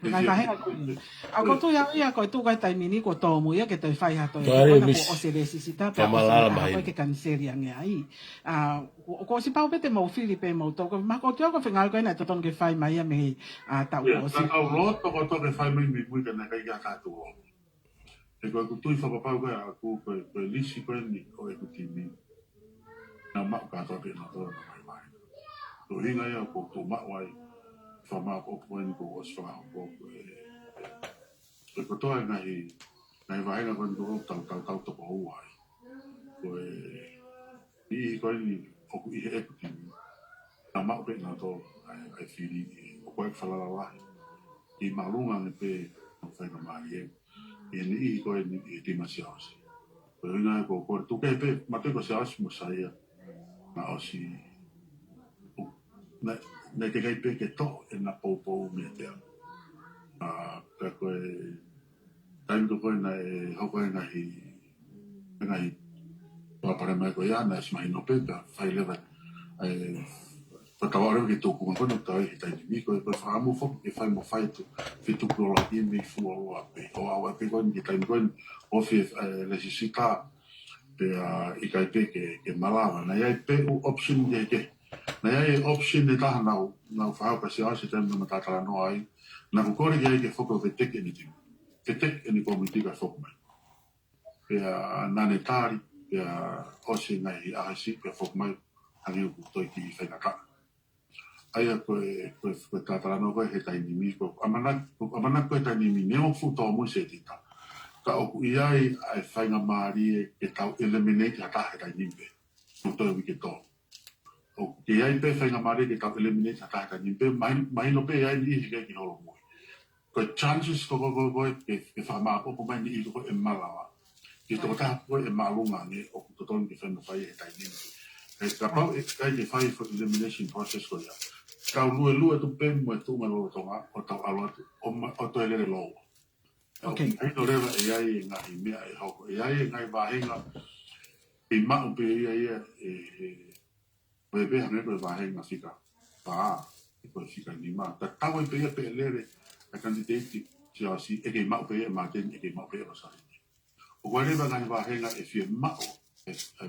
Ngaahi vāhenga ko ia. ʻA ia ko e tuʻu ia ko e taimi ni kuo tōmui ia ke toe fai ha toe. Ko e ʻosi e lēsisita pea ʻosi e hā ko ē ke kaniseli ange ai. ʻA, kuo ʻosi pau pē te mau fili pē mautolu. Ko e mahalo ko e fengāueʻaki ko ē naʻe totonu ke fai mai ia mei he taʻu kuo ʻosi. Ka ʻoku ou loto kotoa ke fai mai mei mui ka naʻe ʻikai ke kātaki. He ko ʻeku tui fakapapau ko ē ʻaʻaku ko e, ko e lisi ko eni ʻo ʻeku timi. Naʻa maʻu kātoa pē nautolu ʻenau ngaahi vāhenga. Ko e ʻuhinga ia ʻoku ou tuʻu maʻu ai, fakamāʻopoʻopo ko eni kuo ʻosi fakahoko ko e, ko e kotoa e ngaahi, ngaahi vāhenga ko eni ʻoku tau, tau, tau toko ua ai. Ko e niʻihi ko eni ʻoku ʻi heʻeku timi. Naʻa maʻu pē nautolu ʻa e, ʻa e fili ʻi, ʻoku ʻikai falala lahi. ʻI māʻolunga ange pē ʻenau faingamālie ʻi he niʻihi ko eni ʻi he timi ʻa Siaosi. Ko e ʻuhinga ia ʻoku ou kole tuku kehe pē, mateʻi ko Siaosi mo Saia. Naʻe ʻosi, ʻo, naʻe, naʻe teʻeki ai pē ke toʻo ʻena poupou meiate au. ʻA, ka ko e taimi ko ē naʻe hoko ai e ngaahi, ngaahi palopalema ko ia, naʻe ʻosi mahino pē, pea fai leva, ʻe, ko e tau ʻalu leva ki he tūkunga ko ē naʻa tau ʻi he taimi ni, ko e, ko e fakaʻamu foki ke fai mo fai atu fetukuloloaʻaki mei fuoloa pē. ʻO aʻu pē ko eni ki he taimi ko eni, ʻoku ofi e, ʻe, lēsisita, pea ʻikai pē ke, ke malava. Naʻe ʻi ai pē ʻū option kehekehe. Naʻe ʻi ai e option ʻe taha naʻa ku, naʻa ku fakahoko kia Siaosi he taimi naʻa ma talatalanoa ai. Naʻa ku kole ki ai ke foki ʻo veteki ʻene timi. Veteki ʻene kōmiti kae foki mai. Pea naʻa ne tali, pea ʻosi e ngaahi ʻaho siʻi pea foki mai, hangē ʻoku toe kiʻi faingataʻa. ʻA ia ko e, ko e, ko e talatalanoa ko ē he taimi ni, ko e ʻamanaki, ko e ʻamanaki ko ē he taimi ni, neongo ʻoku fuʻu tōmui Setita. Ka ʻoku ʻi ai ʻa e faingamālie ke tau eliminate ha taha he taimi ni pē. ʻO toe uike tolu. ʻOku ʻi ai pē faingamālie ke tau eliminate ha taha he taimi ni pē, mahi-, mahino pē ʻe ʻi ai e niʻihi ʻikai ke holomui. Ko e chances ko ē, ko ē, ko ē, ke, ke fakamāʻopoʻopo mai e niʻihi ko ē ʻe malava. Ke tokotaha ko ē ʻe māʻolunga ange ʻoku totonu ke fai mo fai he taimi ni. He kapau ʻe ʻikai ke fai foʻi elimination process ko ia, tau luelue atu pē mo e tuʻunga lolotonga ʻo tau ʻalu atu, ʻo ma-, ʻo toe lele lōua. Ok. ʻOku mahino leva ʻe ʻi ai e ngaahi meʻa ʻe hoko, ʻe ʻi ai e ngaahi vāhenga ʻe maʻu pē ia ia, ʻe, ʻe, ʻo e pē hangē ko e vāhenga fika fā, ko e fika nima. Tatau ai pē ia pe ʻe lele ʻa e kanititeiti Siaosi, ʻe kei maʻu pē ia ʻe Māteni, ʻe kei maʻu pē ia ʻe Losālini. ʻOku ʻi ai leva e ngaahi vāhenga ʻe fiemaʻu ʻe, ʻe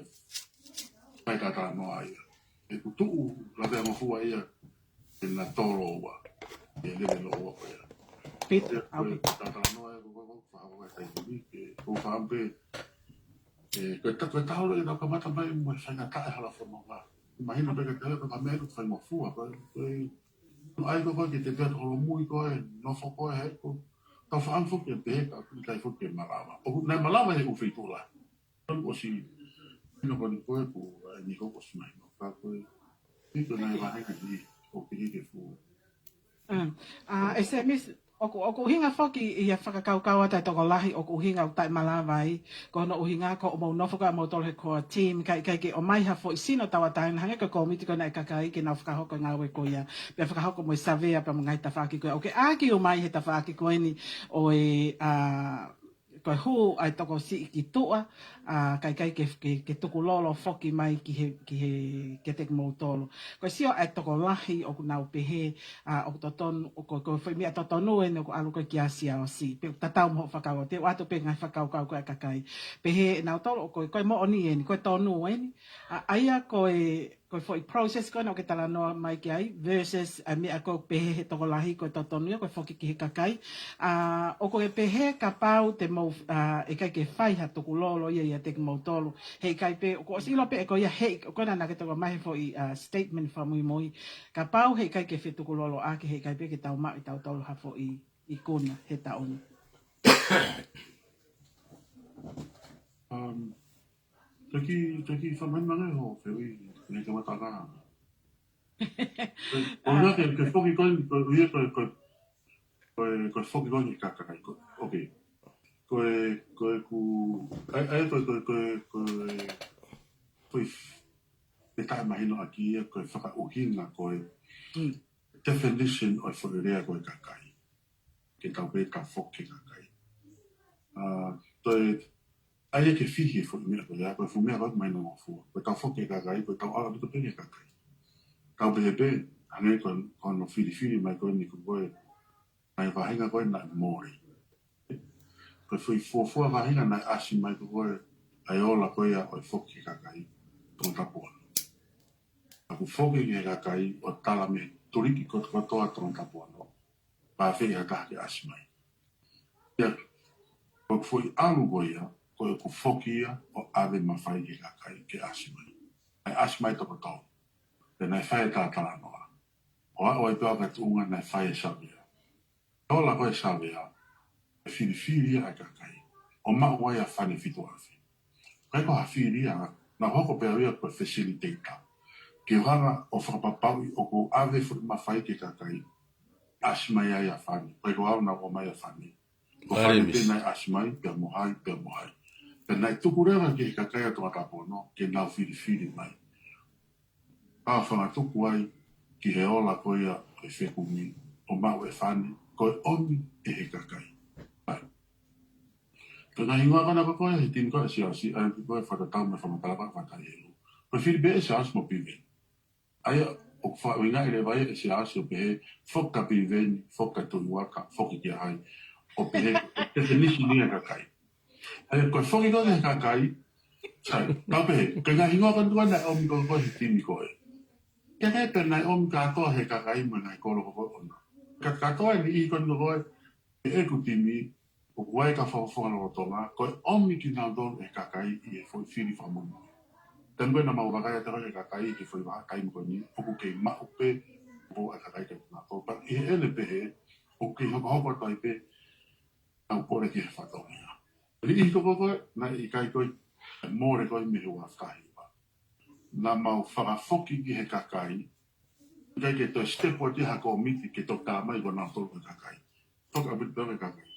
fai talatalanoa ia. ʻOku tuʻu lavea mo fua ia ʻe na tolo ua, ʻe lele lōua ko ia. Pita, ia ko e ok. Talatalanoa ia ko, ko, ko, fakahoko e taimi ni, ke, ko fāmpe, ʻe, ko e ta-, ko e taolo ʻenau kamata mai mo e faingataʻa e hala fononga. Mahino pē ka tau ka meʻa ʻoku fai mo fua, ko e, ko e, no ai ko ko ke te pea holomui ko ē, nofo ko ē he ko. Tau fakaʻamu foki ke pehē ka ʻoku ʻikai foki ke malava. ʻOku naʻe malava he ʻū feituʻu lahi. Ko ʻosi, ʻino ko eni ko ē ku, ʻe, ni ko ʻosi mahino. Ka ko e, ni ko e ngaahi vāhenga ni, ʻoku ʻikai ke fuʻu. Mm. ʻA, ʻe Semisi, ʻoku, ʻoku ʻuhinga foki ia fakakaukau atu e tokolahi, ʻoku ʻuhinga ʻoku taʻemalava ai, ko hono ʻuhinga ko hoʻomou nofo ko ē ʻa moutolu he core team, ka ʻikai ke ʻomai ha foʻi sino tauʻatāina, hangē ko e kōmiti ko ē ʻa e kakai ke nau fakahoko e ngāue ko ia, pea fakahoko mo e savea pea mo e ngaahi tafaʻaki ko ē. ʻOku ke ʻākiu mai he tafaʻaki ko eni ʻo e, ʻa, ko e hū ʻa e tokosiʻi ki tuʻa, ʻa, ka ʻikai ke, ke, ke tukulolo foki mai ki he, ki he, kiate kimoutolu. Ko e sio ʻa e tokolahi ʻoku nau pehē, ʻa, ʻoku totonu, ʻoku, ko e foʻi meʻa totonu eni ʻoku ʻalu ko ē kia Siaosi. Pea tatau mo hoʻo fakakaukau, te u ʻoatu pē e ngaahi fakakaukau ko ē ʻa e kakai. Pehē ʻe nautolu, ʻoku, ko e moʻoni eni, ko e tonu eni. ʻA, ʻa ia ko e, ko e foʻi process ko ena ʻoku ke talanoa mai ki ai, versus ʻa e meʻa ko ē ʻoku pehē he tokolahi, ko e totonu ia, ko e foki ki he kakai. ʻA, ʻoku ke pehē kapau te mou, ʻa, ʻe ʻikai ke fai ha tukulolo ia ʻiate kimoutolu. He ʻikai pē, ʻoku ʻosi ʻilo pē ʻe koe ia, he, ʻoku ʻikai ke toko mai he foʻi, ʻa, statement fakamuimui. Kapau he ʻikai ke fetukulolo ʻaki, he ʻikai pē ke tau maʻu ʻe tautolu ha foʻi ikuna he taʻu ni. Um, Taki, taki fakamananga ho, ke ui, ne ke matanga. Ko ia ke, ke foki ko eni, ko ia ko, ko, ko, ko foki ko eni kakai, ko, ok. Ko e, ko e ku, ai, ai, ko, ko, ko, ko, ko e, ke taʻemahino ʻaki ia, ko e fakaʻuhinga, ko e Mm. definition ʻo e foʻi lea ko e kakai. Ke tau pehē tau foki ki he kakai. ʻA, toe, ʻai ke fihi e foʻi meʻa ko ia, ko e fuʻu meʻa ko ē ʻoku mahino ngofua. Ko e tau foki ki he kakai, ko e tau ʻalu ʻaupito pē ki he kakai. Tau pehē pē, hangē ko, ko hono filifili mai ko eni ko ē, ʻa e vāhenga ko ē naʻe mole. Ko e foʻi fuofua vāhenga naʻe ʻasi mai ko ē, ʻa e ola ko ia ʻo e foki ki he kakai, Tongatapu ono. ʻOku foki ki he kakai ʻo tala mei he tuliki kotokotoa Tongatapu ono. Pea fēfē ha taha ke ʻasi mai. Ia, Ko e foʻi ʻalu ko ia, ko ʻeku foki ia ʻo ʻave mafai ki he kakai ke ʻasi mai. ʻAi ʻasi mai toko tolu. Pea naʻe fai e talatalanoa. ʻO aʻu ai pē au ki ha tuʻunga naʻe fai e savea. Ola ko e savea, e filifili ia ʻa e kakai. ʻO maʻu ai ʻa Fane fitu afe. Kae ko ha fili ia, naʻa hoko pē au ia ko e facilitator. Ke u hanga ʻo fakapapauʻi ʻoku ou ʻave foʻi mafai ki he kakai. ʻAsi mai ai ʻa Fane. Kae ko au naʻa ku ʻomai ʻa Fane. Ko Fane pē naʻe ʻasi mai, pea mo hai, pea mo hai. Pea naʻe tuku leva ki he kakai ʻa Tongatapu ono, ke nau filifili mai. Ka fanga tuku ai ki he ola ko ia ʻo e fekumi ʻo maʻu ʻe Fane, ko e ʻomi ʻe he kakai. ʻAi. Ko e ngaahi hingoa ko ena ko ē he timi ko ē ʻa e Siaosi, ʻa ia ko e fakatatau mo e fakamatala ko ē ʻa Fatai Helu. Ko e fili pē ʻe Siaosi mo Piveni. ʻA ia ʻoku faʻa ʻuhingaʻi leva ia ʻe Siaosi ʻo pehē, foki kia Piveni, foki kia Tuʻivaka, foki kia hai. ʻO pehē, ko e definition ia ʻo e kakai. ʻA ia, ko e foki ko ē ki he kakai, sai, tau pehē, ko e ngaahi hingoa ko ē naʻe ʻomi ko ē he timi ko ē. Ke ke pehē naʻe ʻomi kātoa ʻe he kakai mo e ngaahi kolo ko ē ʻoʻona. Ka kātoa e niʻihi ko ē, ʻeku timi, ʻoku ʻi ai e kau fakafofonga lolotonga, ko e ʻomi kinautolu ʻe he kakai ʻi he foʻi fili fakamolemole. Taimi ko ē naʻa mau vakai atu ai ki he kakai ʻi he foʻi vahaʻa taimi ko eni, ʻoku kei maʻu pē, ʻoku ʻi ai e kakai kinautolu. Pea ʻi heʻene pehē, ʻoku kei hokohoko atu ai pē, ʻenau kole ki he fatongia. Niʻihi ko ē ko ē, naʻe ʻikai ko ē, mole ko ē mei he ua afe taha hiva. Naʻa mau fakafoki ki he kakai, ʻikai ke toe step atu ha kōmiti ke toki tala mai ko nautolu ko e kakai. Toki ʻaupito pē ki he kakai.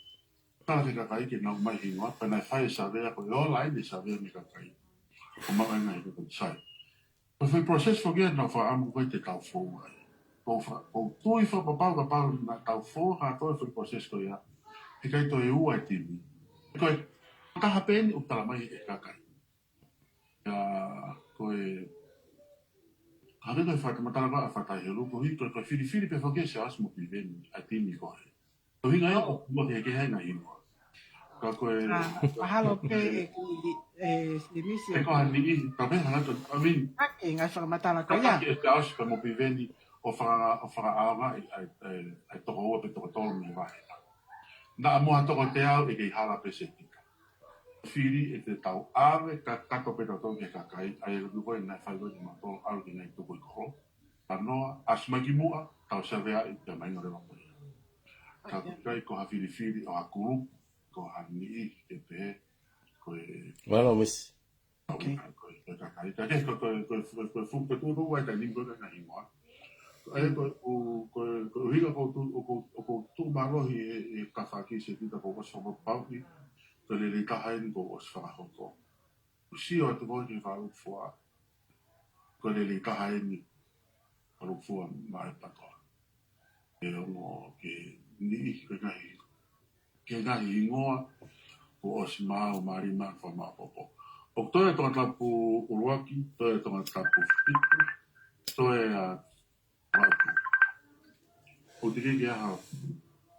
Tala ki he kakai ke nau ʻomai hingoa, pea naʻe fai e savea ko ē, ola ai e savea mei he kakai. Ko e maʻu ai e ngaahi kakai sai. Ko e foʻi process foki ia naʻa ku fakaʻamu ko ē te tau fou ai. Ko e fa-, ʻoku ou tui fakapapau kapau naʻa tau fou kātoa he foʻi process ko ia, ʻe ʻikai toe ua e timi. Ko e taha pē eni ʻoku tala mai ʻe he kakai. ʻA ia, ko e, hangē ko e fakamatala ko ē ʻa Fatai Helu, ko e, ko e, ko e filifili pē foki ʻe Siaosi mo Piveni ʻa e timi ko ē. Ko e ʻuhinga ia ʻoku ua kehekehe ai e ngaahi hingoa. Ka ko e, ʻa, mahalo pē ʻe, ʻe, ʻe Simisi ʻe ko ha niʻihi, ka pehē hangē ko, I mean, ʻa e ngaahi fakamatala ko ia. Ka ke Siaosi pea mo Piveni ʻo faka-, ʻo fakaʻaongaʻi ʻa e, ʻa e, ʻa e toko ua pe toko tolu mei he vahe. Naʻa mo ha toko teau ʻe kei hala pē se tika. Fili ʻe te tau ʻave kakato pē tautolu ki he kakai, ʻa ia ko ē naʻe fai ko ē ʻe mautolu ʻalu ki he ngaahi tuku ʻi kolo. Talanoa, ʻasi mai ki muʻa, tau saveaʻi pea mai ngore loko ia. Ka ʻoku ʻikai ko ha filifili ʻo ha kulupu, ko ha niʻihi ke pehē, ko e Mālō, Misi. Okay. Ko e, ko e kakai, ka ke, ko e, ko e, ko e, ko e fu-, ko e tuʻutuʻu ai taimi ko ē ngaahi hingoa. ʻA ia ko e, ko e, ko e, ko e ʻuhinga ʻoku ou tu-, ʻoku ou, ʻoku ou tuʻu mālohi ʻi he, ʻi he tafaʻaki se kita ko ʻosi fakapapauʻi, ko e lelei taha eni kuo ʻosi fakahoko. ʻOku sio atu ko ē ki he fakalūkufua. Ko e lelei taha eni fakalūkufua maʻa e PTOA. ʻE ongo ke niʻihi ke ngaahi, ke ngaahi hingoa, kuo ʻosi maau mālie mai fakamaʻopoʻopo. ʻOku toe Tongatapu ʻuluaki, toe Tongatapu fitu, toe ʻa, ʻuluaki. ʻOku teʻeki ke ʻi ai ha.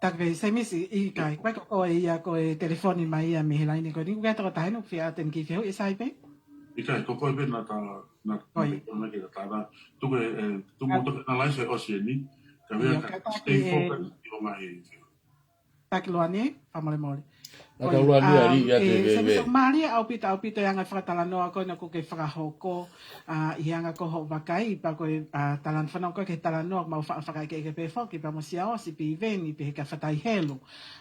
Taku pē, Semisi, ʻikai, ko e ko ē ia ko e telefoni mai ia mei he laine ko eni, ʻoku ʻi ai e tokotaha ʻoku fie ʻateni ki he fehuʻi, sai pē? ʻIkai, ko koe pē naʻa ta, naʻa, naʻa ta, naʻa ke ta, ta, tuku e, e, tuku mo toke na laise ʻosi eni, ka vea ka stay focus ʻi o ngaahi fehuʻi. Taki Luani, fakamolemole. Aka Luani, ʻa, ʻa, ʻi ʻa te, e, veve. Semisi, mālie ʻaupito, ʻaupito e anga e fakatalanoa ko ena ʻoku ke fakahoko, ʻa, ʻi he anga ko hoʻo vakai, pea ko e, ʻa, talanoa fanongo ko ē ki he talanoa, mau fa-, fakaʻekeʻeke pē foki, pea mo Siaosi, Piveni, pehē kia Fatai Helu.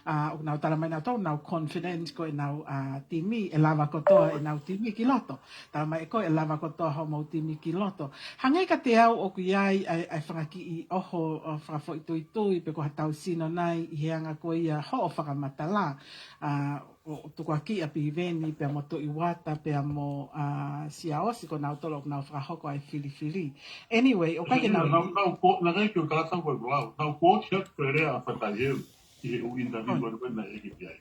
ʻA, ʻoku nau tala mai nautolu, nau confident ko ʻenau, ʻa, timi, ʻe lava kotoa ʻenau timi ki loto. Tala mai ʻe koe ʻe lava kotoa hoʻomou timi ki loto. Hangē kiate au ʻoku ʻi ai, ʻa e, ʻa e fanga kiʻi ʻoho, ʻo fakafoʻituitui, pe ko ha tau sino nai, ʻi he anga ko ia hoʻo fakamatala. ʻA, ʻo, ʻo tukuakiʻi ʻa Piveni, pea mo Tuʻivaka, pea mo, ʻa, Siaosi, ko nautolu ʻoku nau fakahoko ʻa e filifili. Anyway, ʻoku ʻikai ke nau, nau, nau ko, naʻe ʻikai ke u tala tau ko e lau. Nau ko ki atu ko e lea ʻa Fatai Helu. ʻI he ʻū interview ko ē naʻe ʻeke ki ai.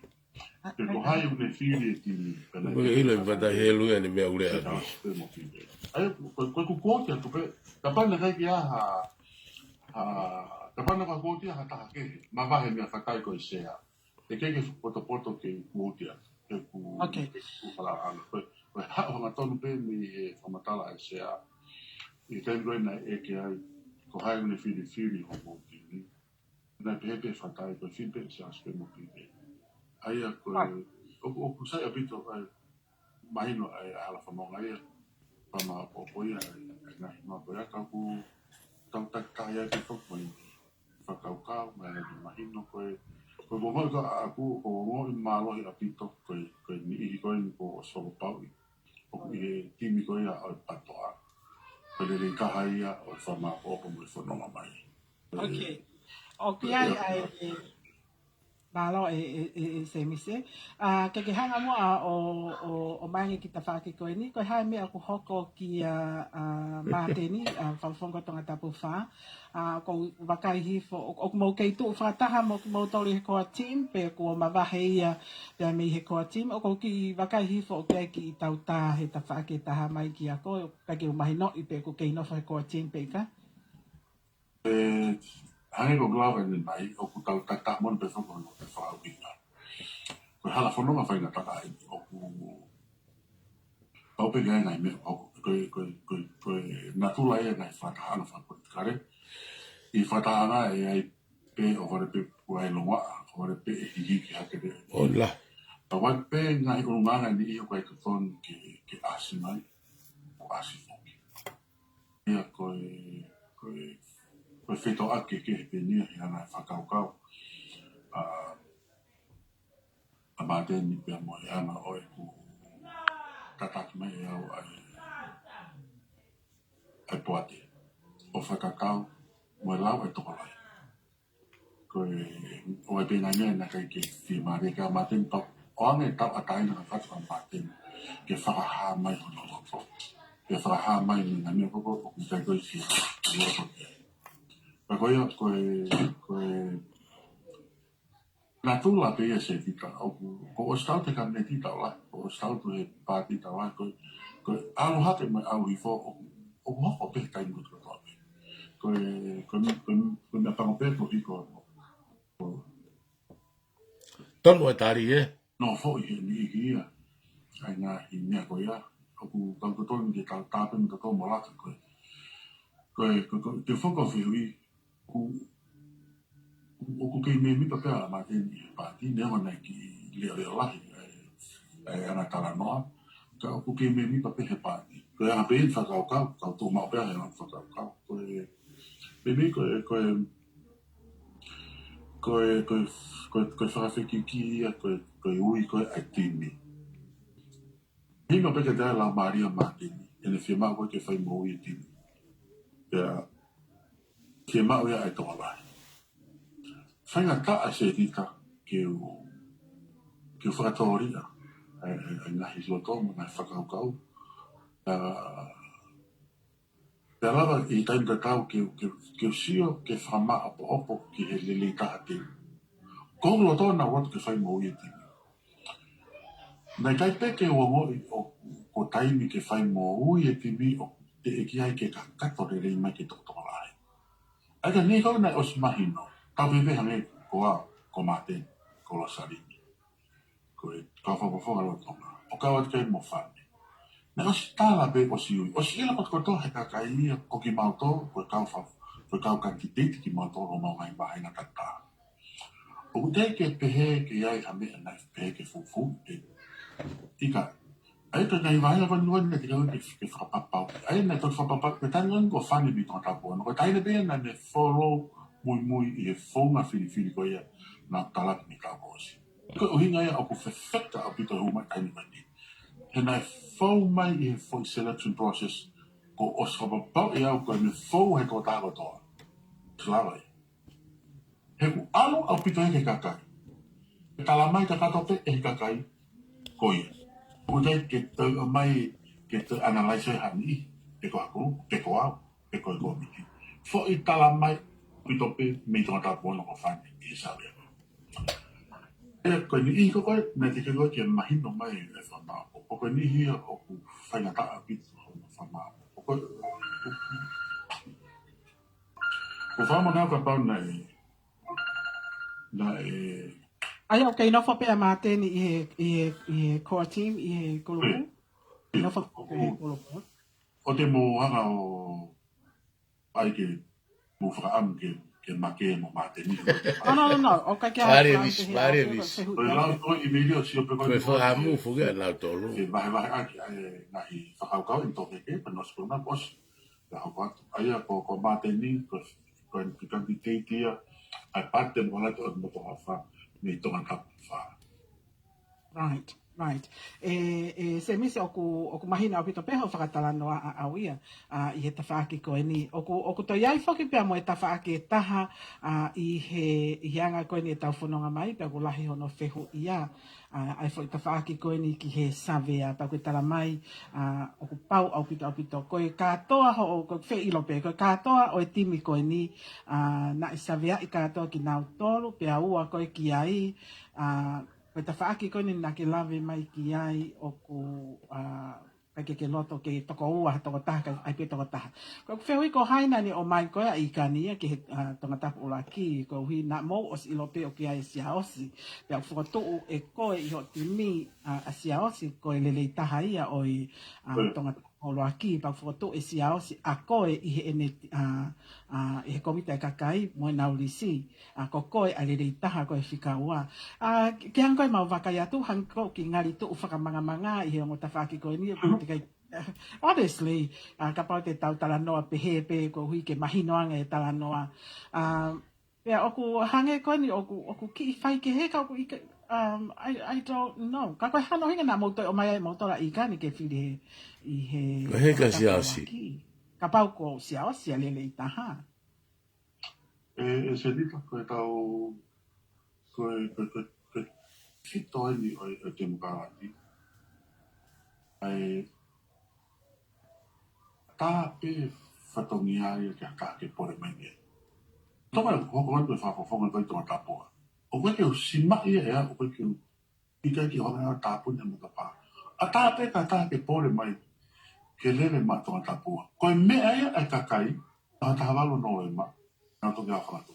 Pe ko hai ʻoku ne fili e timi, pea naʻe ʻeke ʻe Fatai Helu ia ʻene meʻa ʻoku lea atu. ʻAi, ko, ko, ko, ko, ko, ko, ko, kapau naʻe ʻikai ke ʻi ai ha, ha, kapau naʻe ʻikai ke ʻi ai ha taha kehe, mavahe meia Fatai ko e sea. ʻE ʻikai ke fuʻu potopoto ke u quote atu, ke u, ke u fala anga. Ko e, ko e haʻu hangatonu pē mei he fakamatala ʻa e sea. ʻI he taimi ko ē naʻe ʻeke ai, ko hai ʻoku ne filifili hoʻomou timi. Naʻe pehē pē ʻe Fatai ko e fili pē ʻe Siaosi pea mo Piveni. ʻA ia ko e, ʻoku, ʻoku sai ʻaupito ʻa e mahino ʻa e hala fononga ia. Fakamāʻopoʻopo ia ʻa e, ʻa e ngaahi noa ko ia ka ʻoku tau takitaha ia ke fakamoʻoni fakakaukau, mo e mahino ko e, ko e ongoʻi ko ʻaʻaku, ko e ongoʻi mālohi ʻaupito, ko e, ko e niʻihi ko eni kuo ʻosi fakapapauʻi ʻoku ʻi he timi ko ia ʻo e PATOA. Ko e lelei taha ia ʻo e fakamāʻopoʻopo mo e fononga mai. Ok. ʻOku ʻi ai ʻa e, mālō e, e, e, e Semisi. ʻA, ke ke hanga muʻa ʻo, ʻo, ʻo ʻomai ange ki he tafaʻaki ko eni, ko e hā e meʻa ʻoku hoko kia, ʻa, Māteni, ʻa, Fakafofonga Tongatapu fā. ʻA, ʻoku ou vakai hifo, ʻo, ʻoku mou kei tuʻu fakataha mo kimoutolu ʻi he core team, pe kuo mavahe ia pea mei he core team, ʻoku ou kiʻi vakai hifo ʻoku ʻi ai e kiʻi tautā he tafaʻaki ʻe taha mai kia koe, ʻoku ʻikai ke u mahinoʻi pe ʻoku kei nofo he core team pe ʻikai. ʻE, hangē ko e lave ʻanenai, ʻoku tau takitaha moʻoni pē foki ʻo e fakaʻuhinga. Ko e hala fononga faingataʻa eni, ʻoku pau pē ke ʻi ai e ngaahi meʻa, ʻoku, ko e, ko e, ko e, ko e natula ia e ngaahi fakatahaʻanga fakapolitikale. ʻI he fakatahaʻanga ʻe ʻi ai pē ʻoku vale pē kuo ʻi ai e longoaʻa, ʻoku vale pē e hihiki hake pē. ʻOku vale pē ngaahi ʻulungaanga ʻe niʻihi ʻoku ʻikai totonu ke, ke ʻasi mai, ʻo ʻasi foki. Ia ko e, ko e, ko e fetoʻaki kehekehe pē eni ia he anga e fakakaukau ʻa, ʻa Māteni pea mo e anga ʻo ʻeku tataki mai ʻe au ʻa e, ʻa e poate ʻo fakatatau mo e lau ʻa e tokolahi. Ko e, ʻoku ʻi ai pē ngaahi meʻa naʻe ʻikai ke fiemālie kia Māteni pea ʻoange e tauʻatāina ka kata kia Māteni ke fakahā mai hono loto. Ke fakahā mai mei he ngaahi meʻa ko ē ʻoku ʻikai ko ē ke loto ki ai. Ka ko ia, ko e, ko e natula pē ia Setita, ʻoku, kuo ʻosi tau atu he Kapineti taʻu lahi, kuo ʻosi tau atu he paati taʻu lahi, ko e, ko e ʻalu hake mo e ʻalu hifo, ʻoku, ʻoku hoko pē he taimi kotoa pē. Ko e, ko e, ko e, ko e meʻa pango pē ko e hiko. Tonu e tali, ē? Nofoʻi he niʻihi ia ʻa e ngaahi meʻa ko ia. ʻOku tau totonu ke tau tāpuni totonu mo laka ko e, ko e, ko e, ko e, te foko fehui, ʻoku, ʻoku kei mēmipa pē ʻa Māteni he paati, neongo naʻe kiʻi leʻoleʻo lahi ʻa e, ʻa e anga talanoa, ka ʻoku kei mēmipa pē he paati. Ko e anga pē eni fakakaukau, tau tuʻu maʻu pē ʻa e anga fakakaukau. Ko e, mēmipa ko e, ko e, ko e, ko e, ko e, ko e fakafekiki ia, ko e, ko e ui, ko e ʻa e timi. Hino pē ke tau lau mālie ʻa Māteni, ʻene fiemaʻu ko ē ke fai moʻui e timi. Pea, fiemaʻu ia ʻa e tokolahi. Faingataʻa Setita ke u, ke u fakatōliʻa ʻa e, ʻa e, ʻa e ngaahi loto mo e ngaahi fakakaukau. Pea, pea lava ʻi he taimi tatau ke, ke, ke u sio ke fakamāʻopoʻopo ki he lelei taha timi. Ko u loto naʻa u ʻalu atu ke fai moʻui e timi. Naʻe ʻikai pē ke u ongoʻi ʻoku, ko e taimi ke fai moʻui e timi ʻoku teʻeki ai ke kakato lelei mai ki he tokolahi. ʻA ia ka neongo naʻe ʻosi mahino, tau pehē hangē ko au, ko Māteni, ko Losalini, ko e kau fakafofonga lolotonga, ʻo kau atu ki ai mo Fane. Naʻe ʻosi tala pē ʻosi ui, ʻosi ʻilo kotokotoa he kakai ia ko kimautolu, ko e kau fa-, ko e kau kanititeiti kimautolu ʻo mau ngaahi vāhenga tatau. ʻOku teʻeki ke pehē ke ʻi ai ha meʻa naʻe pehē ke fufuuʻi. ʻIkai. ʻA ia ko e ngaahi vāhenga vanua naʻe teʻeki ai ke, ke fakapapau. ʻA ia naʻe toki fakapapau, ko e taimi lahi ko Fane mei Tongatapu ono. Ko e taimi pē ia naʻa ne follow muimui ʻi he founga filifili ko ia naʻe tala mei he taʻu kuo ʻosi. Ko e ʻuhinga ia ʻoku fefeka ʻaupito e hū mai taimi ko eni. He naʻe fou mai ʻi he foʻi selection process, kuo ʻosi fakapapauʻi ʻe au ko e meʻa fou he tokotaha kotoa. Lava ia. He ʻoku ʻalu ʻaupito ia ki he kakai. Ke tala mai kakato pē ʻe he kakai ko ia. ʻOku ʻikai ke toe ʻomai ke toe analyze ʻe ha niʻihi, pe ko haku, pe ko au, pe ko e kōmiti. Foʻi tala mai ʻaupito pē mei Tongatapu ono ko Fane ʻi he survey. ʻA ia ko e niʻihi ko ē, naʻe teʻeki ko ē ke mahino mai e fakamāʻopoʻopo. Ko e niʻihi ia ʻoku faingataʻa ʻaupito hono fakamāʻopoʻopo. Ko e, ko e fakamāʻopoʻopo kapau naʻe, naʻe ʻA ia, ʻoku kei nofo pē ʻa Māteni ʻi he, ʻi he, ʻi he core team, ʻi he kulupu. ʻE, ʻe, Nofo pē ʻi he kulupu. ʻO te mou hanga ʻo ʻai ke mou fakaʻamu ke ke make mo Māteni. Oh, no, no, no. Okay, kia Vale vis, vale vis. Ko e lau ko e ʻimeli ʻo sio pē ko e fakamufu kia nautolu. E vahevahe ʻaki ʻa e ngaahi fakakaukau ʻi toke ke pa nos ko na ʻosi. Ka hoko atu. ʻA ia ko, ko Māteni, ko, ko e kanditeiti ia, ʻa e pate mo la to mo to hafa, mei Tongatapu fā. Right, right. E, e Semisi ʻoku, ʻoku mahino ʻaupito pē hoʻo fakatalanoa ʻaʻau ia, ʻa, ʻi he tafaʻaki ko eni. ʻOku, ʻoku toe ʻi ai foki pea mo e tafaʻaki ʻe taha, ʻa, ʻi he, ʻi he anga ko eni ʻetau fononga mai, pea ʻoku lahi hono fehuʻia, ʻa, ʻa e foʻi tafaʻaki ko eni ki he savea, pea ʻoku tala mai, ʻa, ʻoku pau ʻaupito ʻaupito. Ko e kātoa hoʻo, ko e feʻilo pē, ko e kātoa ʻo e timi ko eni, ʻa, naʻe saveaʻi kātoa kinautolu, pea ua ko e ki ai, ʻa, ko e tafaʻaki ko eni naʻa ke lave mai ki ai ʻoku, ʻa, ʻikai ke ke loto ke toko ua ha tokotaha, ka ʻai pē tokotaha. Ko ʻeku fehuʻi ko hai naʻa ne ʻomai koe ʻa ʻIkani ia ki he, ʻa, Tongatapu ʻUluaki, koeʻuhi naʻa mou ʻosi ʻilo pē ʻoku ʻi ai ʻa Siaosi. Pea ʻoku fokotuʻu ʻe koe ʻi hoʻo timi, ʻa, ʻa Siaosi ko e lelei taha ia ʻo e, ʻa, Tongatapu ʻUluaki, pea ʻoku fokotuʻu ʻe Siaosi ʻa koe ʻi heʻene, ʻa, ʻa, ʻi he komiti ʻa e kakai mo ʻenau lisi. ʻA, ko koe ʻa e lelei taha ko e fika ua. ʻA, ke, ke anga ko e mau vakai atu, hangē ko ʻeku kiʻi ngali tuʻu fakamangamanga ʻi he ongo tafaʻaki ko eni, ʻoku teʻeki ai, honestly, ʻa, kapau te tau talanoa pehē pē koeʻuhi ke mahino ange e talanoa. ʻA, pea ʻoku hangē ko eni, ʻoku, ʻoku kiʻi faikehe ka ʻoku ʻikai, um, I, I don't know. Ka ko e hā hono ʻuhinga naʻa mou toe ʻomai ai ʻa moutolu ʻa ʻIkani ke fili he, ʻi he Ko e hā ka Tongatapu Siaosi? ʻUluaki. Kapau ko Siaosi ʻa e lelei taha. E, e Senita, ko e tau, ko e, ko e, ko e, ko e fito eni ʻo e, ʻo e temokalati. ʻA e, tā pē fatongia ia ke haka ke pole mai nei. Toka e hoko atu e fakafofonga ko e Tongatapu. ʻOku ʻikai ke u simaʻi ia ʻe au, ʻoku ʻikai ke u ʻikai ke hanga ʻe au ʻo tāpuni e matapā. ʻA tā pē ka tā ke pole mai, ke lele maʻa Tongatapu. Ko e meʻa ia ʻa e kakai, ʻa e taha valu Nōvema, naʻa toki ʻa fakatu.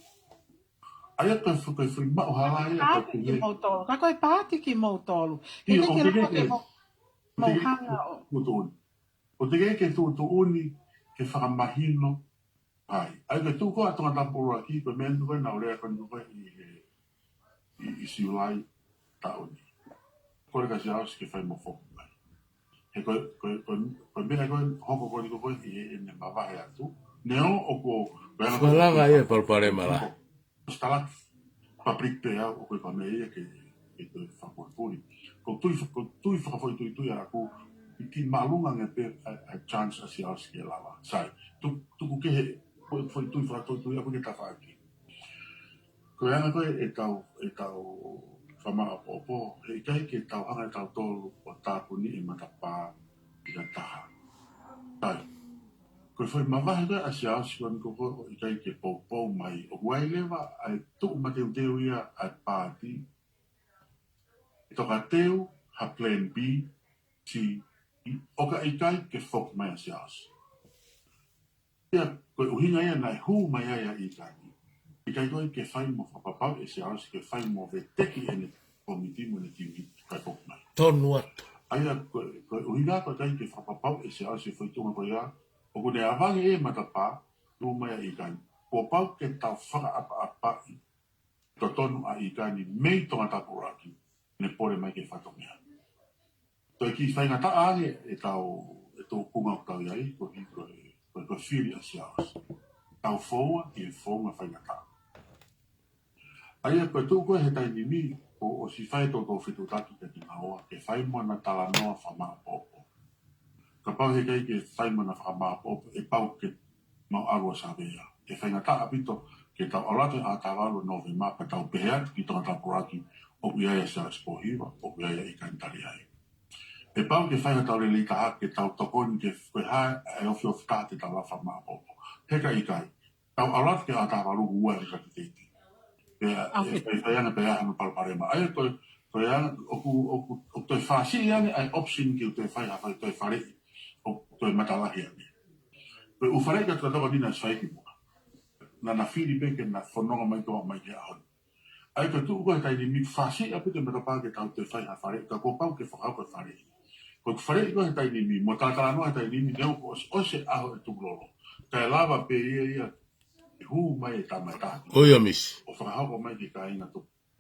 ʻA ia ko e fu-, ko e fui maʻu hala ia, ko e Paati fui he- kimoutolu. Ka ko e paati kimoutolu. ʻIo, ʻoku teʻeki ke, ke mo-, ʻoku teʻeki ke mou hanga ʻo tuʻutuʻuni. ʻOku teʻeki ke tuʻutuʻuni, ke fakamahino, ʻA ia, ʻa ia ko e tuʻu ko ē ʻa Tongatapu ʻUluaki, ko e meʻa eni ko ē naʻa ku lea ko eni ko ē ʻi he, ʻi, ʻi Siulai taʻu ni. Ko e ka Siaosi ke fai mo foki mai. He ko e, ko e, ko e, ko e meʻa ko ē hoko ko eni ko ē ʻi heʻene mavahe atu. Neongo ʻoku, ko e anga ko ē Ko e lava ia e palopalema lahi. Ko e talaki public pē au ʻoku ʻikai ko e meʻa ia ke, ke toe fakapulipuli. Ko e tui fa-, ko e tui fakafoʻituitui ʻaʻaku, ʻi he māʻolunga ange pē ʻa, ʻa e chance ʻa Siaosi ke lava. Sai, tu-, tuku kehe, ko e foʻi tui fakafoʻituitui ʻaʻaku ke tafaʻaki. Ko e anga ko ē ʻetau, ʻetau fakamāʻopoʻopo, heʻikai ke tau hanga ʻe tautolu ʻo tāpuni e matapā ʻi ha taha. Sai. Ko e foʻi mavahe ko ē ʻa Siaosi ko eni ko ē ʻoku ʻikai ke poupou mai. ʻOku ʻi ai leva ʻa e tuʻu mateuteu ia ʻa e paati. ʻE toka teu ha plan B, C, ʻo ka ʻikai ke foki mai ʻa Siaosi. Ia, ko e ʻuhinga ia naʻe hū mai ai ʻa ʻIkani. ʻIkai ko ē ke fai mo fakapapauʻi ʻe Siaosi ke fai mo veteki ʻene komiti mo ʻene timi kae foki mai. Tonu atu. ʻA ia, ko, ko e ʻuhinga ko e ʻikai ke fakapapauʻi ʻe Siaosi e foʻi tuʻunga ko ia, ʻoku ne ʻavangi e matapā, tuʻu mai ʻa ʻIkani. Kuo pau ke tau fakaʻapaʻapaʻi totonu ʻa ʻIkani mei Tongatapu ʻUluaki, ne pole mai ki he fatongia. Toe kiʻi faingataʻa ange ʻetau, ʻetau tuʻunga ʻoku tau ʻi ai, ko e, ko e, ko e, ko e fili ʻa Siaosi. Tau foua ki he founga faingataʻa. ʻA ia ko e tuʻu ko ē he taimi ni, kuo ʻosi fai ʻetau fetuʻutaki kia kinaua, ke fai mo ʻena talanoa fakamāʻopoʻopo. Kapau heʻikai ke fai mo ʻena fakamāʻopoʻopo, ʻe pau ke mau ʻalu ʻo savea. ʻE faingataʻa ʻaupito ke tau ʻalu atu he ʻaho taha valu Nōvema pea tau pehē atu ki Tongatapu ʻUluaki ʻoku ʻi ai ʻa Siaosi Pōhiva, ʻoku ʻi ai ʻa ʻIkani Taliai. ʻE pau ke fai hotau lelei taha ke tau tokoni ke ko e hā e ofiofi taha te tau lava fakamāʻopoʻopo. He ka ʻikai, tau ʻalu atu ki he ʻaho taha valu ʻoku ua e kanditeiti. Pea, ʻe fai, fai ange pea hano palopalema. ʻA ia ko e, ko e anga, ʻoku, ʻoku, ʻoku toe fāsiʻi ange ʻa e option ke u toe fai ha fai toe faleʻi. ʻOku toe matalahi ange. Ko e ʻū faleʻi ka tokatoka ni naʻe ʻosi fai kimuʻa. Naʻa na fili pē ke na fononga mai toa mai ki he ʻaho ni. ʻA ia ko e tuʻu ko ē he taimi ni fāsiʻi ʻaupito e matapā ke tau toe fai ha faleʻi. Ka kuo pau ke fakahoko e faleʻi. Ko e faleʻi ko ē he taimi ni, mo talatalanoa he taimi ni, neongo kuo ʻosi, ʻosi e ʻaho e tukulolo. Kae lava pē ia ia ʻE hū mai e tama ʻe taha. ʻOi, ʻa Misi. ʻO fakahoko mai ki he kāinga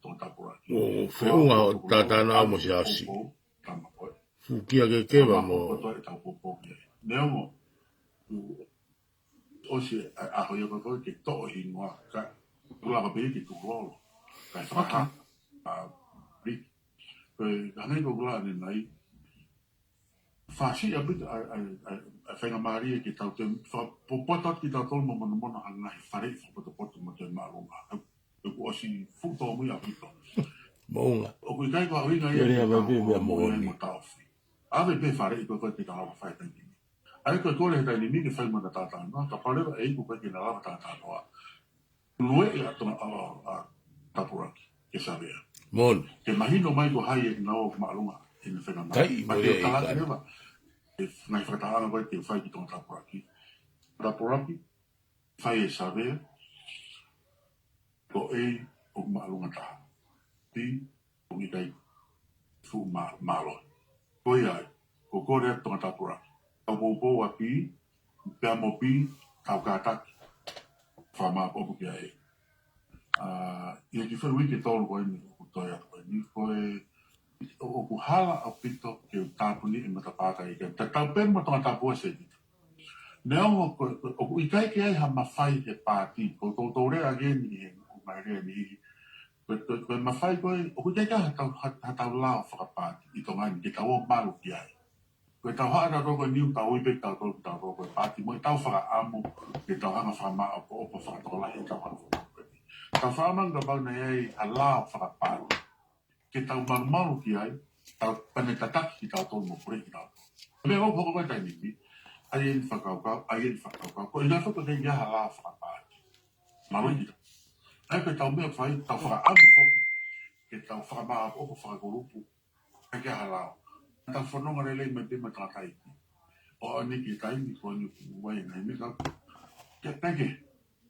Tongatapu ʻaki. ʻO feʻunga hoʻo tātānaki mo Siaosi. Tama ko ē. Fukia ke keva mo. Ko e tau popo ki ai. Neongo, ʻosi ʻa, ʻaho ia ko ē ke toʻo hingoa ka. Kula ka pē ke tuʻu lolo. Ka e fakahā. ʻA, Rick. Ko e, hangē ko kula ʻanenai. Fasi ʻaupito ʻa, ʻa, ʻa, ʻa faingamālie ke tau te, fa, popoto ki tau tolu mo mono mono hanga he fale i fakapotopoto mo te māʻolunga. ʻOku ʻosi fuʻu tōmui ʻaupito. Moʻunga. ʻOku ʻikai ko e ʻuhinga ia ke tau mo ia mo taofi. ʻAve pē fale i ko koe te tau lava fai taimi ni. ʻA ia ko e kole he taimi ni ke fai mo na tātānoa, ka paleva e iku koe ke na lava tātānoa. Lue ia tona ala a Tapulaki, ke savea. Moʻoni. Ke mahino mai ko hai e nau māʻolunga, e na fenga mai. Kai, mo ia e kalake leva. E ngai fakatahaʻanga koe ke fai ki Tongatapu ʻaki. Tapulaki, fai e savea, ko e ʻoku māʻolunga taha. Pi, ʻoku ʻikai fuʻu mā, mālohi. Ko ia ai, ko kore atu Tongatapu ʻaki. Tau poupou ʻa Pi, pea mo Pi, tau kātaki. Fakamāʻopoʻopo ki ai. ʻA, ia ki fai uike tolu ko eni, ʻoku toe atu ko eni, ko e, ʻoku hala ʻaupito ke u tāpuni e matapā ka ʻikai. Tatau pē mo Tongatapu ʻa Sekita. Neongo ko, ko, ʻoku ʻikai ke ai ha mafai he pāti, ko toutou lea ʻaki eni he, ʻoku mai lea ni, ko, ko, ko e mafai ko ē, ʻoku ʻikai ke ai ha tau, ha, ha tau lao fakapaati, ʻi Tonga ni, ke tau ō malu ki ai. Ko e tau haʻa tau toko niu tau ipe tau toko tau toko e pāti, mo e tau fakaʻamu, ke tau hanga fakamāʻopoʻopo fakatokolahi e tau hanga fakamāʻopoʻopo. Tau fakamanga pau na ai ha lao fakapaati. Ke tau malumalu ki ai, tau pane tataki ki tau tolu mo pule ki tau tolu. Meʻa ʻoku hoko ko e taimi ni, ʻa ia eni fakakaukau, ʻa ia eni fakakaukau, ko e ʻuhinga foki ke ʻi ai ha lao fakapaati. Malu ki tau. ʻA ia ko e tau meʻa fai, tau fakaʻamu foki, ke tau fakamāʻopoʻopo fakakulupu, ʻa ia ke ʻi ai ha lao. Tau fononga lelei mai pē mo e tangataʻeiki. ʻO ʻaneafi taimi ko eni ʻoku ʻi ai e ngaahi meʻa kau. Ke peke,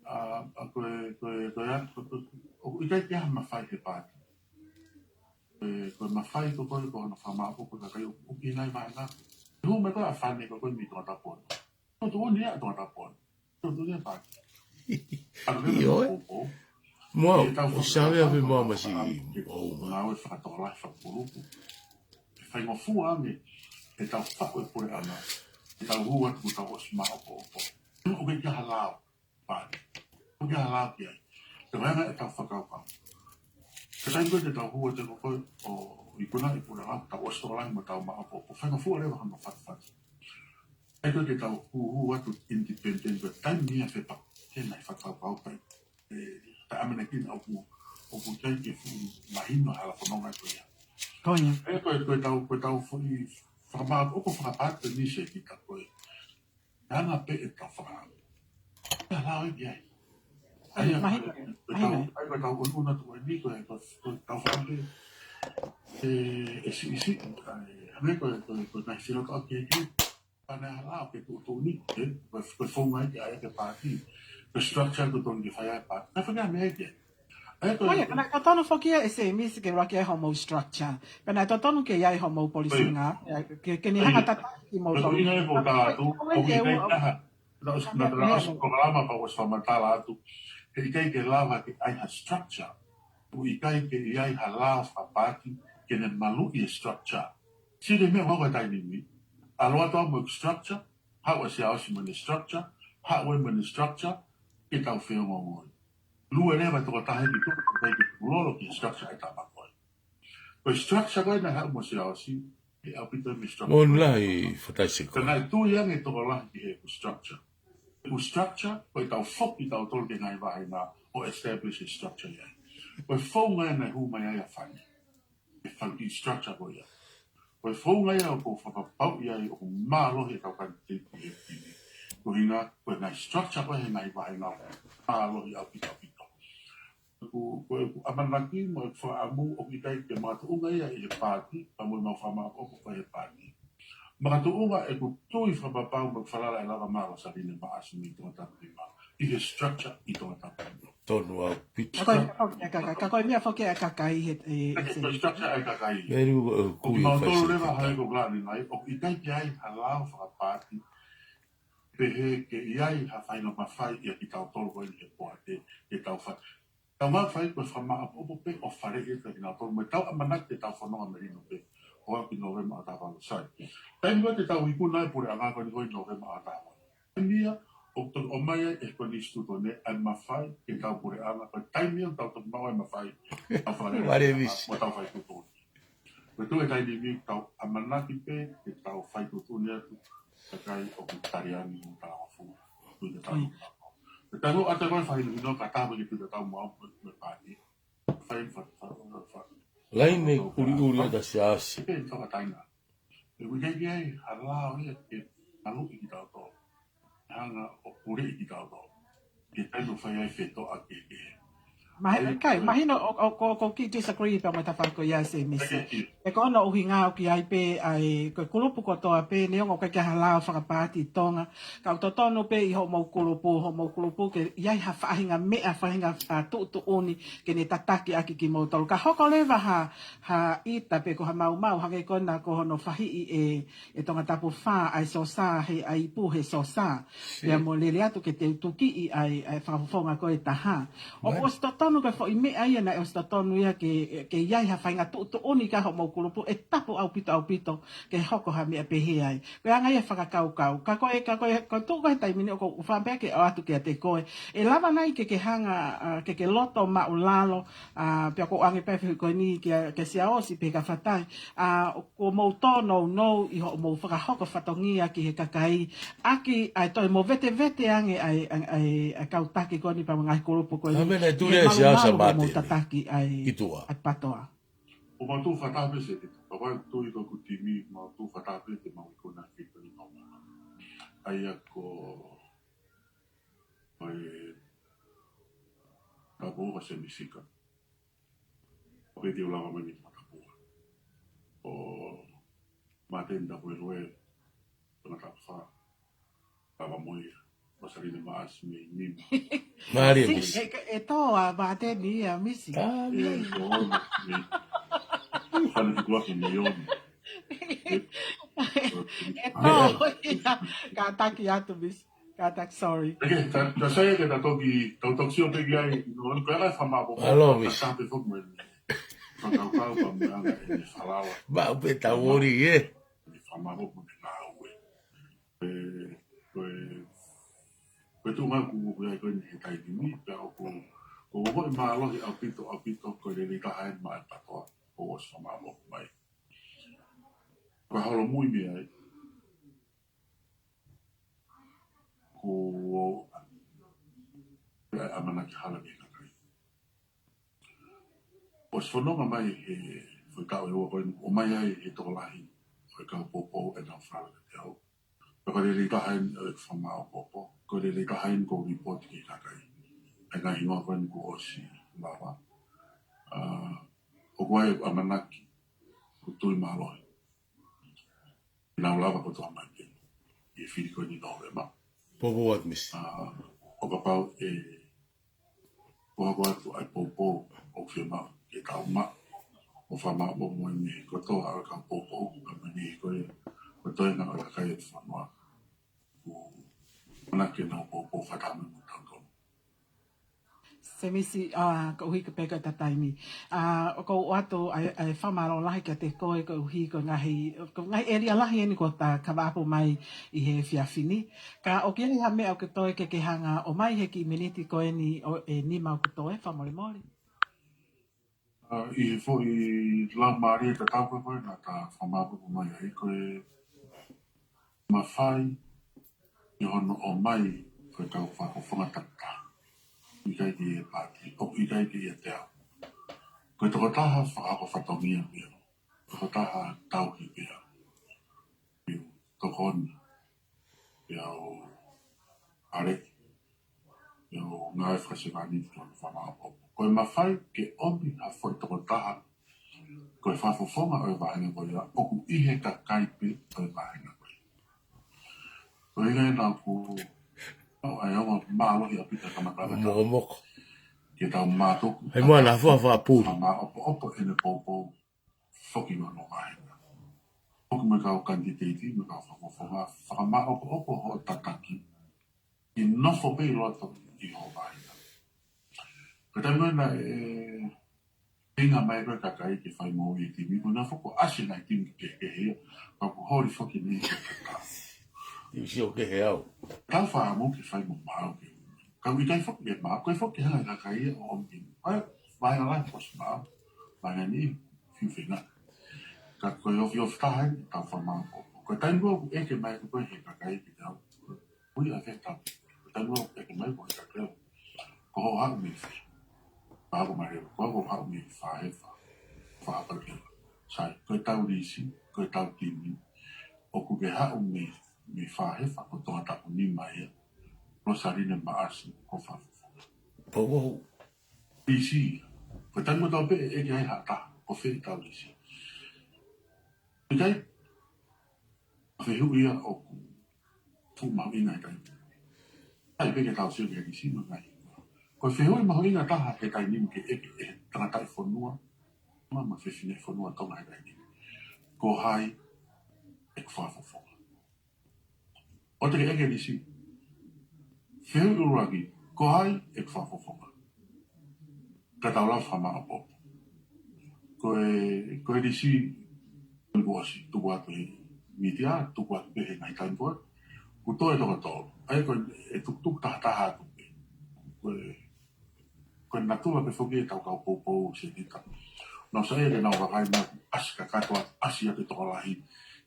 ʻa, ʻa ko e, ko e, ko e, ko e, ko e, ʻoku ʻikai ke ai ha mafai he pāti. Ko e, ko e mafai ko ē ko hono fakamāʻopoʻopo e kakai ʻoku, ʻoku ʻi he ngaahi vāhenga. Hū mai ko ē ʻa Fane ko ē mei Tongatapu. Tuʻutuʻuni ia ʻa Tongatapu. Tuʻutuʻuni ia pāti. ʻIo, ē? Mo au, ʻoku ou savea pē mo au masiʻi. Ngāue fakatokolahi fakakulupu. Ke faingofua ange, ke tau faʻu e puleʻanga. Ke tau hū atu kuo tau ʻosi māʻopoʻopo. ʻOku ʻikai ke ai ha lao. Pāti. ʻOku ʻikai ke ai ha lao ki ai. Ko e ʻuhinga e tau fakakaukau. Ko e taimi ko ē te tau hū atu ko ē ʻo ikunaʻi e puleʻanga, tau ʻosi tokolahi mo tau māʻopoʻopo. Faingofua leva hano fatafata. ʻE ko ē ke tau hūhū atu independent, ko e taimi ia fepaki. Ke nai fakakaukau pē. ʻE, ta ʻamanaki ʻoku, ʻoku ʻikai ke fuʻu mahino hala fononga ko ia. Ko ia. ʻE ko e, ko e tau, ko e tau foʻi fakamāʻopoʻopo fakapaati ni Sekita ko e. Hanga pē ʻe tau fakaʻamu. ʻE lao ia ai. ʻAi, ʻai, mahino, ʻai, mahino. ʻAi, ʻai, ʻai, tau ʻunuʻunu atu ʻeni ko e, ko e, ko e tau fakaʻamu pē. ʻE, ʻe siʻisiʻi, ʻai, hangē ko e, ko e, ko e ngaahi sino tau ke, ke. Pane hala ke tuʻutuʻuni, ē, ko e, ko e founga ia ke ʻai ke pāti. Ko e structure ko tonu ke fai ai pāti. Ka fai meʻa ke. ʻE, ko e, ʻo ia, ko e, ka naʻe totonu foki ia ʻe Semisi ke ʻuluaki ʻi ai homou structure. Pea naʻe totonu ke ʻi ai homou polisinga, ʻio, ke, ke ne, ʻio, hanga tataki mo, ko e tonu. Ina e ko ka atu, ko e, ko e, ʻoku ʻikai ke ai ha. Naʻa ʻosi, naʻa, naʻa ʻosi ko kalama pau ʻosi fakamatala atu. He ʻikai ke lava ke ʻi ai ha structure. ʻOku ʻikai ke ʻi ai ha lao fakapaati, ke ne maluʻi e structure. Sio ki he meʻa ʻoku hoko he taimi ni. ʻAlu atu mo e structure, haʻu ʻa Siaosi mo ʻene structure, haʻu ʻe mo ʻene structure, ke tau feongoongoi. Lue leva tokotaha ki tuʻa, ko e ke lolo ki he structure ʻe tama ko ē. Ko e structure ko ē naʻe haʻu mo Siaosi, ʻe ʻaupito mo e structure. Mo lahi fatai siko. Ka naʻe tui ange tokolahi ki he ʻeku structure. ʻEku structure, ko e tau foki tau tolu ke ngaahi vāhenga ʻo establish e structure ia. Ko e founga ia naʻe hū mai ai ʻa Fane. ʻE fai ki structure ko ia. Ko e founga ia ʻoku fakapapauʻi ai ʻoku mālohi e kau kanititeiti he pini. Ko e ʻuhinga, ko e ngaahi structure ko ē he ngaahi vāhenga mālohi ʻaupito ʻaupito. Ko, ko ʻeku ʻamanaki mo ʻeku fakaʻamu ʻoku ʻikai ke makatuʻunga ia ʻi he pāti, ka mo e mau fakamāʻopoʻopo ko ē he pāti. Makatuʻunga ʻeku tui fakapapau mo e falala ʻe lava mālō Saline Maʻasi mei Tongatapu nima. ʻI he structure ʻi Tongatapu nima. Tonu ʻaupito. Ka ko e, ka ko e, ka ko e, ka ko e meʻa foki ʻa e kakai he, he, he, he structure ʻa e kakai. Meri, ʻo, ʻoku kui mau fai tolu siki leva ka. Hangē ko Lani mai, ʻoku ʻikai ke ai ha lao fakapaati. pehē ke ʻi ai ha faʻahinga mafai ia kitautolu ko eni he poate, ke tau fai. Tau ngā fai ko e fakamaʻopoʻopo pē ʻo faleʻi ʻe kinautolu mo e tau ʻamanaki ke tau fononga melino pē. ʻO aʻu ki Nōvema ʻo taha valu sai. Taimi ko ē te tau ikuna ai puleʻanga ko eni ko ē Nōvema ʻo taha valu. Taimi ia, ʻoku toki ʻomai ai ʻe he konisitūtone ʻa e mafai ke tau puleʻanga, ko e taimi ia ʻoku tau toki maʻu ai e mafai, tau faleʻi Vale Visi. Mo tau fai tuʻutuʻuni. Ko e tuʻu e taimi ni tau ʻamanaki pē ke tau fai tuʻutuʻuni atu, kakai ʻoku tali ange mo tau afu. Tui te tau. Te tau ʻata ko e fai hino ka tau ki te tau mau mo e pāti. Fai fa, fa, fa, fa. Laine ʻuliʻuli ʻa e siasi. Pē fakataina. He ʻoku ʻikai ke ʻi ai ha lao ia ke maluʻi kitautolu. Hanga ʻo puleʻi kitautolu. Ke taimi ʻoku fai ai fetoʻa kehekehe. Mahi-, ʻIkai, mahino ʻoku, ʻoku, ʻoku ou kiʻi disagree pea mo e tafaʻaki ko ia Semisi. ʻIkai ke. He ko hono ʻuhinga ʻoku ʻi ai pē ʻa e, ko e kulupu kotoa pē, neongo ʻoku ʻikai ke ʻi ai ha lao fakapaati ʻi Tonga. Ka ʻoku totonu pē ʻi hoʻomou kulupu, hoʻomou kulupu ke ʻi ai ha faʻahinga meʻa, faʻahinga, ʻa, tuʻutuʻuni, ke ne tataki ʻaki kimoutolu. Ka hoko leva ha, ha ʻita pe ko ha maumau, hangē ko ena ko hono fahiʻi ʻe, ʻe Tongatapu fā ʻa e SOSA he ʻa e ipu he SOSA. Pea mo lele atu ke te u tukiʻi ʻa e, ʻa e fakafofonga ko ē ʻe taha. ʻOku ʻosi totonu ko e foʻi meʻa ia naʻe ʻosi totonu ia ke, ke ʻi ai ha faʻahinga tuʻutuʻuni ki hoʻomou kulupu ʻe tapu ʻaupito ʻaupito ke hoko ha meʻa pehē ai. Ko e anga ia e fakakaukau. Ka ko e, ka ko e, ko e tuʻu ko ē he taimi ni ʻoku ou fakaʻamu pē ke ʻoatu kiate koe. ʻE lava nai ke ke hanga, ʻa, ke ke loto maʻulalo, ʻa, pea ʻoku ou ʻoange pē fehuʻi ko eni kia, kia Siaosi pe kia Fatai. ʻA, ʻoku mou tōnounou ʻi hoʻomou fakahoko fatongia ki he kakai. ʻAki, ʻa e toe mou vetevete ange ʻa e, ʻa e, ʻa e, ʻa e kau taki ko eni pea mo e ngaahi kulupu ko eni. Ka mena e tuli ʻe Siaosi malumalu mate mou tataki ʻa e, ʻi tuʻa. ʻA e patoa. ʻO mau tuʻu fakataha pē se, papa tui ko ʻeku timi, mau tuʻu fakataha pē te mau ikuna ki he tau nau. ʻA ia ko, ko e Tapu ʻa Semisi ka. ʻO pē te u lava mai mei Tongatapu. ʻO Māteni Tapueloa, Tongatapu fā. Lava mo ia. Masaline Maasi mei Nima. Mālie, Misi. Misi. ʻE, ʻe tō ʻa Māteni ia, Misi. ʻE, ko ona, mei. Fana ki kuaki mei ona. ʻE, ʻe tō ia. Kātaki atu, Misi. Kātaki, sorry. ʻIkai, ka, ka sai ke ta toki, tau toki sio pē ki ai, no, ko e ala e fakamaʻopoʻopo, alo, ka Misi. Tape fok mo e. Fakakaukau ka mo e anga e falala. Maʻu pē tau ori, ē. Fakamaʻopoʻopo mo e ngāue. Ko e, ko e, ko e tuʻunga ʻoku ou ʻi ai ko eni he taimi ni, pea ʻoku, ʻoku ou hoʻi mālohi ʻaupito, ʻaupito, ko e lelei taha eni maʻa e patoa, ʻoku ʻosi fakamaʻopoʻopo mai. Ko e holomui mei ai, ko e ʻamanaki hala ki he kakai. ʻOsi fononga mai he, foʻi taʻu ʻe ua ko eni, ʻomai ai he tokolahi ʻo e kau poupou ʻenau falala kiate au. Pea ko e lelei taha eni ʻo e fakamaʻopoʻopo, ko e lelei taha eni ʻoku ou lipooti ki he kakai. ʻA e ngaahi hingoa ko eni kuo ʻosi lava. ʻA, ʻoku ʻi ai ʻeku ʻamanaki, ʻoku ou tui mālohi. Nau lava kotoa mai pē ʻi he fili ko eni Nōvema. Poupou atu, Misi. ʻA, ʻo kapau ʻe, ʻoku hoko atu ʻa e poupou ʻoku fiemaʻu ke tau maʻu. ʻO fakamaʻopoʻopo mo e meʻa kotoa ʻa e kau poupou, ka mani ko e, ko e toenga ʻo e kakai ʻo e fonua. ʻOku ʻamanaki ke nau poupou fakataha mo kitautolu. Semisi, ʻa, koeʻuhi ko e peka ta taimi. ʻA, ʻoku ou ʻoatu ʻa e, ʻa e fakamālō lahi kiate koe koeʻuhi ko e ngaahi, ko e ngaahi ʻēlia lahi eni kuo ta kava ʻapu mai ʻi he efiafi ni. Ka ʻoku ʻi ai ha meʻa ʻoku ke toe ke ke hanga ʻo ʻomai he kiʻi miniti ko eni ʻe nima ʻoku toe, fakamolemole. ʻA, ʻi he foʻi laumālie tatau ko ē naʻa ta fakamaʻopoʻopo mai ai ko e mafai ʻi hono ʻomai ko e kau fakafofonga takitaha. ʻIkai ke ʻi he pāti, ʻoku ʻikai ke ʻiate au. Ko e tokotaha fakahoko fatongia pē au. Tokotaha tauhi pē au. Pea u tokoni. Pea u ʻaleʻi. Pea u ngāue fakasevāniti ki hono fakamaʻopoʻopo. Ko e mafai ke ʻomi ha foʻi tokotaha ko e fakafofonga ʻo e vāhenga ko ia, ʻoku ʻi he kakai pē ʻo e vāhenga ko ia. Ko e ʻuhinga ia naʻa ku, ʻa e ʻaonga mālohi ʻaupito e kamataʻanga. Mokomoko. Ke tau mātuku. Hei moa na fua fua puli. Fakamaʻopoʻopo ʻene poupou. Foki mo hono vāhenga. ʻoku mo e kau kanititeiti, mo e kau fakafofonga, fakamaʻopoʻopo hoʻo tataki, ʻi he nofo pē ʻi loto ʻi hoʻo vāhenga. Ko e taimi ko ē naʻe feinga mai ko ē kakai ke fai moʻui e timi, ko e nofo ko ē ʻasi e ngaahi timi kehekehe ia, ka ʻoku holi foki ni ke kakau. Timi sio kehe au. Tau fakaʻamu ke fai mo maau ke. Ka ʻoku ʻikai foki ke maau, ko e foki hanga kakai ia ʻo ʻomi. Ko e vāhenga lahi kuo ʻosi maau, vāhenga ni fiu feinga. Ka ko e ofiofi taha eni, tau fakamaʻopoʻopo. Ko e taimi ko ē ʻoku ʻeke mai ko ē he kakai ke tau ui a ke tau. Ko e taimi ko ē ʻoku ʻeke mai ko e kakai. Ko hoʻo haʻu mei fē? Ko haʻaku mei Marewa, ko au ʻoku ou haʻu mei Fāhefa, Fāpakela. Sai, ko e tau lisi, ko e tau timi, ʻoku ke haʻu mei, mei Fāhefa, ko Tongatapu nima ia, Losaline Maʻasi, ko Fakafofonga. Pou ou. Lisi, ko e taimi ko ē tau pehē ʻe ʻeke ai ha taha, ko fē ʻi tau lisi. ʻIkai, fehuʻi ia ʻoku fuʻu mahuʻinga he taimi. ʻAi pē ke tau sio ki he lisi mo e ngaahi hingoa. Ko e fehuʻi mahuʻinga taha he taimi ni ke ʻeke ʻe he tangataʻi fonua, ma ma fefine fonua Tonga he taimi ni. Ko hai ʻeku fakafofonga. ʻOua te ke ʻeke lisi. Fehuʻi ʻuluaki, ko hai ʻeku fakafofonga. Ka tau lava fakamaʻopoʻopo. Ko e, ko e lisi kuo ʻosi tuku atu he mītia, tuku atu pē he ngaahi taimi ko ē. Kuo toe toko tolu. ʻA ia ko e tukutuku tahataha atu pē. Ko e, ko e natula pē foki e tau kau poupou Senita. Nau saiʻia ke nau vakai mo ʻasi kakato atu, ʻasi atu e tokolahi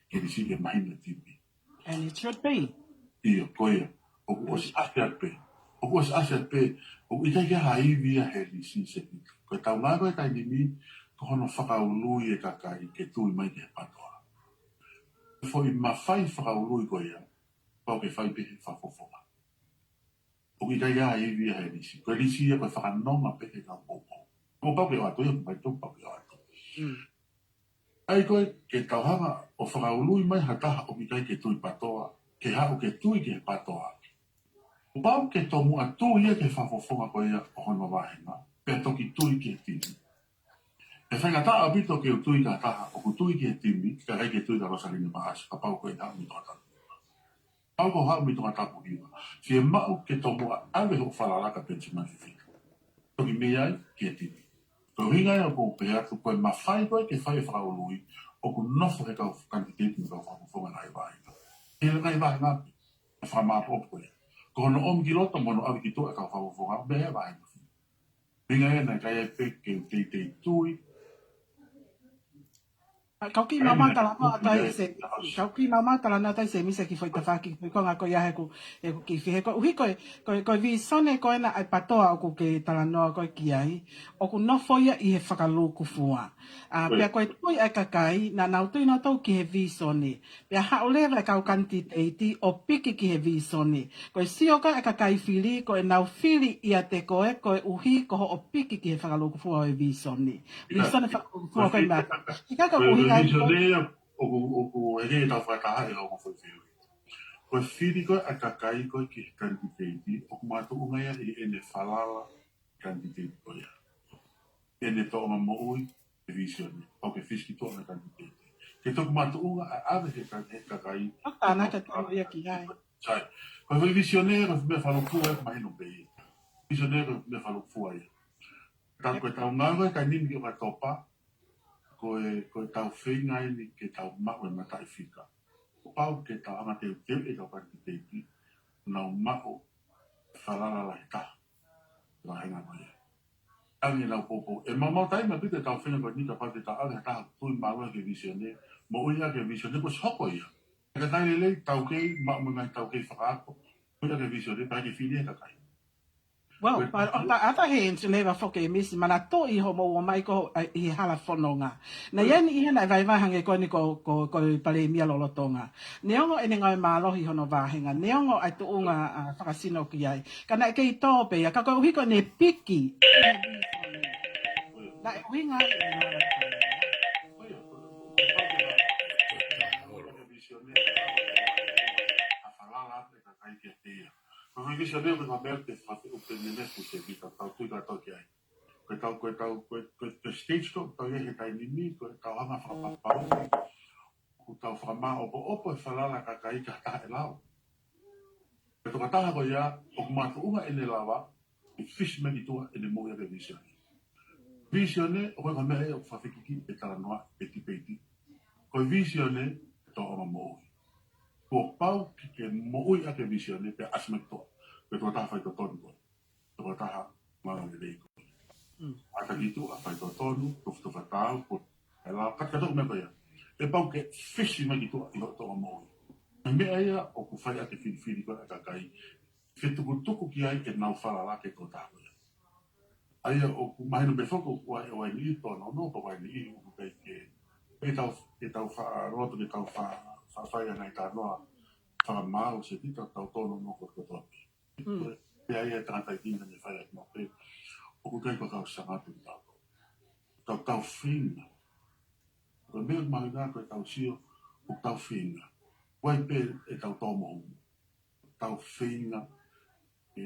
ke lisi ke mahino e timi. And it should be. ʻIo, ko ia. ʻOku ʻosi ʻasi atu pē. ʻOku ʻosi ʻasi atu pē. ʻOku ʻikai ke ha ivi ia he lisi Senita. Ko e tau ngāue ko ē he taimi ni, ko hono fakaului e kakai ke tui mai ki he PATOA. Foʻi mafai fakaului ko ia, pau ke fai pē he fakafofonga. ʻOku ʻikai ke ha ivi ia he lisi. Ko e lisi ia ko e fakanonga pē he kau poupou. Kuo pau ke ʻoatu ia, kuo pau ke ʻoatu. Mm. ʻA ia ko ē, ke tau hanga ʻo fakaului mai ha taha ʻoku ʻikai ke tui PATOA, ke haʻu ke tui ki he PATOA. Kuo pau ke tomuʻa tui ia ki he fakafofonga ko ia ʻo hono vāhenga, pea toki tui ki he timi. Pea faingataʻa ʻaupito ke u tui ki ha taha ʻoku tui ki he timi, kae ʻikai ke tui kia Losaline Maʻasi, kapau ko e haʻu mei Tongatapu. Pau ko e haʻu mei Tongatapu hiva. Fiemaʻu ke tomuʻa ʻave hoʻo falala kia Penisimani Fifita. Toki mei ai ki he timi. Ko e ʻuhinga ia ʻoku ou pehē atu ko e mafai ko ē ke fai e fakaului, ʻoku nofo he kau kanititeiti mo e kau fakafofonga ngaahi vāhenga. He ngaahi vāhenga pē, ʻe fakamaʻopoʻopo ia. Ko hono ʻomi ki loto mo hono ʻave ki tuʻa e kau fakafofonga, meʻa ia vāhenga. Ringa ena, ʻikai ai pē ke u teitei tui. Kau kiʻi mamata talanoa atu ai se, kau kiʻi mamata talanoa atu ai se misa ki foʻi tafaʻaki, foʻi konga ko ia he ʻoku, he ʻoku kiʻi fihi. Ko e ʻuhi ko e, ko e, ko e vīsone ko ena ʻa e PATOA ʻoku ke talanoa ko ē ki ai, ʻoku nofo ia ʻi he fakalūkufua. ʻA, pea ko e tui ʻa e kakai, naʻa nau tui nautolu ki he vīsone. Pea haʻu leva e kau kanititeiti ʻo piki ki he vīsone. Ko e sio ko ē ʻa e kakai fili, ko ʻenau fili ʻiate koe, ko e ʻuhi ko hoʻo piki ki he fakalūkufua ʻo e vīsone. Vīsone fakalūkufua ko e meʻa. ʻIkai ko e ʻuhinga ia ko e vīsone ia, ʻoku, ʻoku, ʻoku hangē ʻetau fakataha ʻi hoʻo foʻi fehuʻi. Ko e fili ko ē ʻa e kakai ko ē ki he kanititeiti, ʻoku makatuʻunga ia ʻi heʻene falala kanititeiti ko ia. ʻEne tōʻonga moʻui, e vīsone, ʻoku ke fisi ki tuʻa mo e kanititeiti. Ke toki makatuʻunga ʻa e ʻave he ka-, he kakai. ʻOku tānaki atu ia ki ai. Sai. Ko e vīsone, ko e meʻa fakalūkufua ia, mahino pē ia. Vīsone, ko e meʻa fakalūkufua ia. Tau ko e tau ngāue ko ē he taimi ni ki ʻOkatopa, ko e, ko e tau feinga eni ke tau maʻu e mataʻifika. Kuo pau ke tau hanga teuteu e kau kanititeiti, nau maʻu e falala lahi taha. Vāhenga ko ia. Ange nau poupou. ʻE maumau taimi ʻaupito e tau feinga ko eni kapau te tau ʻave ha taha tui mālohi ki he vīsone, moʻui ʻaki e vīsone kuo ʻosi hoko ia. Ka taʻelelei, taukei, maʻu mo e ngaahi taukei fakaako, moʻui ʻaki e vīsone, pea ke fili e kakai. Well, but ʻoku ʻata he insuleva foki e misi, manatuʻi hoʻomou ō mai ko ē ʻi he hala fononga. Naʻe ʻi ai e niʻihi naʻe vaivai hangē ko eni ko, ko, ko e palēmia lolotonga. Neongo ʻene ngāue mālohi hono vāhenga, neongo ʻa e tuʻunga, ʻa, fakasino ki ai. Ka naʻe kei tō pē ia, ka koeʻuhi ko ʻene piki. Naʻe ʻuhinga ai ʻene ngāue. Ko e vīsone ko e meʻa te fatu pe nene ku se ki ka tau tui ka tau ki ai. Ko e tau, ko e tau, ko e, ko e, ko e stage ko, tau ia he taimi ni, ko e tau hanga fakapapau. Kuo Tau fakamāʻopoʻopo e falala ʻa e kakai ki ha taha ʻe lau. Pea tokotaha ko ia, ʻoku makatuʻunga ʻene lava ʻo fisi mai ki tuʻa ʻene moʻui ʻaki e vīsone. Vīsone, ʻoku ʻikai ko ha meʻa ia ʻoku fakafekiki pe talanoa pe tipeiti. Ko e vīsone, tōʻonga moʻui. Kuo pau ke, ke moʻui ʻaki e vīsone pea ʻasi mai ki tuʻa. Pea tokotaha faitotonu ko ia. Tokotaha malangalelei ko ia. Mm. ʻAta ki tuʻa, faitotonu, tufatufa taau, ko e lau, kātaki ʻa e meʻa ko ia. ʻE pau ke fisi mai ki tuʻa ʻi hoʻo tōʻonga moʻui. Meʻa ia ʻoku fai ʻaki e filifili ko ia ʻa e kakai. Fetukutuku ki ai ke nau falala ki he tokotaha ko ia. ʻA ia ʻoku mahino pē foki ʻoku ʻi ai e niʻihi tōnounou, ko e niʻihi ʻoku ʻikai ke, ke tau, ke tau faʻa loto, ke tau faʻa, faʻa fai ʻa e ngaahi talanoa fakamaau, Setita, tau tōnounou kotoa pē. Mm. Pea ʻi ai e tangataʻeiki naʻe fai ʻaki maʻu pē, ʻoku ʻikai ko e kau sangatu ʻi tau. Tau, tau feinga. Ko e meʻa ʻoku mahino ko e tau sio, ʻoku tau feinga. ʻOku ʻi ai pē ʻetau tō moʻui. Tau feinga, ʻe,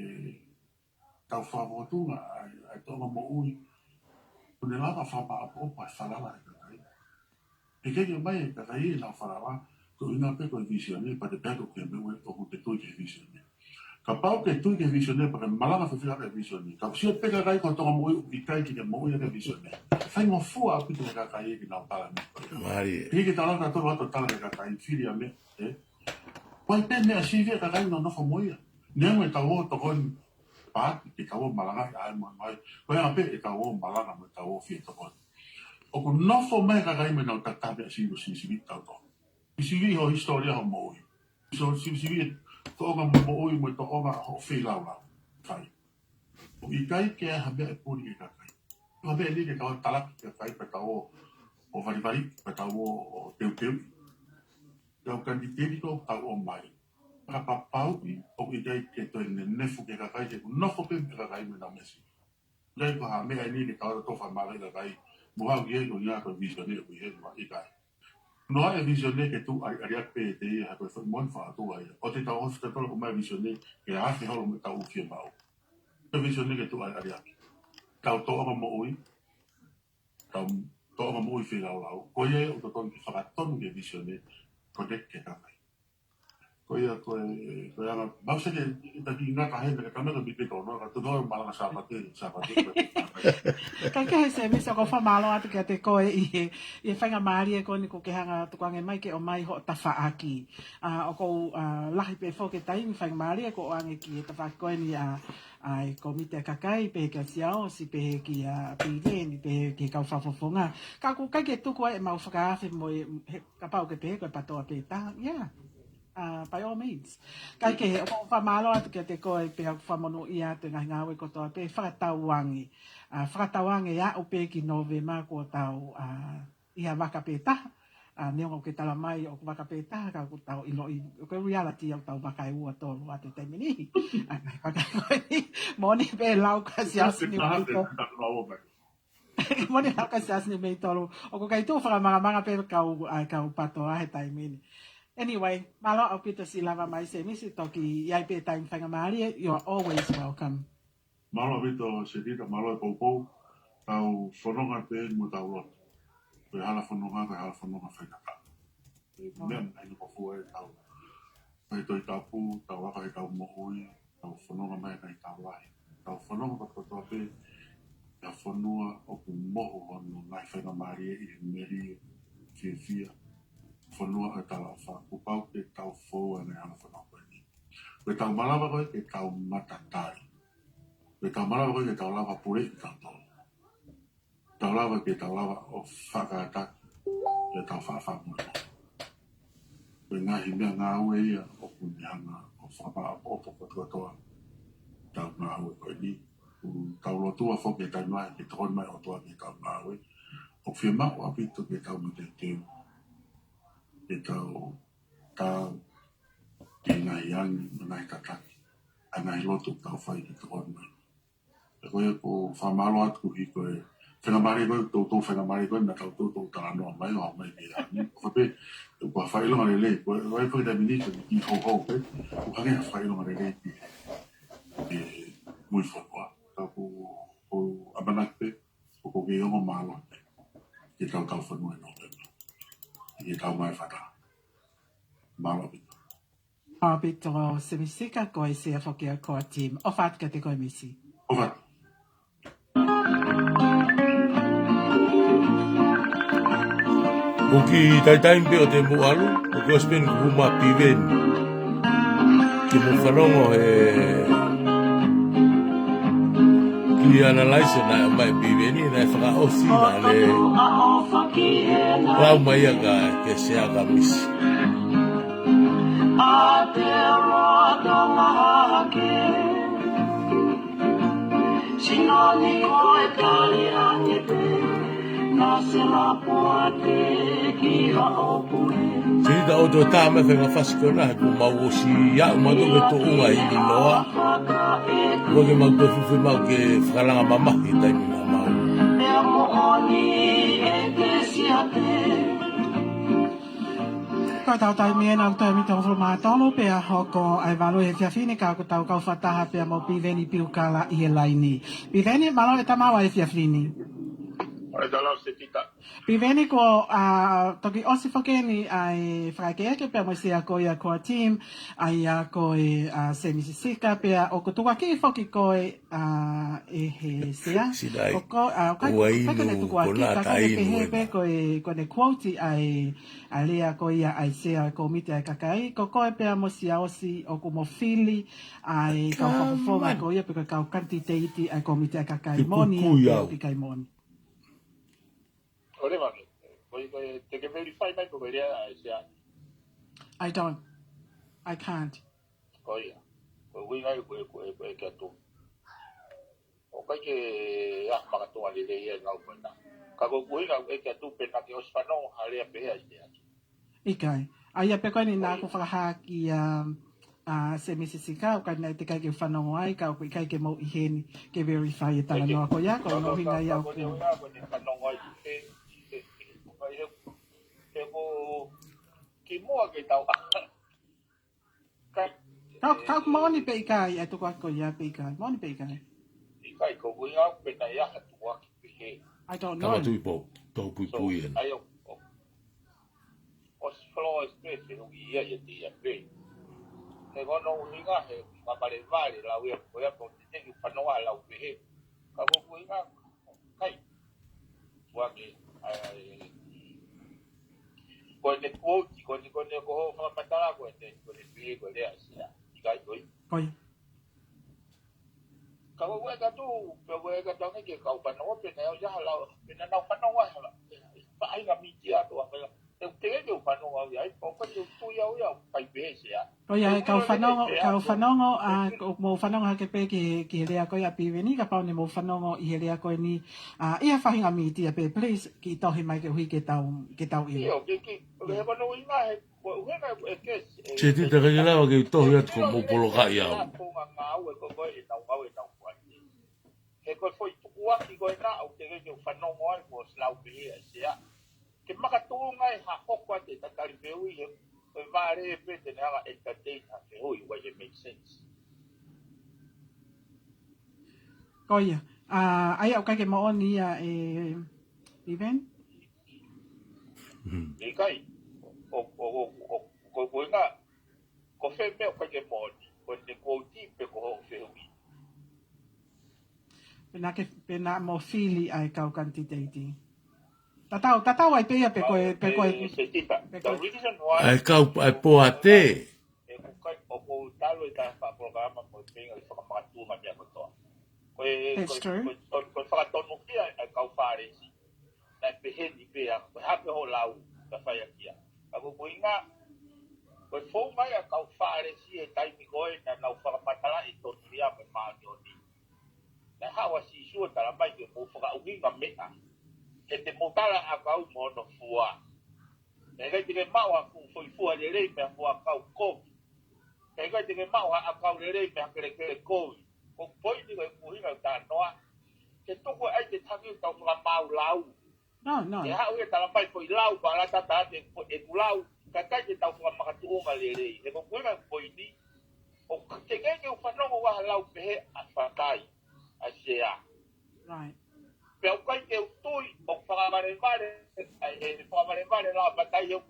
tau fakafotunga ʻa e, ʻa e tōʻonga moʻui. ʻOku ne lava fakamāʻopoʻopo e falala ʻa e kakai. ʻE kei ʻomai e kakai ʻenau falala, ko e ʻuhinga pē ko e vīsone, pea te pehē ʻoku ke moʻui, ʻoku ke tui ki he vīsone. Kapau ʻoku ke tui ki he vīsone, pea ke malanga fiefia ki he vīsone. Ka ʻoku sio pē kakai ki hoʻo tōʻonga moʻui, ʻoku ʻikai ke ke moʻui ʻaki e vīsone. Faingofua ʻaupito ki he kakai ke nau tala mai. Mālie. Pea ke tala atu, tala atu, tala ki he kakai, fili ʻa e meʻa, ē? ʻOku ʻi ai pē meʻa sivi ʻa e kakai ʻoku nau nofo mo ia. Neongo ʻetau ō ʻo tokoni paati, ke tau ō ʻo malangaʻi ʻa e moʻui mai. Ko ia pē ʻetau ō ʻo malanga mo ʻetau ō ʻo fie tokoni. ʻOku nofo mai e kakai mo ʻenau tatameʻa sivi ʻo sivisiviʻi kitautolu. Sivisiviʻi hoʻo hisitōlia hoʻo moʻui. Sivisiviʻi e tōʻonga moʻui mo e tōʻonga hoʻo feilaulau. Fai. ʻOku ʻikai ke ʻi ai ha meʻa ʻe puli ki he kakai. Ko e meʻa eni ke tau talaki ki he kakai pea tau ō ʻo valivali, pea tau ō ʻo teuteu. Tau kaniteni ko tau ō mai. Kapau ʻoku ʻikai ke toe nenefu ki he kakai, ke nofo pē mo e kakai mo ʻenau meʻa sivi. ʻIkai ko ha meʻa eni ke tau ō ʻo fakamālō ki he kakai. Mo hau ki he ko ia ko e vīsone ʻoku ʻi heni, ʻikai. Noa e vīsone ke tuʻu ʻaliʻaliaki pē ʻiate ia, ha ko e foʻi moʻoni fakaʻotua ia. ʻOua te tau ʻosi tatolo ko mai vīsone ke afe holo mo ʻetau fiemaʻu. Ko e vīsone ke tuʻu ʻaliʻaliaki. Tau tōʻonga moʻui, tau tōʻonga moʻui feilaulau. Ko ia ʻoku totonu ke fakatonu ki he vīsone, connect ki he kakai. Ko ia ko e, ko e anga, mau seke, taki ngata hena, ka tama ka mipe tō, no, ka tō, no, malanga Sāpate, Sāpate, ko e. Kae kehe Semisi, ʻoku ou fakamālō atu kiate koe ʻi he, ʻi he faingamālie ko eni kuo ke hanga tukuange mai ke ʻomai hoʻo tafaʻaki. ʻA, ʻoku ou, ʻa, lahi pē foki e taimi, faingamālie kuo ʻoange ki he tafaʻaki ko eni ʻa, ʻa e kōmiti ʻa e kakai, pehē kia Siaosi, pehē kia Pileni, pehē ki he kau fakafofonga. Ka ʻoku ʻikai ke tuku ai ʻemau fakaafe mo e, he, kapau ʻoku ke pehē ko e PTOA pē taha, yeah. ʻA, by all means. Kae kehe, ʻoku ou fakamālō atu kiate koe pea ʻoku ou fakamonūʻia atu e ngaahi ngāue kotoa pē, fakatauange. ʻA, fakatauange aʻu pē ki Nōvema kuo tau, ʻa, ʻi ha vaka pē taha. ʻA, neongo ʻoku ke tala mai ʻoku vaka pē taha, ka ʻoku tau ʻiloʻi, ʻoku reality ʻoku tau vaka ʻe ua tolu atu he taimi ni. ʻA, ngaahi vaka ko eni, moʻoni pē lau kia Siaosi Niumeitolu. Moʻoni lau kia Siaosi Niumeitolu. ʻOku ʻikai tuʻu fakamaʻamaʻa pē kau, ʻa, kau PTOA he taimi ni. Anyway, mālō ʻaupito siʻi lava mai Semisi, toki ʻi ai pē taimi faingamālie, you are always welcome. Mālō ʻaupito Setita, mālō e poupou, tau fononga pē mo tau lotu. Ko e hala fononga, ko e hala fononga faingataʻa. Ko e meʻa naʻe ʻi ai ʻetau fai Tohi Tapu, tau ako heʻetau moʻui, tau fononga mai ʻa e ngaahi tau lahi. Tau fononga kotokotoa pē, ʻi ha fonua ʻoku mohu hono ngaahi faingamālie ʻi he melie, fiefia. Fonua ʻo e talaʻofa, kuo pau ke tau fou ʻa e ngaahi hala fononga ko eni. Ko ʻetau malava ko ē ke tau matatali. Ko ʻetau malava ko ē ke tau lava puleʻi kitautolu. Tau lava ke tau lava ʻo fakataki, ke tau faʻa fakamolemole. Ko e ngaahi meʻangāue ia ʻoku ne hanga ʻo fakamaʻopoʻopo kotokotoa ʻetau ngāue ko eni. ʻOku tau lotua foki he taimi ni ke tokoni mai ʻOtua ki heʻetau ngāue. ʻOku fiemaʻu ʻaupito ke tau mateuteu. Ke tau, tau, ke ngaahi angi, mo e ngaahi tataki. ʻA e ngaahi lotu ʻoku tau fai ke tokoni mai. Ko ia ʻoku ou fakamālō atu koeʻuhi ko e faingamālie ko ē, toutou faingamālie ko ē, naʻa tau toutou talanoa mai, ʻo mai ke ani. Ko e pē, ʻoku ou fakaʻilonga lelei, ko e, ko e, ko e taimi ni, ko e kiʻi houhou pē, ʻoku hangē ha fakaʻilonga lelei ki he, ki he mui fonua. Ka ʻoku, ʻoku ou ʻamanaki pē, ʻoku kei ongo mālohi pē, ke tau tau fonua ʻi Nōvema. Ke tau mai fata. Mālō ʻaupito. ʻAupito Semisika, ko e sea foki ʻa e core team. ʻOfa atu kiate koe Misi. ʻOfa atu. ʻOku kiʻi taimi pē ʻo te mou ʻalu, ʻoku ʻosi pē eni kuo hū mai Piveni. Ke mou fanongo he kiʻi analyze naʻe ʻomai Piveni, naʻe fakaʻosi naʻe lau mai ia ka ke sea ka Misi. Sino ni ko e tali ange pē, na se lapuate ki ha ʻōpue. Sini ta o to ta me fenga fasi ko na, he kuo mau ʻosi ia, ʻo mau toki toʻo ʻunga ʻi Linoa. Ko ke mau toki fufi mau ke fakalanga mamahi taimi na mau. E moʻoni e te siate. Ko e tau taimi ena ʻoku toe miniti hongofulu mā tolu pea hoko ʻa e valu he efiafi ni ka ʻoku tau kau fakataha pea mo Piveni Piukala ʻi he laini. Piveni, mālō e tama ua efiafi ni. Mālō e tala Setita. Piveni, kuo, ʻa, toki ʻosi foki eni ʻa e fakaʻekeʻeke pea mo e sea ko ia core team, ʻa ia ko e, ʻa, Semisisika pea ʻoku tukuakiʻi foki koe, ʻa, ʻe he sea. Sinai. ʻOku, ʻa, ʻoku ʻikai, ʻoku ʻikai ke ne tukuakiʻi, ka ʻoku ne pehē pē ko e, ko ʻene quote ʻa e, ʻa e lea ko ia ʻa e sea ʻo e kōmiti ʻa e kakai, ko koe pea mo Siaosi ʻoku mo fili ʻa e kau fakafofonga ko ia pe ko e kau kanititeiti ʻa e kōmiti ʻa e kakai. Moʻoni ia pe ʻikai moʻoni? ʻOleva ke, ko e, ko e, te ke verify mai pe ko e lea ʻa e sea. I don't. I can't. Ko ia. Ko e ʻuhinga ia ko e, ko e, ko e ʻeke atu. ʻOku ʻikai ke, ʻa, makatuʻunga lelei ia e ngāue ko ena. Ka ko e ʻuhinga ʻeku ʻeke atu pe naʻa ke ʻosi fanongo ha lea pehē ʻa e sea. ʻIkai. ʻA ia pē ko eni naʻa ku fakahā kia, ʻa, Semisisika, ʻoku ʻikai naʻe teʻeki ai ke u fanongo ai, ka ʻoku ʻikai ke mou ʻi heni ke verify e talanoa ko ia, ko hono ʻuhinga ia ʻoku. Ko e ʻuhinga ko eni fanongo ai, he, he, he, he, he ko kimuʻa ke tau ʻa. Ka, ka, ka moʻoni pe ʻikai, ʻa e tukuakiʻi ko ia pe ʻikai. Moʻoni pe ʻikai? ʻIkai, ko e ʻuhinga pe naʻe ʻi ai ha tukuakiʻi pehē. I don't know. Tama Tuʻi Pou, Tohu Puipui ena. ʻA ia ʻoku, ʻoku, ʻosi floor space, ʻe ui ia, ia te ia pē. He ko hono ʻuhinga, he fakavalevale, lau ia, ko ia, ko te te ki fanongo ʻa e lau pehē. Ka ko e ʻuhinga, kai. Ua ke, ʻa e, ʻa e, ko ʻene quote, ko ʻene, ko ʻene, ko hoʻo fakamatala, ko ʻene, ko ʻene pehē, ko e lea ʻa e sea. ʻIkai ko ia. Ko ia. Ka ua ʻeke atu, pe ua ʻeke atu ange ke kau fanongo, pe naʻe ʻi ai ha lau, pe naʻa nau fanongo ai ha lau. Faʻahinga mītia atu ʻa e, ʻe, te ke fanongo au ia, ʻe, ʻoku ʻikai ke u tui au ia, ʻoku ʻikai pehē sea. Ko ia, ʻe kau fanongo, kau fanongo, ʻa, ko mou fanongo hake pē ki, ki he lea ko ia ʻa Piveni, kapau naʻa mou fanongo ʻi he lea ko eni, ʻa, ʻi ha faʻahinga mītia pē, please, kiʻi tohi mai koeʻuhi ke tau, ke tau ʻilo. ʻIo, ke, ke, he ko hono ʻuhinga he, ko e ʻuhinga ʻeku ʻeke, ʻe, Setita, ʻikai ke lava ke u tohi atu ko mou polokaʻi au. Ko e ngāue ko ē ʻenau ngāue ʻenau kuate. He ko e foʻi tukuakiʻi ko ena ʻoku teʻeki ke u fanongo ai kuo ʻosi lau pehē ʻa e sea. Ke makatuʻunga ai ha hoko atu e tatali fehuʻi he, ko e vale pē te ne hanga entertain ha fehuʻi, ʻoku ʻikai ke make sense. Ko ia. ʻA, ʻa ia ʻoku ʻikai ke moʻoni ia ʻe Piveni? ʻIkai. ʻO, ʻo, ʻo, ʻo, ko, ko e ʻuhinga, ko fē meʻa ʻoku ʻikai ke moʻoni, ko ʻene quote pe ko hoʻo fehuʻi. Pe naʻa ke, pe naʻa mo fili ʻa e kau kanititeiti. Tatau, tatau ai pē ia pe ko e, pe ko e, Setita, pe ko e, the reason why ʻa e kau, ʻa e poate. ʻE ʻoku ʻikai, ʻoku ou talu e taha fakapolokalama mo e feinga ke fakamakatuʻunga meʻa kotoa. Ko e, ko e, ko e, ko e fakatonuhia ʻa e kau Fālesi. Naʻe pehē ni pē ʻa, ko e hā pē hoʻo lau, ka fai ʻaki ia. Ka ko e ʻuhinga, ko e founga ia ʻa e kau Fālesi he taimi ko ē naʻa nau fakamatalaʻi e tonuhia mo e māʻoniʻoni. Naʻe haʻu ʻa Sīsū ʻo tala mai ke mou fakaʻuhinga meʻa. He te mou tala ʻakau mo hono fua. He ʻikai te ke maʻu ha fuʻu foʻi fua lelei mei ha fuʻu ʻakau kovi. He ʻikai te ke maʻu ha ʻakau lelei mei ha kelekele kovi. Ko e poini ko e ʻuhinga ʻo e talanoa. Ke tuku ai ke tangi tau fakamaau lau. No, no. Ke haʻu ia tala mai foʻi lau, pala tata ate ko e ʻeku lau, kakai ke tau fakamakatuʻunga lelei. He ko e ʻuhinga ʻo e poini, ʻoku teʻeki ke u fanongo au ha lau pehē ʻa e fakai, ʻa e sea. Right. Pea ʻoku ʻikai ke u tui, ʻoku fakavalevale, ʻa e, ʻe fakavalevale lau fakai, ʻoku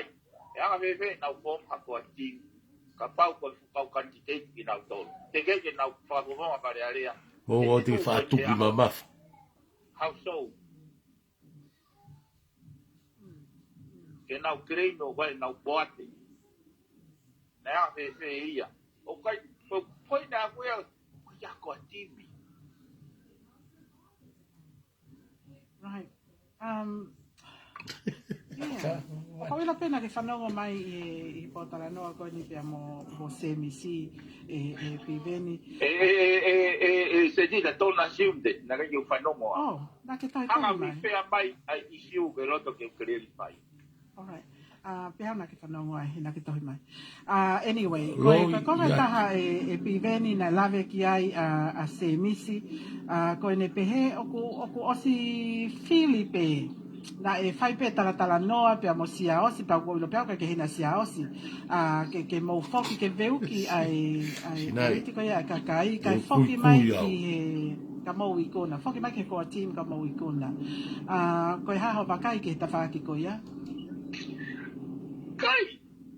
mai. ʻE anga fēfē ʻenau foomu ha core team, kapau ko e fuʻu kau kanititeiti kinautolu? Teʻeki ke nau fakafofonga Fale Alea. Mo ʻoua te ke faʻa tuki mamafa. How so? Ke nau claim ʻoku ʻi ai ʻenau poate. Naʻe anga fēfē ia? ʻOku ʻikai, ko e poini ʻaʻaku ia, ko ia ko e timi. Right. Um, yeah. ʻOku ou ʻilo pē naʻa ke fanongo mai ʻi he, ʻi he pōtalanoa ko eni pea mo, mo Semisi, ʻe, ʻe Piveni. ʻE, ʻe, ʻe, ʻe, ʻe, ʻe, Sedina, tona siumte, naʻe ʻikai ke u fanongo. Oh, naʻa ke tohi Hanga tohi mi mai. Fea mai ʻa e ʻisiū ke loto ke u clarify. All right. Uh, pea naʻa ke fanongo ai, naʻa ke tohi mai. Uh, anyway, ko e, Loi, ko e konga ia. Taha ʻe, ʻe Piveni naʻe lave ki ai ʻa, ʻa Semisi. Uh, ko ʻene pehē ʻoku, ʻoku ʻosi fili pē. Naʻe fai pē talatalanoa pea mo Siaosi, pea ʻoku ou ʻilo pē au ʻikai ke hina Siaosi. Uh, ke, ke mou foki ke veuki ʻa e, ʻa e Sinai. Politiko ia ʻa e kakai, kae Te foki mai kuikui au. Ki he, ka mou ikuna. Foki mai ki he core team ka mou ikuna. Uh, ko e hā hoʻo vakai ki he tafaʻaki ko ia? Kai,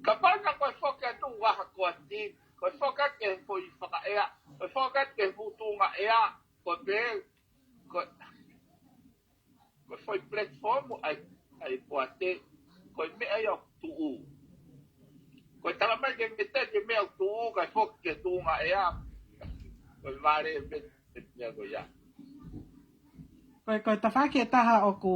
kapau naʻe ko e foki atu ʻa e core team, ko e foki atu ki he foʻi fakaʻea, ko e foki atu ki he fuʻu tuʻunga ʻea, ko e pē, ko e, ko e foʻi platform ʻa e, ʻa e poate, ko e meʻa ia ʻoku tuʻu. Ko e tala mai ke mete ke meʻa ʻoku tuʻu, kae foki ki he tuʻunga ʻea, ko e vale e meʻa, e meʻa ko ia. Ko e, ko e tafaʻaki ʻe taha ʻoku,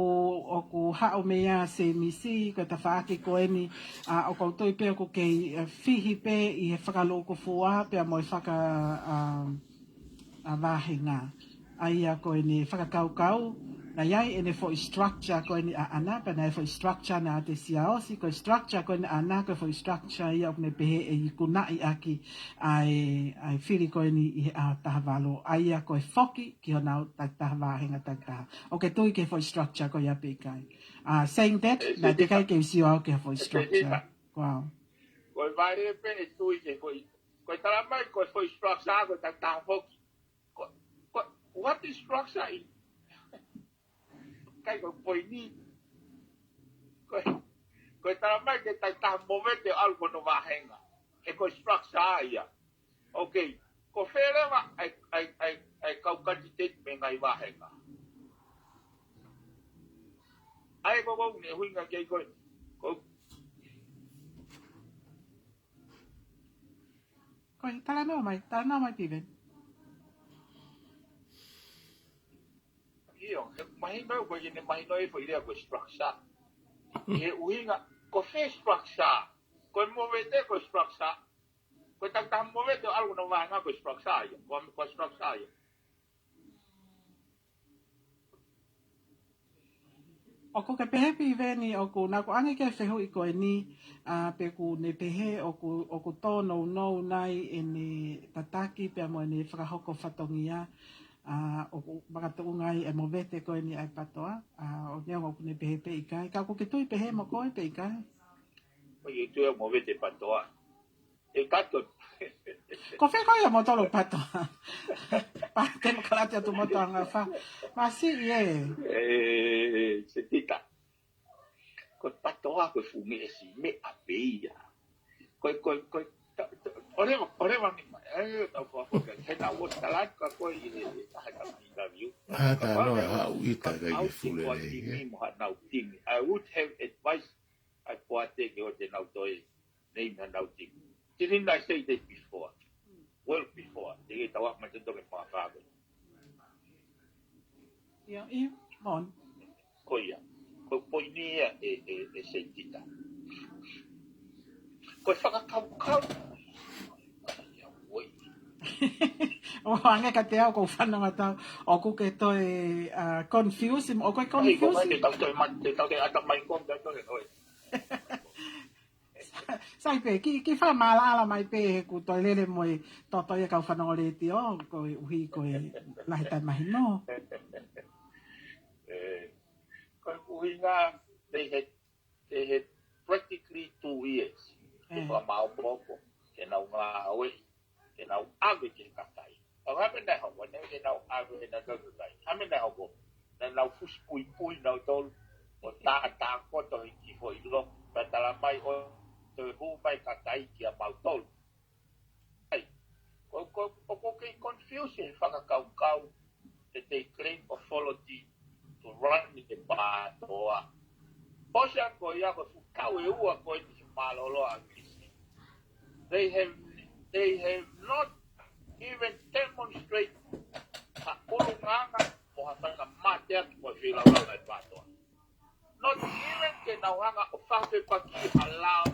ʻoku haʻu mei ai ʻa Semisi, ko e tafaʻaki ko eni, ʻa, ʻoku ou tui pē ʻoku kei, ʻe, fihi pē ʻi he fakalūkufua pea mo e faka, ʻa, ʻa vāhenga. ʻA ia ko ʻene fakakaukau, naʻe ʻi ai ʻene foʻi structure ko eni ʻaʻana, pea naʻe foʻi structure naʻe ʻiate Siaosi, ko e structure ko eni ʻaʻana, ko e foʻi structure ia ʻoku ne pehē ʻe ikunaʻi ʻaki ʻa e, ʻa e fili ko eni ʻi he ʻaho taha valu. ʻA ia ko e foki, ki honau takitaha vāhenga takitaha. ʻOku ke tui ki he foʻi structure ko ia pe ʻikai? Uh, saying that, naʻe teʻeki ai ke u sio au ki he foʻi structure. Ko au. Ko e vale pē ʻe tui ki he foʻi. Ko e tala mai ko e foʻi structure ko e takitaha foki. Ko, ko, what is structure in? Kai ko e poini. Ko e, ko e tala mai ke takitaha movete ʻalu ki hono vāhenga. ʻE ko e structure ia. Okay. Ko fē leva ʻa e, ʻa e, ʻa e, ʻa e kau kanititeiti mei he ngaahi vāhenga? ʻA ia ko ʻeku ʻuhinga ki ai ko e, ko Talanoa mai, talanoa mai, Piveni. ʻIo, he mahino ko ʻene mahino e foʻi lea ko e structure. He ʻuhinga, ko e fē structure? Ko e movete ko e structure. Ko e takitaha movete ʻo ʻalu ʻo nau vāhenga ko e structure ia. Ko, ko e structure ia. ʻOku ke pehē Piveni ʻoku naʻa ku ʻange ke fehuʻi ko eni, ʻa, pe ʻoku ne pehē ʻoku, ʻoku tōnounou nai ʻene tataki pea mo ʻene fakahoko fatongia, ʻa, ʻoku makatuʻunga ai e movete ko eni ʻa e PATOA, ʻa, ʻo neongo ʻoku ne pehē pe ʻikai. Ka ʻoku ke tui pehē mo koe pe ʻikai? ʻOku ke tui ʻa e movete PATOA. E kato. Ko fē ko ia mo tolo PATOA? Pā temokalati atu mo toanga fa. Masi ie. E, Setita. Ko e PATOA, ko e fuʻu meʻa ʻesi meʻa pē ia. Ko e, ko e, ko e, ta-, ta-, ʻoleva, ʻoleva ni mai. E, tau fua fua. He naʻa ʻosi talanoa ka ko e, e, e, ha ka mi ka viu. ʻA, talanoa, ha ui ta ka i ke fule nei, e. Mo ha nau timi. I would have advice ʻa e poate ke ʻoua te nau toe nei na nau timi. Didn't I say that before? Well before. Te ke tau mai te toke mafave. Ia, ia, mon. Ko ia. Ko e poini ia e, e, e Setita. Ko e fakakaukau. Ia, oi. ʻO hangē ka te au ko fanongo atu, ʻoku ke toe, ʻa, confuse, ʻoku ke confuse. Ko mai te tau toe mai, te tau te ata mai ko, te tau toe oi. Sai pē, ki, ki fa mala ala mai pē he ʻoku toe lele mo e toto ia kau fanongo letiō, ko e ʻuhi ko e lahi tai mahino. E, ko e ʻuhinga, they had, they had practically two years. E. Ke fakamaopoopo, ke nau ngāueʻi, ke nau ʻave ki he kakai. ʻA, hā e meʻa naʻe hoko, naʻe ke nau ʻave he naʻa tau kakai. Hā e meʻa naʻe hoko, naʻa nau fusi puipui nautolu, ʻo tātā koto ʻi he foʻi lo, pea tala mai ʻo toe hū mai kakai kia mautolu. ʻAi, ko, ko, ko, ʻoku ke confuse he fakakaukau, that they claim authority to run the PATOA. Pō sia ko ia ko e fuʻu taʻu ʻe ua ko eni he mālōlō ʻa ʻAkilisi. They have, they have not even demonstrated ha ʻulungaanga mo ha faingamālie atu ko e feilaulau ʻa e PATOA. Not even ke nau hanga ʻo fakafepaki ha lao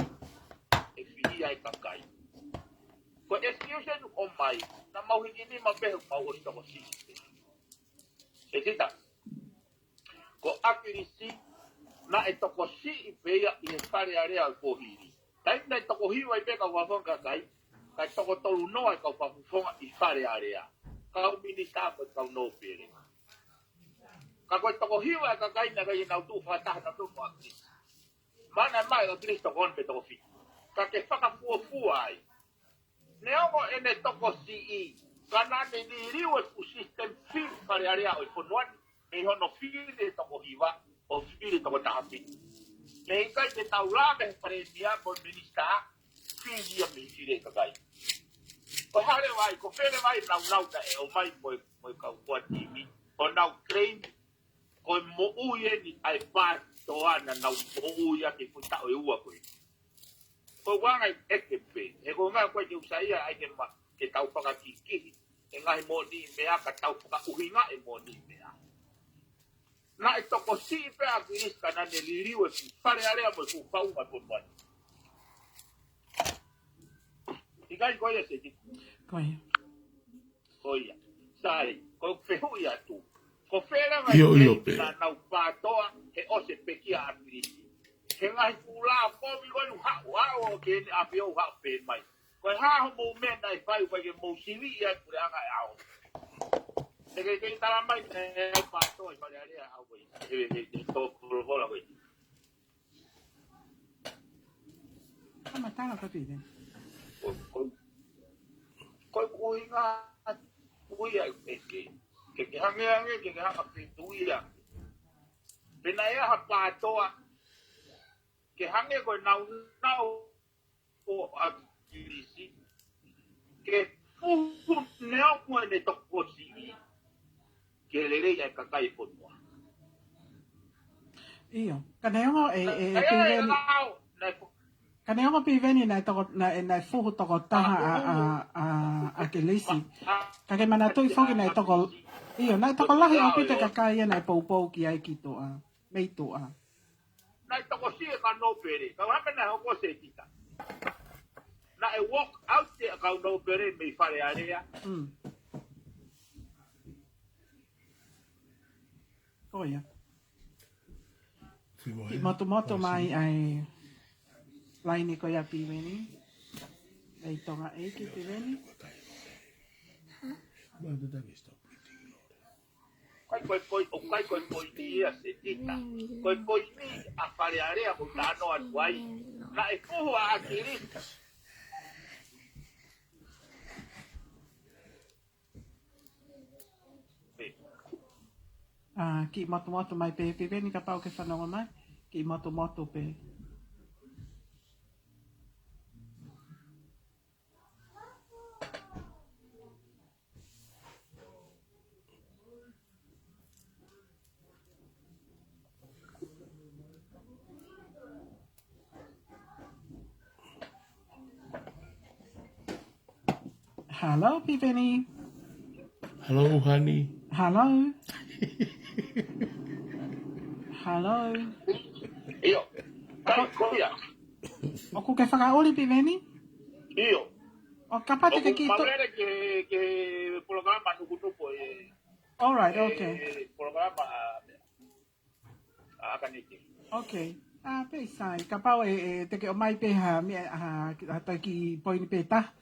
ʻe fili ai e kakai. Ko e excuse ʻoku ʻomai, naʻa mau hiki nima pē he mau ʻosi tokosiʻi. Setita. Ko ʻAkilisi, naʻe tokosiʻi pē ia ʻi he Fale Alea ʻo e kuohili. Taimi naʻe toko hiva ai pē kau fakafofonga kakai, kae toko tolu noa e kau fakafofonga ʻi Fale Alea. Kau minisitā mo e kau nōpele. Ka ko e toko hiva e kakai naʻe ʻikai ke nau tuʻu fakataha nautolu mo ʻAkilisi. Mana mai ʻAkilisi toko ono pe toko fitu. Ka ke fakafuofua ai. Neongo ʻene tokosiʻi, ka naʻa ne liliu e fuʻu system fili Fale Alea ʻo e fonua ni, mei hono fili e toko hiva, ʻo fili e toko taha fitu. Mei ʻikai ke tau lave he palēmia mo e minisitā, fili ia mei fili e kakai. Ko e hā leva ai, ko fē leva ai naʻa nau ʻomai mo e, mo e kau ʻotua timi, ʻo nau claim, ko e moʻui eni ʻa e PATOA naʻa nau moʻui ʻaki e fuʻu taʻu ʻe ua ko ē. Ko e ʻuhinga ʻe ʻeke pē. He ko e ʻuhinga ko e ke usa ia ai ke ma, ke tau fakakikihi. E ngaahi moʻoniʻi meʻa ka tau fakaʻuhingaʻi e moʻoniʻi meʻa. Naʻe tokosiʻi pē ʻAkilisi ka naʻa ne liliu e fuʻu Fale Alea mo e fuʻu faʻunga e fonua ni. ʻIkai ko ia Setita? Ko ia. Ko ia. Sai, ko e fehuʻi atu. Ko fē leva ʻIo, ʻio, pē. Naʻa nau PATOA, he ʻosi e pekia ʻa ʻAkilisi. He ngaahi fuʻu lā kovi ko eni haʻu, haʻu ʻo ke ne ʻapi ʻo haʻu pē mai. Ko e hā hoʻomou meʻa naʻe fai ʻoku ʻikai ke mou sivi ia e puleʻanga ʻe ʻaho. Te ke, ke tala mai, ʻe, ʻe PATOA ʻi Fale Alea ʻaho ko ē. He, he, he, he, tō, polopola ko ē. Ka matala ka pide. Ko, ko, ko e ʻuhinga, ʻuhinga ʻe ke, ke, ke hangē, hangē, ke, ke hanga pē tuʻu ia. Pea naʻe ʻi ai ha PATOA, ke hangē ko e naunau ʻo ʻAkilisi, ke fuhu neongo ʻene tokosiʻi, ke lelei ai e kakai e fonua. ʻIo, ka neongo e, e, e, Ai, ai, pehē ni. Lao, naʻe fu-, Ka neongo Piveni naʻe toko, naʻe, naʻe fuhu toko taha ʻa, ʻa, ʻa, ʻa ʻAkilisi. Ka ke manatuʻi foki naʻe toko, ʻio, naʻe tokolahi ʻaupito e kakai ia naʻe poupou ki ai ki tuʻa, mei tuʻa. Naʻe tokosiʻi e kau nōpele, ka ʻoku hā e meʻa naʻe hoko Setita. Naʻe walk out e kau nōpele mei Fale Alea. Mm. Ko ia. Kiʻi motumotu mai ʻa e laine ko ia Piveni. ʻEi Tonga ʻEiki Piveni. ʻIkai ko e poi, ʻoku ʻikai ko e poini ia Setita. Ko e poini ʻa Fale Alea ʻoku ou talanoa atu ai. Naʻe fuhu ʻa ʻAkilisi. ʻA, kiʻi motumotu mai pē, Piveni kapau ʻoku ke fanongo mai. Kiʻi motumotu pē. Hello, Piveni. Hello, honey. Hello. Hello. ʻIo. Kai, ko ia. ʻOku ke fakaʻuli Piveni? ʻIo. ʻO kapau te ke kiʻi to- Mavere ke, ke polokalama nukunuku e. All right, okay. Polokalama, ʻa, ʻa Akaniki. Okay. ʻA, pē sai. Kapau ʻe, ʻe te ke ʻomai pē ha meʻa, ha, ha kiʻi poini pē taha.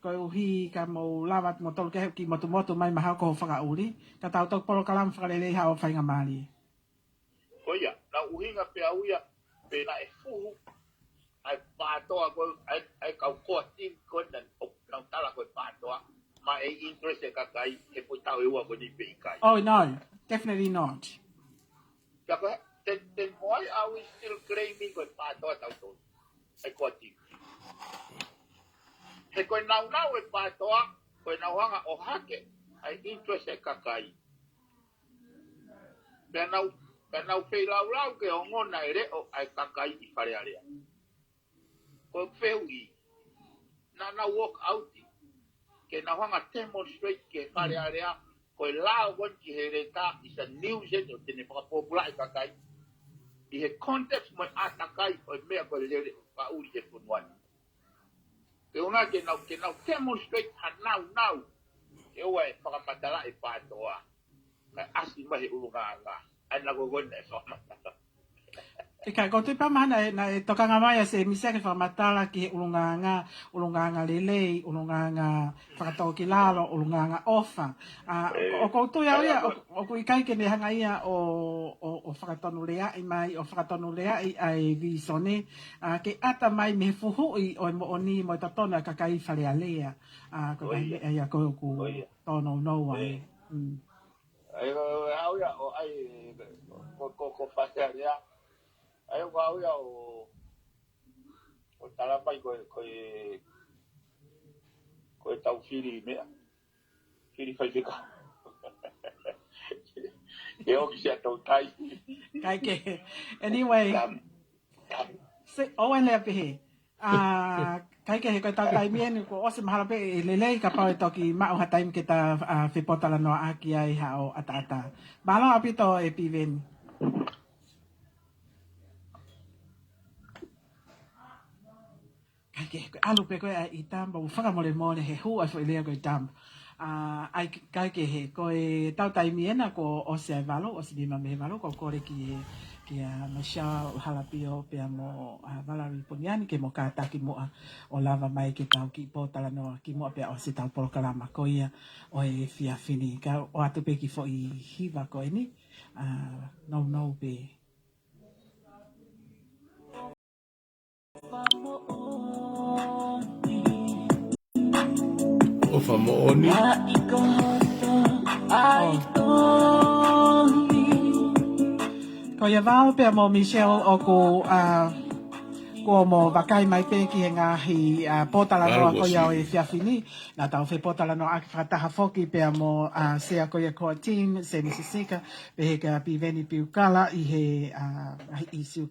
Koeʻuhi ka mou lava mo tolu ke kiʻi motumotu mai mahalo ko hoʻo fakaʻuli. Ka tau toki polokalama fakalelei haʻo faingamālie. Ko ia, naʻe ʻuhinga pē au ia, pe naʻe fuhu ʻa e PATOA ko, ʻa e, ʻa e kau core team ko ena, ʻo nau tala ko e PATOA, maʻa e interest e kakai, he foʻi taʻu ʻe ua ko eni pe ʻikai. Oh, no, definitely not. Ka ko e, then, then why are we still claiming ko e PATOA tautolu? ʻA e core team. He ko e naunau e PATOA, ko e nau hanga ʻo hake ʻa e interest e kakai. Pea nau, pea nau feilaulau ke ongona e leʻo ʻa e kakai ʻi Fale Alea. Ko e fehuʻi, naʻa nau walk out, ke nau hanga demonstrate ki Fale Alea, ko e lao ko eni ki he leta, is a nuisance ʻo te ne fakapōpulaʻi e kakai. ʻI he context mo e ʻātakai ʻo e meʻa ko e lele ʻo fakaʻuli he fonua ni. Ke ʻuhinga ke nau, ke nau demonstrate ha naunau. Ke ʻoua ʻe fakamatala e PATOA. Kae ʻasi mai he ʻulungaanga. ʻA ia ko ena e fakamatala. ʻIkai, ʻoku ou tui pē mahalo naʻe, naʻe tokanga mai ʻa Semisi ke fakamatala ki he ʻulungaanga, ʻulungaanga lelei, ʻulungaanga fakatōkilalo, ʻulungaanga ʻofa. ʻA, ʻoku ou tui au ia, ʻoku, ʻoku ʻikai ke ne hanga ia ʻo, ʻo, ʻo fakatonuleaʻi mai, ʻo fakatonuleaʻi ʻa e vīsone, ʻa, ke ʻata mai mei he fuhuʻi ʻo e moʻoni mo e totonu ʻa e kakai Fale Alea. ʻA, ko e meʻa ia ko ʻeku tōnounou ai. Mm. ʻA ia, ʻo, ʻa ia, ʻo, ʻa ia, ko, ko, ko Fale Alea. ʻA ia, ʻoku ou ʻai au ia ʻo, ʻo tala mai ko e, ko e, ko e tau fili meʻa. Fili faifekau. ʻE ʻoku sia tau tai. Kae kehe. Anyway. Tam, tam. Se, ʻo ʻene pehē. ʻA, kae kehe ko e tau taimi eni kuo ʻosi mahalo pē ʻe lelei kapau ʻe toki maʻu ha taimi ke ta, ʻa, fepōtalanoaʻaki ai haʻo ʻataʻatā. Mālō ʻaupito ʻe Piveni. Kae kehe, ko e ʻalu pē ko ē ʻa e ʻita, mou fakamolemole he hū ʻa e foʻi lea ko e tam. ʻA, ʻai, kae kehe, ko e tau taimi ena kuo ʻosi ʻa e valu, ʻosi nima mei he valu, ʻoku ou kole ki he, kia Michelle Halapio pea mo, ʻa, Valerie Puniani ke mo kātaki muʻa ʻo lava mai ke tau kiʻi pōtalanoa kimuʻa pea ʻosi ʻetau polokalama ko ia ʻo e efiafi ni. Kae ʻoatu pē kiʻi foʻi hiva ko eni, ʻa, nounou pē. ʻOfa moʻoni. Ko ia Val pea mo Michelle ʻoku, ʻa, kuo mou vakai mai pē ki he ngaahi, ʻa, pōtalanoa ko ia ʻo e efiafi ni. Naʻa tau fepōtalanoaʻaki fakataha foki pea mo, ʻa, Sea ko ia core team, Semisi Sika, pehē kia Piveni Piukala ʻi he, ʻa, ʻi he ʻīsiu.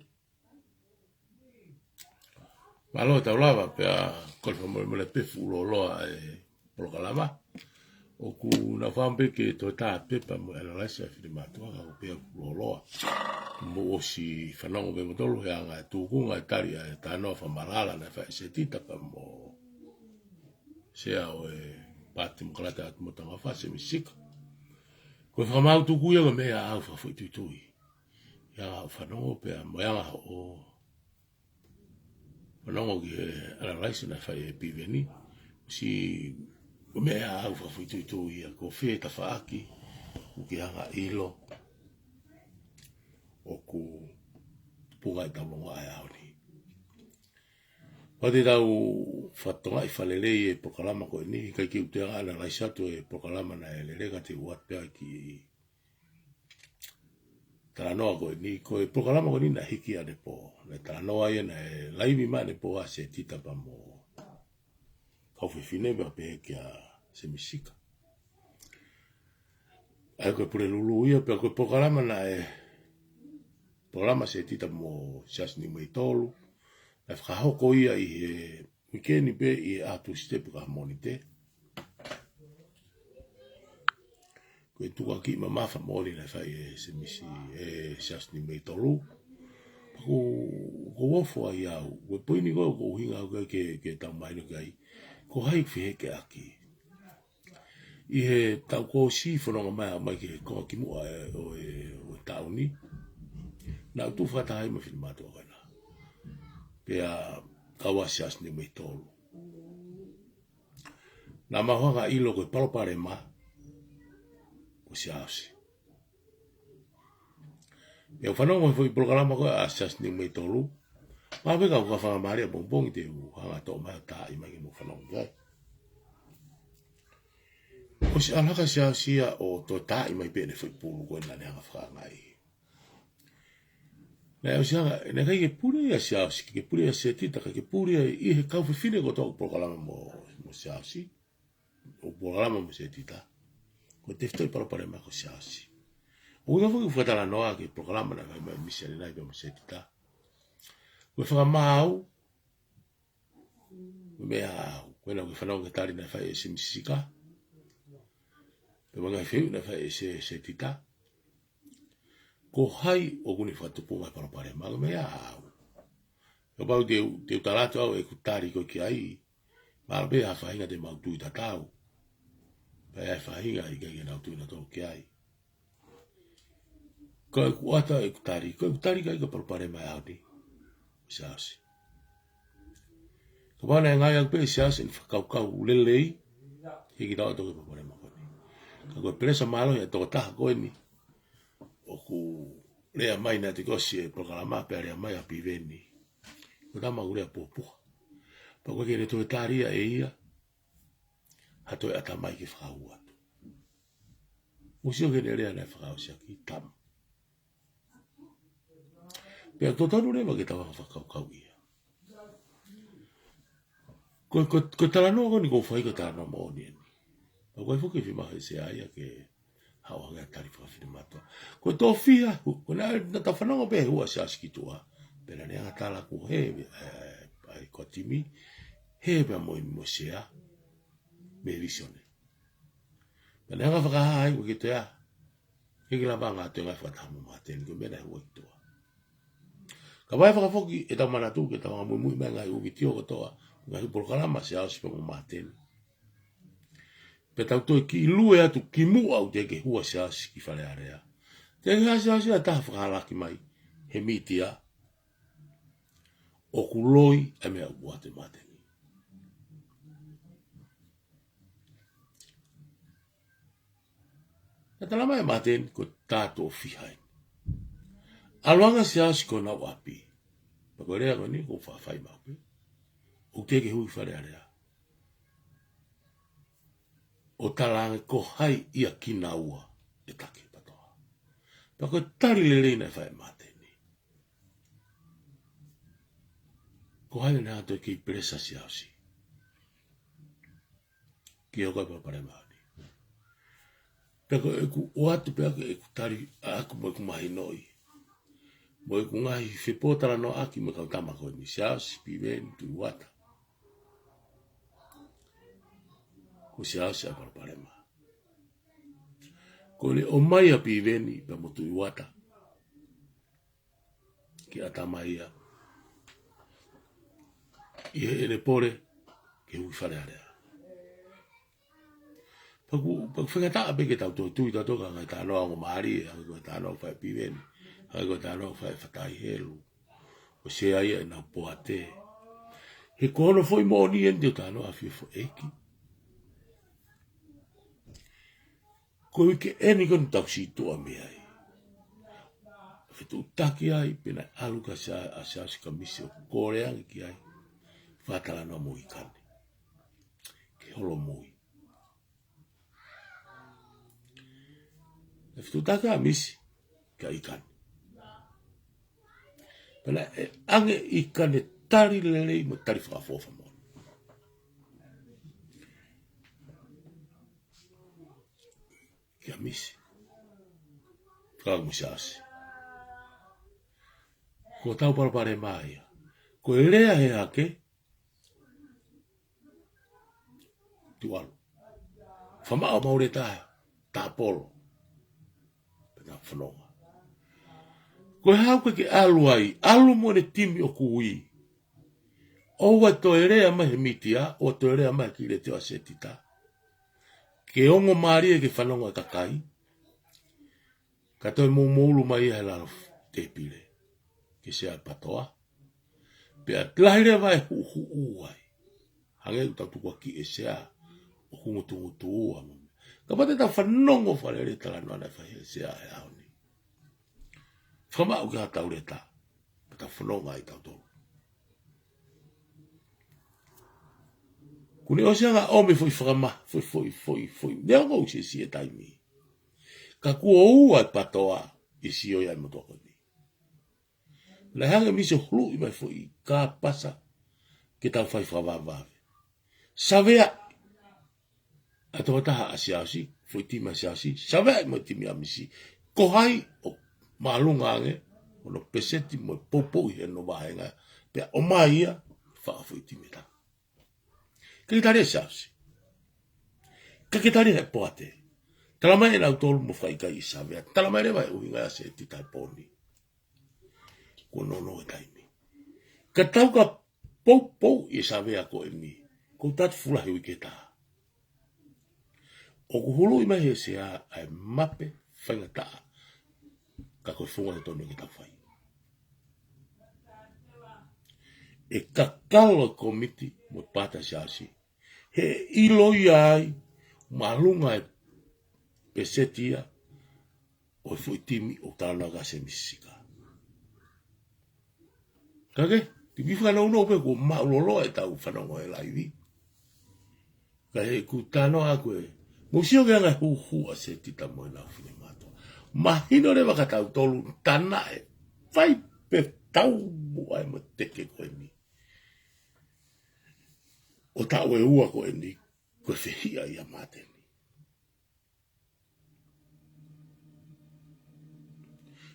Mālō e tau lava, pea kole fakamolemole pē fuʻu lōloa e polokalama. ʻOku ou fakaʻamu pē ke toe tā pepa mo e analyze ʻa e finemātuʻa, ka ʻoku pehē ʻoku lōloa. Mou ʻosi fanongo pē kimoutolu he anga e tūkunga e tali ʻa e talanoa fakamatala naʻe fai ʻe Setita pea mo e Sea ʻo e Paati Temokalati ʻa Motu ʻa Tonga, Semisi Sika. Ko e fakamaau tuku ia ko e meʻa ʻaʻaku fakafoʻituitui. ʻI he anga hoʻo fanongo pea mo e anga hoʻo fanongo ki he analyze naʻe fai ʻe Piveni. Siʻi meʻa ʻaʻaku fakafoʻituitui ia, ko fē tafaʻaki ʻoku ke hanga ʻo ʻilo ʻoku tupunga ʻetau longoaʻa he ʻaho ni. Pea te tau fakatokangaʻi fakalelei e polokalama ko eni, ʻikai ke u toe analyze atu e polokalama naʻe lele, ka te u ʻoatu pē ʻa e kiʻi talanoa ko eni. Ko e polokalama ko eni naʻe hiki ʻanepō. Naʻe talanoa ia, naʻe laivi mai ʻanepō ʻa Setita pea mo e kau fefine pea pehē kia Semisi Sika. ʻA ia ko e Pulelulu ia, pea ko e polokalama naʻe, polokalama Setita mo Siaosi Niumeitolu, naʻe fakahoko ia ʻi he uike ni pē, ʻi he ʻaho Tūsite pe ko e ʻaho Mōnite. Ko e tukuakiʻi mamafa moʻoni naʻe fai ʻe Semisi, ʻe Siaosi Niumeitolu. Pea ʻoku, ʻoku ou ofo ai au, ko e poini ko ē ʻoku ou ʻuhinga au ki ai ke, ke tau mahino ki ai, ko hai ʻoku fehēkeʻaki. ʻI he taʻu kuo ʻosi, fononga mai, aʻu mai ki he konga kimuʻa ʻo e, ʻo e, ʻo e taʻu ni, naʻá ku tuʻu fakataha ai mo e finemātuʻa ko ena. Pea kau ai ʻa Siaosi Niumeitolu. Naʻa mau hanga ʻo ʻilo ko e palopalema ko Siaosi. Pea u fanongo he foʻi polokalama ko ē ʻa Siaosi Niumeitolu. Pea pehē ka u ka fakamālō ʻapongipongi te u hanga ʻo toʻo mai ʻo taaʻi mai ke mou fanongo ki ai. ʻOsi ʻalu hake ʻa Siaosi ia ʻo toe taaʻi mai pē ʻene foʻi pulu ko ē naʻá ne hanga ʻo fakaangaʻi. Naʻe ʻosi hanga, naʻe ʻikai ke puli ia ʻa Siaosi, ke puli ia ʻa Setita, ka ke puli ia ʻe he kau fefine kotoa ʻoku polokalama mo, mo Siaosi. ʻOku polokalama mo Setita. Ko e tefitoʻi palopalema ko Siaosi. ʻOku ʻikai foki ke u fakatalanoa ki he polokalama naʻe fai mai ʻe Misi ʻAnenai pea mo Setita. Ko e fakamaau, ko e meʻa ʻaʻaku, ko ena ʻoku ke fanongo ki he tali naʻe fai ʻe Semisi Sika, pea mo e ngaahi fehuʻi naʻe fai ʻe Se-, Setita. Ko hai ʻoku ne fakatupunga e palopalema, ko e meʻa ʻaʻaku. Kapau te u, te u tala atu au ʻeku tali ko ē ki ai, mahalo pē ha faʻahinga te mau tui tatau, pea ʻi ai e faʻahinga ʻikai ke nau tui nautolu ki ai. Ka ʻoku ʻata ʻeku tali, ka ʻeku tali ka ʻikai ko e palopalema ʻa e ʻaho ni, Siaosi. Kapau naʻe ngāueʻaki pē ʻe Siaosi ʻene fakakaukau lelei, he ʻikai ke tau ʻalu ki he palopalema ko eni. Ka ko e pelesa mālohi ʻa e tokotaha ko eni ʻoku lea mai naʻe toki ʻosi e polokalama pea lea mai ʻa Piveni. Ko e tama ʻoku lea puhapuha. Pea ʻoku ʻikai ke ne toe tali ia ʻe ia ha toe ʻatamai ke fakahū atu. Mou sio ki heʻene lea naʻe fakaʻosi ʻaki, tama. Pea totonu leva ke tau hanga ʻo fakakaukauʻi ia. Ko, ko, ko e talanoa ko eni ʻoku ou fai ko e talanoa moʻoni eni. Pea ʻoku ʻikai foki ke fiemaʻu ʻe he Sea ia ke haʻu ʻo hanga ʻo tali fakafinemātuʻa. Ko e tofiha, ko ena naʻa tau fanongo pē he hū ʻa Siaosi ki tuʻa. Pea naʻá ne hanga ʻo tala kuo hē, ē, ʻa e kau timi, hē pea mo e, mo e Sea mei Vīsone. Pea naʻá ne hanga ʻo fakahā ai ʻoku ʻikai ke toe ʻi ai, ʻikai ke lava ʻa e ngaahi toe ngāue fakataha mo Māteni, ko e meʻa naʻe hū ai ki tuʻa. Ka ʻoku ou fakafoki ʻetau manatu ke tau hanga ʻo muimui mai e ngaahi ʻū vitiō kotoa, ngaahi polokalama ʻa Siaosi pea mo Māteni. Pea tau toe kiʻi lue atu kimuʻa ʻoku teʻeki ke hū ʻa Siaosi ki Fale Alea. Teʻeki ke hā ʻa Siaosi ia ha taha fakahalaaki mai he mītia ʻoku loi ʻa e meʻa ʻoku ʻoatu ʻe Māteni. Naʻe tala mai ʻe Māteni ko e tā tofiha eni. ʻAlu ange ʻa Siaosi ki honau ʻapi. Pea ko e lea ko eni ʻoku ou faʻa fai maʻu pē. ʻOku teʻeki ke hū ki Fale Alea ʻo tala ange ko hai ia kinaua ʻe taki PTOA. Pea ko e tali lelei naʻe fai ʻe Māteni. Ko hai naʻe ʻatu ki he pelesa ʻa Siaosi ke hoko e palopalema ni. Pea ko ʻeku ʻoatu pē ʻeku tali ʻaʻaku mo ʻeku mahinoʻi. mo ʻeku ngaahi fepōtalanoaʻaki mo e kau tama ko eni, Siaosi Piveni Tuʻiuata. Ko Siaosi ʻa e palopalema. Ko ʻene ʻomai ʻa Piveni pea mo Tuʻiuata ki ʻAtamaia ʻi heʻene pole ke hū ki Fale Alea. Pea ʻoku, pea ʻoku faingataʻa pē ke tau toe tui tautolu ki he ngaahi talanoa ongo mālie, hangē ko e talanoa ʻoku fai ʻe Piveni, hangē ko e talanoa ʻoku fai ʻe Fatai Helu, ʻo sea ia ʻenau poate. He ko hono foʻi moʻoni eni te u talanoa ʻafio foʻi ʻeiki. Ko e uike eni ko eni tau situʻa mei ai. Fetuʻutaki ai, pea naʻe ʻalu kia Sia-, ʻa Siaosi kia Misi ʻo kole ange ki ai. Fakatalanoa mo ʻIkane. Ke holomui. Naʻe fetuʻutaki ʻa Misi kia ʻIkane. Pea naʻe ʻange ʻe ʻIkane tali lelei mo tali fakaʻofoʻofa moʻoni kia Misi. Ka mo Siaosi. Ko hotau palopalema ia. Ko e lea ʻe hake, tuʻu ʻalu. Fakamaʻu ʻemau leta, tāpolo. Pea ta fanongo. Ko e hā ʻoku ke ʻalu ai, ʻalu mo ʻene timi ʻoku ui. ʻOua toe lea mai he mītia, ʻoua toe lea mai ki he letiō ʻa Setita. Ke ongo mālie ke fanongo e kakai. Ka toe mou moulu mai ia he lalo tēpile. Ke sea e PATOA. Pea lahi leva e huʻuhuʻu ai. Hangē ʻoku tau tukuakiʻi e sea ʻo hungutungutu ua mo. Kapau te tau fanongo fakalelei e talanoa naʻe fai ʻe he sea he ʻaho ni. Fakamaʻu ki haʻatau leta. Pea tau fononga ai tautolu. Kuo ne ʻosi ʻange ʻo ʻomai foʻi fakama-, foʻi, foʻi, foʻi, foʻi. Neongo ʻoku siʻisiʻi e taimi. Ka kuo ua e PATOA ʻi he sio ia ʻa e motuʻa ko eni. Naʻe hanga ʻe Misi ʻo huluʻi mai foʻi kāpasa ke tau fai fakavavevave. Saveaʻi ʻa e tokotaha ʻa Siaosi, foʻi timi ʻa Siaosi, saveaʻi mo e timi ʻa Misi, ko hai ʻoku māʻolunga ange hono peseti mo e poupou ʻi hono vāhenga, pea ʻomai ia, fakafoʻi timi ʻe taha. Ke tali ʻe Siaosi. Ka ke tali ʻe he poate. Talamai ʻe nautolu mo fakaʻikaiʻi e savea. Talamai leva e ʻuhinga ʻa Setita he pō ni. Kuo nounou e taimi. Ka tau ka poupouʻi e savea ko eni. Ko e tatu fula he uike ʻe taha. ʻOku huluʻi mai he sea ʻa e mape faingataʻa. Ka ko e funga totonu ke tau fai. ʻE kakalo e kōmiti mo e paati ʻa Siaosi. He ʻilo ia ai, māʻolunga e peseti ia, ʻo e foʻi timi ʻoku talanoa ki ai ʻa Semisi Sika. Ka ke, te u kiʻi fakanounou pē kuo māʻulōloa ʻetau fanongo he laivi. Ka he ʻoku talanoa ʻa koe, mou sio ki he anga e huhu ʻa Setita mo ʻenau finemātuʻa. Mahino leva kia tautolu tanaʻe, fai pē taumuʻa ʻa e mateke ko eni. ʻO taʻu ʻe ua ko eni, ko e fehiʻa ia ʻa Māteni.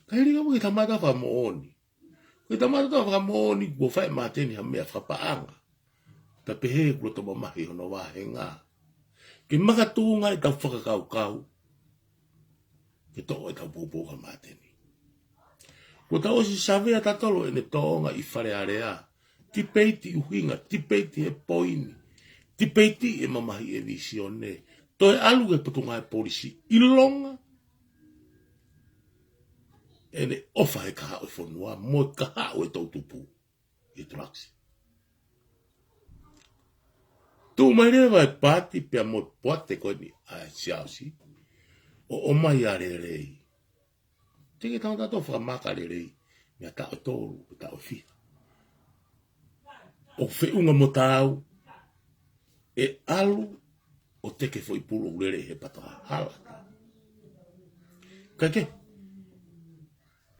Ka hili ka mo ke tamata fakamoʻoni. Ko e tamata fakamoʻoni, kuo fai ʻe Māteni ha meʻa fakapaʻanga. Pea pehē kuo loto mamahi hono vāhenga. Ke makatuʻunga ʻetau fakakaukau. Ke toʻo ʻetau poupou kia Māteni. Kuo tau ʻosi savea tautolu ʻene tōʻonga ʻi Fale Alea. Tipeiti ʻuhinga, tipeiti he poini. Tipeiti ʻe mamahi e vīsone. Toe ʻalu ki he Potungāue Polisi ʻilonga ʻene ʻofa he kahaʻu e fonua, mo e kahaʻu e toʻutupu. ʻI he tulaʻi. Tuʻu mai leva e paati pea mo e poate ko eni ʻa Siaosi. ʻO ʻomai ʻa Lelei. Te ke tau tato fakamaka Lelei. Meʻa taʻu ʻe tolu, meʻa taʻu ʻe fiha. ʻO feʻunga mo taau. ʻE ʻalu ʻo teke foʻi pulu ʻoku lele he pata hala. Ka ke.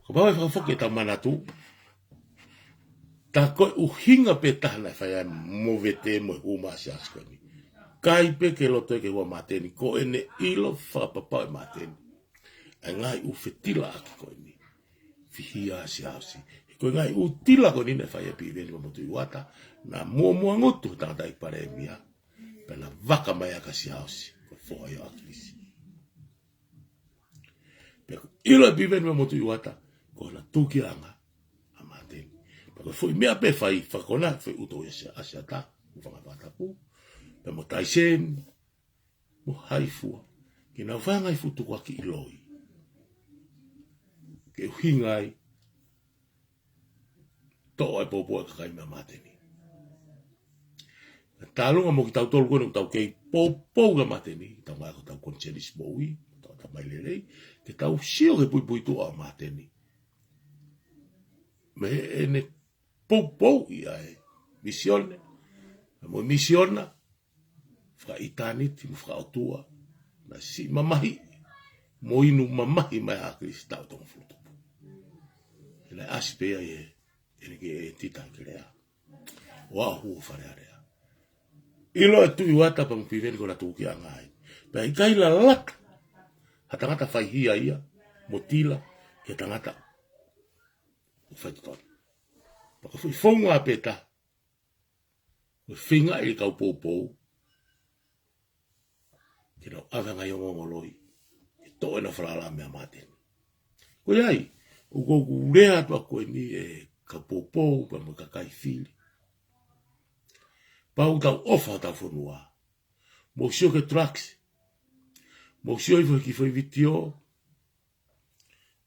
Kapau ʻe fakafoki ʻetau manatu. Tā ko e ʻuhinga pē taha naʻe fai ai e movete mo e hū mai ʻa Siaosi ko eni. ʻIkai pē ke loto ia ke hū ʻa Māteni, ko ʻene ʻilo fakapapau ʻe Māteni. ʻA e ngaahi ʻū fetilaʻaki ko eni. fihia ʻa Siaosi. Ko e ngaahi ʻū tila ko eni naʻe fai ʻe Piveni pea mo Tuʻi Uata, naʻa muʻomuʻa ngutu he tangataʻeiki palēmia, pea na vaka mai ʻa Siaosi ko e foha ia ʻo ʻAkilisi. Pea ʻilo ʻe Piveni pea mo Tuʻi Uata ko hona tūkiʻanga ʻa Māteni. Pea ko e foʻi meʻa pē fai, fakakona foʻi ʻuto ia ʻa Siata, ʻo fanga fakatapu, pea mo Taiseni, mo Haifua, ke nau fai ha ngaahi fuʻu tukuakiʻi loi ke ʻuhinga ai toʻo e poupou ʻa e kakai meia Māteni. Ka tālunga mo kitautolu ko eni ʻoku tau kei poupou kia Māteni, tau ngāue ko ʻetau konisēnisi moʻui, tau ʻatamai lelei, ke tau sio ki he puipuituʻa ʻo Māteni mei heʻene poupouʻi ʻa e misiona, mo e misiona fakaʻitāniti mo fakaʻotua naʻe siʻi mamahiʻi mo inu mamahi mai ʻa ʻAkilisi taʻu tolungofulu tupu. He naʻe ʻasi pē ia ʻi he, ʻene ke e tita ke lea, ʻo aʻu ʻo Fale Alea. ʻIlo ʻe Tuʻi Uata pea mo Piveni ko hona tūkiʻanga ia. Pea ʻikai lalata ha tangata faihia ia mo tila ki he tangata ʻoku faitotonu. Pea ko e foʻi founga pē taha ko e feingaʻi ʻe he kau poupou ke nau ʻave ha ngaahi ongoongo loi ke toʻo ʻenau falala meia Māteni. Ko ia ai, ʻoku ou lea atu ʻa ko eni ʻe kau poupou pea mo e kakai fili. Pau ke tau ʻofa hotau fonua. Mou sio ki he drugs. Mou sio hifo ki he foʻi vitiō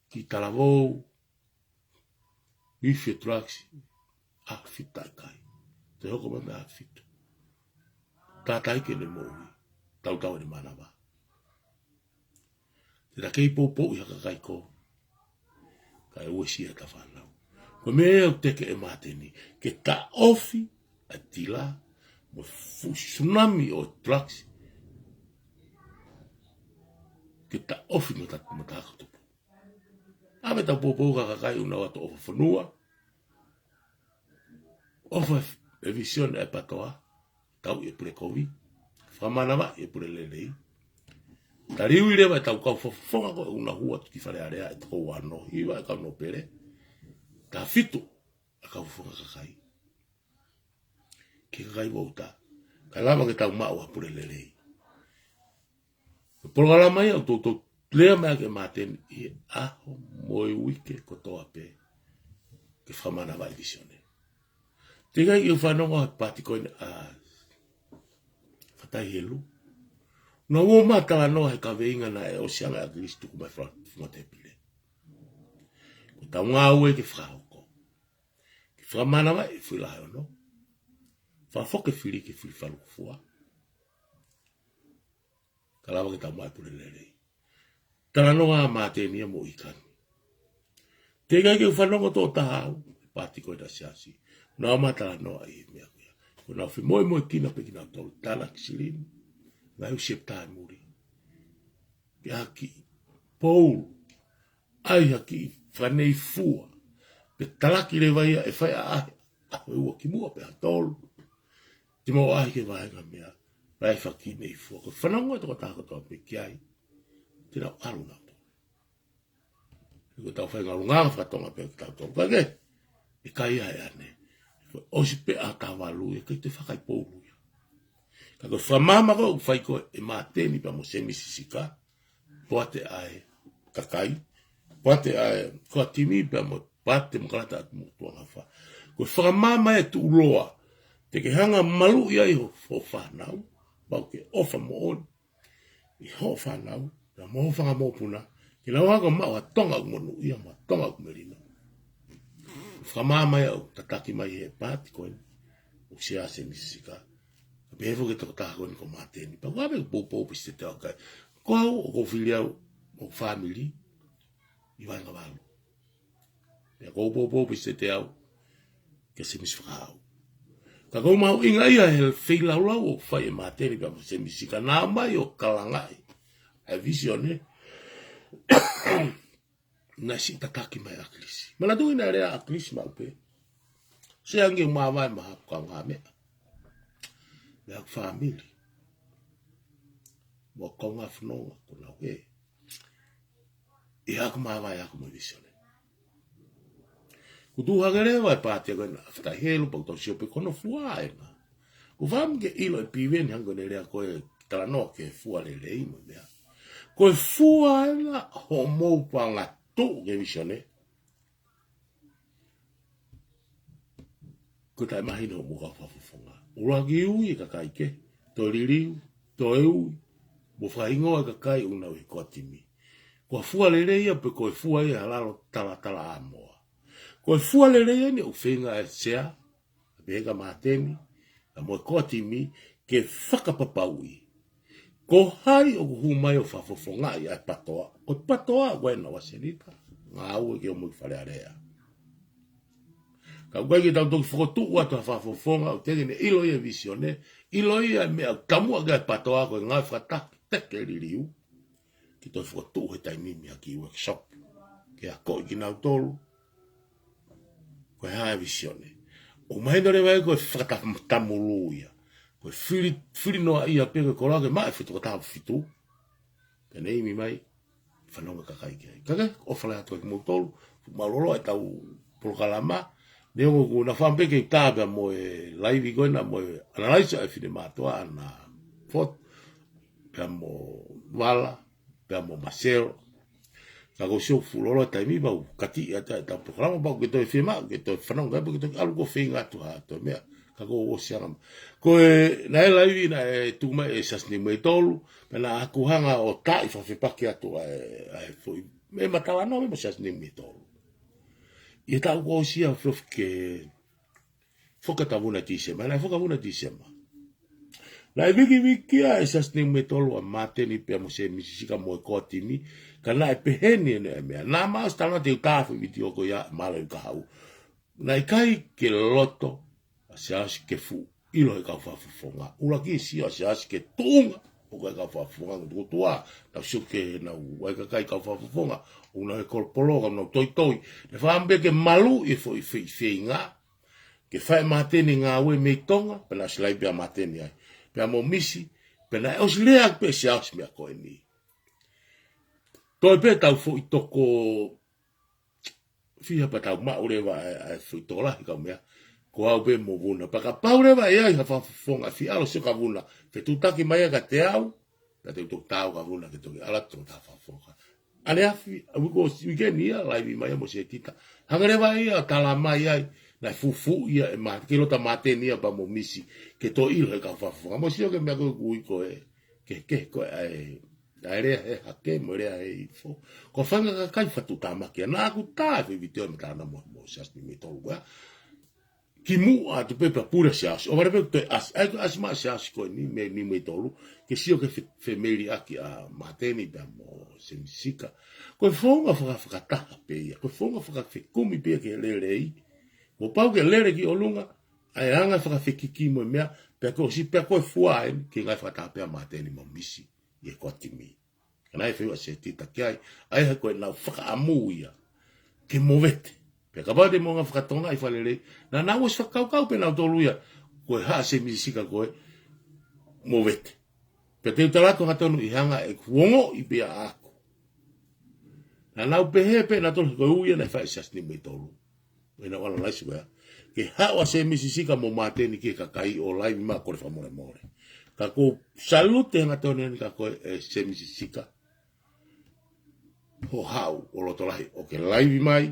ki Talavou, ifi e drugs, ʻaho fitu taʻe kai. Toe hoko mai mei he ʻaho fitu. Tātā ʻi heʻene moʻui, tautau ʻene mānava. Te ta kei poupouʻi ha kakai kovi, kae uesia ʻeta fānau. Ko e meʻa ia ʻoku teke ʻe Māteni ke taʻofi ʻa e tila mo e fuʻu tsunami ʻo e drugs, ke taʻofi mo ta, mo ta ako tupu. ʻAve ʻetau poupou ki he kakai ʻoku nau ʻoatu ʻofa fonua, ʻofa e visone ʻa e PTOA, tauʻi ʻe he pule kovi, fakamānavaʻi ʻe he pule lelei. Ta liu leva ʻetau kau fakafofonga ko ē ʻoku nau hū atu ki Fale Alea, ʻe toko ua noa hiva e kau nōpele, taha fitu e kau fakafofonga kakai. Ki he kakai vouti, kae lava ke tau maʻu ha pule lelei. Ko e polokalama ia ʻoku toutou lea mai ʻaki ʻe Māteni ʻi he ʻaho mo e uike kotoa pē ke fakamānavaʻi e visone. Teʻeki ai ke u fanongo he paati ko eni ʻa Fatai Helu. Naʻa nau ō mai ʻo talanoa he kaveinga naʻe ʻosi ange ʻe ʻAkilisi tuku mai fala-, funga tēpile. Ko ʻetau ngāue ke fakahoko, ke fakamānavaʻi e foʻi lahi ono, fakafoki e fili ki he fili falukufua, kae lava ke tau maʻu e pule lelei. Talanoa ʻa Māteni ia mo ʻIkani. Teʻeki ai ke u fanongo tokotaha au he paati ko ē ʻa e Siasi naʻa nau ō mai ʻo talanoa ʻi he meʻa ko ia. Ko ʻenau femoʻuekina pē kinautolu, talaki silini, ngaahi ʻū sepitā ʻi muli, ke ʻai ha kiʻi poulu, ʻai ha kiʻi fakaneifua, pe talaki leva ia ʻe fai ʻaʻahi, ʻaho ʻe ua kimuʻa pe ʻaho ʻe tolu, te mou ʻaʻahi ki he vahenga meʻa, ʻai ha kiʻi neifua. Ko e fanongo ʻa e tokotaha kotoa pē ki ai, te nau ʻalu nautolu. He ko ʻetau fai ngaahi ʻulungaanga faka-Tonga pē kitautolu. Ka ke, ʻikai ʻa e ane. Ko e ʻosi pē ʻaho taha valu ia, ʻikai toe fakapoulu ia. Ka ko e fakamaama ko ē ʻoku fai ko ē ʻe Māteni pea mo Sēmisi Sika, poate ʻa e kakai, poate ʻa e Koatimi pea mo e Paati Temokalata ʻa Motuʻa Ngafa. Ko e fakamaama ʻe tuʻuloa, te ke hanga ʻo maluʻi ai ho, ho fānau, pau ke ʻofa moʻoni ʻi hoʻo fānau, pea mo ho fanga mokopuna, ke nau hanga ʻo maʻu ha Tonga ʻoku monūʻia, mo ha Tonga ʻoku melino. Fakamaama ia ʻoku tataki mai he paati ko eni, ʻoku Sea Sēmisi Sika. Ka pehē foki ki he tokotaha ko eni ko Māteni. Pea ʻoku ʻave ʻeku poupou Pesitete au ki ai. Ko au ʻoku ou fili au mo hoku fāmili ʻi Vaenga Valu. Pea ʻoku ou poupou Pesitete au kia Sēmisi Fakaʻau. Ka ʻoku ou mahuʻingaʻia he feilaulau ʻoku fai ʻe Māteni pea mo Sēmisi Sika, naʻa nau ō mai ʻo kalangaʻi ʻa e visone naʻe siʻi tataki mai ʻe ʻAkilisi. Manatuʻi naʻe lea ʻa ʻAkilisi maʻu pē, Sea, ʻoku ou māvae maʻa haku kaungāmeʻa, mei haku fāmili, mo e kaungā fononga kuo nau hē, ʻi haku māvae ʻaʻaku mo e visone. Kuo tuʻu hake leva e paati ko ena, after helu, pea ʻoku tau sio pē ko hono fua ena. Ko e fakaʻamu ke ʻilo e Piveni hangē ko ʻene lea ko e talanoa ki he fua lelei mo e meʻa. Ko e fua ena hoʻomou paʻanga tuʻu ki he vīsone. Ko e taʻemahino hoʻomou kau fakafofonga. ʻUluaki ui e kakai kehe, toe liliu, toe ui, mo fakahingoa e kakai ʻoku nau ʻi he core team. Ko e fua lelei ia pe ko e fua ia ʻa e lalo talatala ʻa moa. Ko e fua lelei eni ʻoku feinga e sea, pehē kia Māteni, pea mo e core team, ke fakapapauʻi ko hai ʻoku hū mai ʻo fakafofongaʻi ʻa e PTOA. Ko e PTOA ko ena ʻa Senita, ngāue ke ʻomai ki Fale Alea. Ka ʻoku ʻikai ke tau toki fokotuʻu atu ha fakafofonga, ʻoku teʻeki ke ne ʻilo ia e vīsone, ʻilo ia e meʻa ʻoku taumuʻa ki ai e PTOA ko e ngāue fakataha ke teke liliu. Ke toe fokotuʻu he taimi ni ha kiʻi workshop. Ke akoʻi kinautolu. Ko e hā e vīsone. ʻOku mahino leva ia ko e fakatamulū ia. Ko e fili, fili noa ia pē ko e koloa ke maʻu e fetuʻu ko e taha fitu. Pea ne imi mai, fanongo e kakai ki ai. Ka ke, ʻofa lahi atu kiate kimoutolu, mālōlō e tau polokalama, neongo ʻoku na fakaʻamu pē ke u tā pea mo e laivi ko ena mo e analyze ʻa e finemātuʻa ʻa Fot, pea mo Vala, pea mo Maselo. Ka ko e sio fuʻu loloa e taimi pea u kati ʻa e tau polokalama pea ʻoku ke toe fiemaʻu, ke toe fanongo, pea ʻoku ke toe ʻalu ko e feinga atu ha toe meʻa. Ka ko e ʻosi anga. Ko e, naʻe laivi naʻe tuku mai ʻe Siaosi Niumeitolu, pea naʻa ku hanga ʻo taaʻi fakafepaki atu ʻa e, ʻa e foʻi, meʻa ma talanoa mo Siaosi Niumeitolu. ʻI he taʻu kuo ʻosi ia ʻoku feʻofoʻofani ke foki atu ʻa Vuna Tīsema, naʻe foki ʻa Vuna Tīsema. Naʻe vikiviki ia ʻe Siaosi Niumeitolu ʻa Māteni pea mo Sēmisi Sika mo e core team, ka naʻe pehē ni ʻene meʻa. Naʻa mau ʻosi talanoa te u tā e foʻi vitiō ko ia, mālō e kahaʻu. Naʻe ʻikai ke loto ʻa Siaosi ke fuʻu ʻilo he kau fakafofonga. ʻUluaki sio ʻa Siaosi ki he tuʻunga ʻoku ʻi ai e kau fakafofonga, ko e tuʻa, naʻa ku sio ki he nau ʻai kakai kau fakafofonga, ʻoku nau ʻi he kolopolo, ka nau toitoi. Naʻe fakaʻamu pē ke maluʻi e foʻi fei-, feinga, ke fai ʻe Māteni e ngāue mei Tonga, pea naʻe ʻosi laivi pē ʻa Māteni ai. Pea mo Misi, pea naʻe ʻosi lea pē ʻa Siaosi meʻa ko eni. Toe pē tau foʻi toko fiha pea tau maʻu leva ʻa e, ʻa e foʻi tokolahi kau meʻa, ko au pē mo Vuna. Pea kapau leva ʻe ʻi ai ha fakafofonga ʻe fie ʻalu ʻo sio kia Vuna, fetuʻutaki mai ia kiate au, pea te u toki tā au kia Vuna ke toki ʻalu atu ʻo fakafofonga. ʻAneafi, ʻa e uike ko ē, uike ni ia, laivi mai ia mo Setita. Hanga leva ia ʻo tala mai ai, naʻe fufuuʻi ia ʻe Mā-, ke loto ʻa Māteni ia pea mo Misi, ke toe ʻilo he kau fakafofonga. Mou sio ki he meʻa ko ē ʻoku ui ko e, ke, ke, ko e, ʻa e, ʻa e lea he hake mo e lea he ifo. Ko e fanga kakai fakatuʻutāmaki ia. Naʻa ku tā e foʻi vitiō mo talanoa mo, mo Siaosi Niumeitolu ko ia. Kimuʻa atu pē pea pule ʻa Siaosi. ʻO vale pē toe ʻasi, ʻa ia ko e ʻasi mai ʻa Siaosi ko eni mei Niumeitolu. Ke sio ki he fe-, femeli ʻaki ʻa Māteni pea mo Sēmisi Sika. Ko e founga faka-, fakataha pē ia. Ko e founga fakafekumi pē ia ki he lelei. Kuo pau ke lele ki ʻolunga, ʻa e anga fakafekiki mo e meʻa, pea ko e ʻosi pea ko e fua eni, ke ngāue fakataha pē ʻa Māteni mo Misi, ʻi he core team. Ka naʻe fehuʻi ʻa Setita ki ai, ʻa ia he ko ʻenau fakaʻamu ia, ke movete. Pea kapau te mou hanga ʻo fakatokangaʻi fakalelei, naʻa nau ʻosi fakakaukau pē nautolu ia, ko e haʻu ʻa Sēmisi Sika ko e movete. Pea te u tala atu hangatonu ʻi he anga ʻeku ongoʻi pē ʻaʻaku. Naʻa nau pehē pē nautolu he ko e ui ia naʻe fai ʻe Siaosi Niumeitolu. ʻEnau ʻalu ʻo laisi ko ia. Ke haʻu ʻa Sēmisi Sika mo Māteni ki he kakai ʻo laivi mai ʻo kole fakamolemole. Ka ʻoku ou salute hangatonu eni kia koe ʻe Sēmisi Sika. Hoʻo haʻu ʻo loto lahi ʻo ke laivi mai.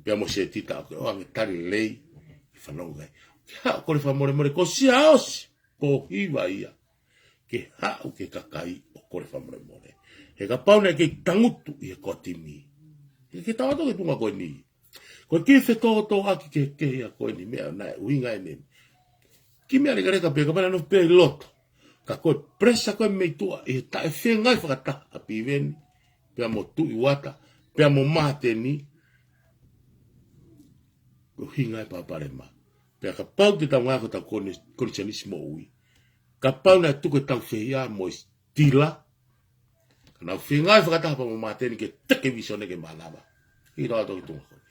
Pea mo Setita ʻo ke ʻoange tali lelei. Ke fanongo ai. Ke haʻu ʻo kole fakamolemole ko Siaosi. Ko e hiva ia. Ke haʻu ki he kakai ʻo kole fakamolemole. He kapau naʻe kei tangutu ʻi he core team. Ke, ke tau atu ki he tuʻunga ko eni. Ko e kiʻi fetōtōaki kehekehe ia ko eni meʻa naʻe ʻuhinga eni. Kiʻi meʻa lekaleka pē kapau naʻe nofo pē ʻi loto. Ka ko e pressure ko ē mei tuʻa ʻi he taʻefengāueʻaki fakataha ʻa Piveni, pea mo Tuʻi Uata, pea mo Māteni, ko e ʻuhinga e palopalema. Pea kapau te tau ngāue ko ʻetau koni-, konisenisi moʻui. Kapau naʻe tuku ʻetau fehiʻa mo e tila. Ka nau fengāueʻaki fakataha pea mo Māteni ke teke vīsone ke mānava. ʻI he tau atu ki he tuʻunga ko eni.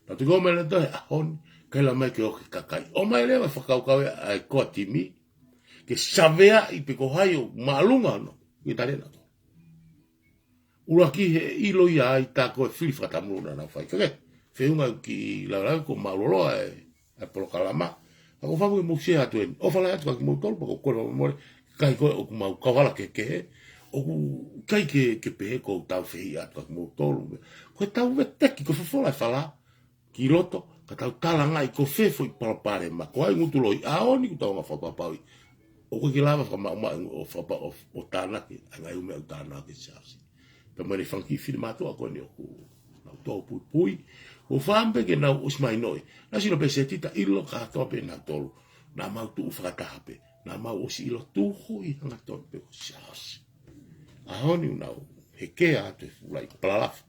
Tau tuku mai leva he ʻaho ni, kaila mai ke ʻoange ki he kakai. ʻOmai leva e fakakaukau ʻa e core team, ke saveaʻi pe ko hai ʻoku māʻolunga hono. Ke tali ʻe nautolu. ʻUluaki he ʻilo ia ai tā ko e fili fakatamulū naʻa nau fai. Ka ke, Feʻunga ki laulauloa ko e mālōlō ʻa e, ʻa e polokalama. Ka ko e fakamolemole atu eni. ʻOfa lahi atu kiate kimoutolu, pea ko e kole fakamolemole, kakai ko ē ʻoku mau kau hala kehekehe. ʻOku ʻikai ke, ke pehē ʻoku ou tau fehiʻa atu kiate kimoutolu. Ko ʻetau veteki, ko e fofola e fala ki loto, ka tau talangaʻi ko fē foʻi palopalema. Ko hai ngutu loi ʻaho ni ʻoku tau hanga ʻo fakapapauʻi ʻoku ʻikai ke lava fakamaʻumaʻu ʻo fakapa-, ʻo, ʻo tānaki ʻa e ngaahi ʻū meʻa ʻoku tānaki ʻe Siaosi. Pea mo e fanga kiʻi fili mātuʻa ko eni ʻoku nau tō puipui. ʻOku ou fakaʻamu pē ke nau ʻosi mahinoʻi. Naʻa sino pē Setita, ʻilo kātoa pē nautolu. Naʻa mau tuʻu fakataha pē. Naʻa mau ʻosi ʻilo tuhu ʻi hangatonu pē ko Siaosi. ʻAho ni ʻoku nau hekea atu e fuʻu laʻi palalafa.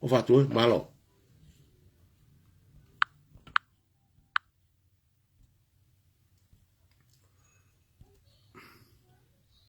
ʻOfa atu ē, mālō.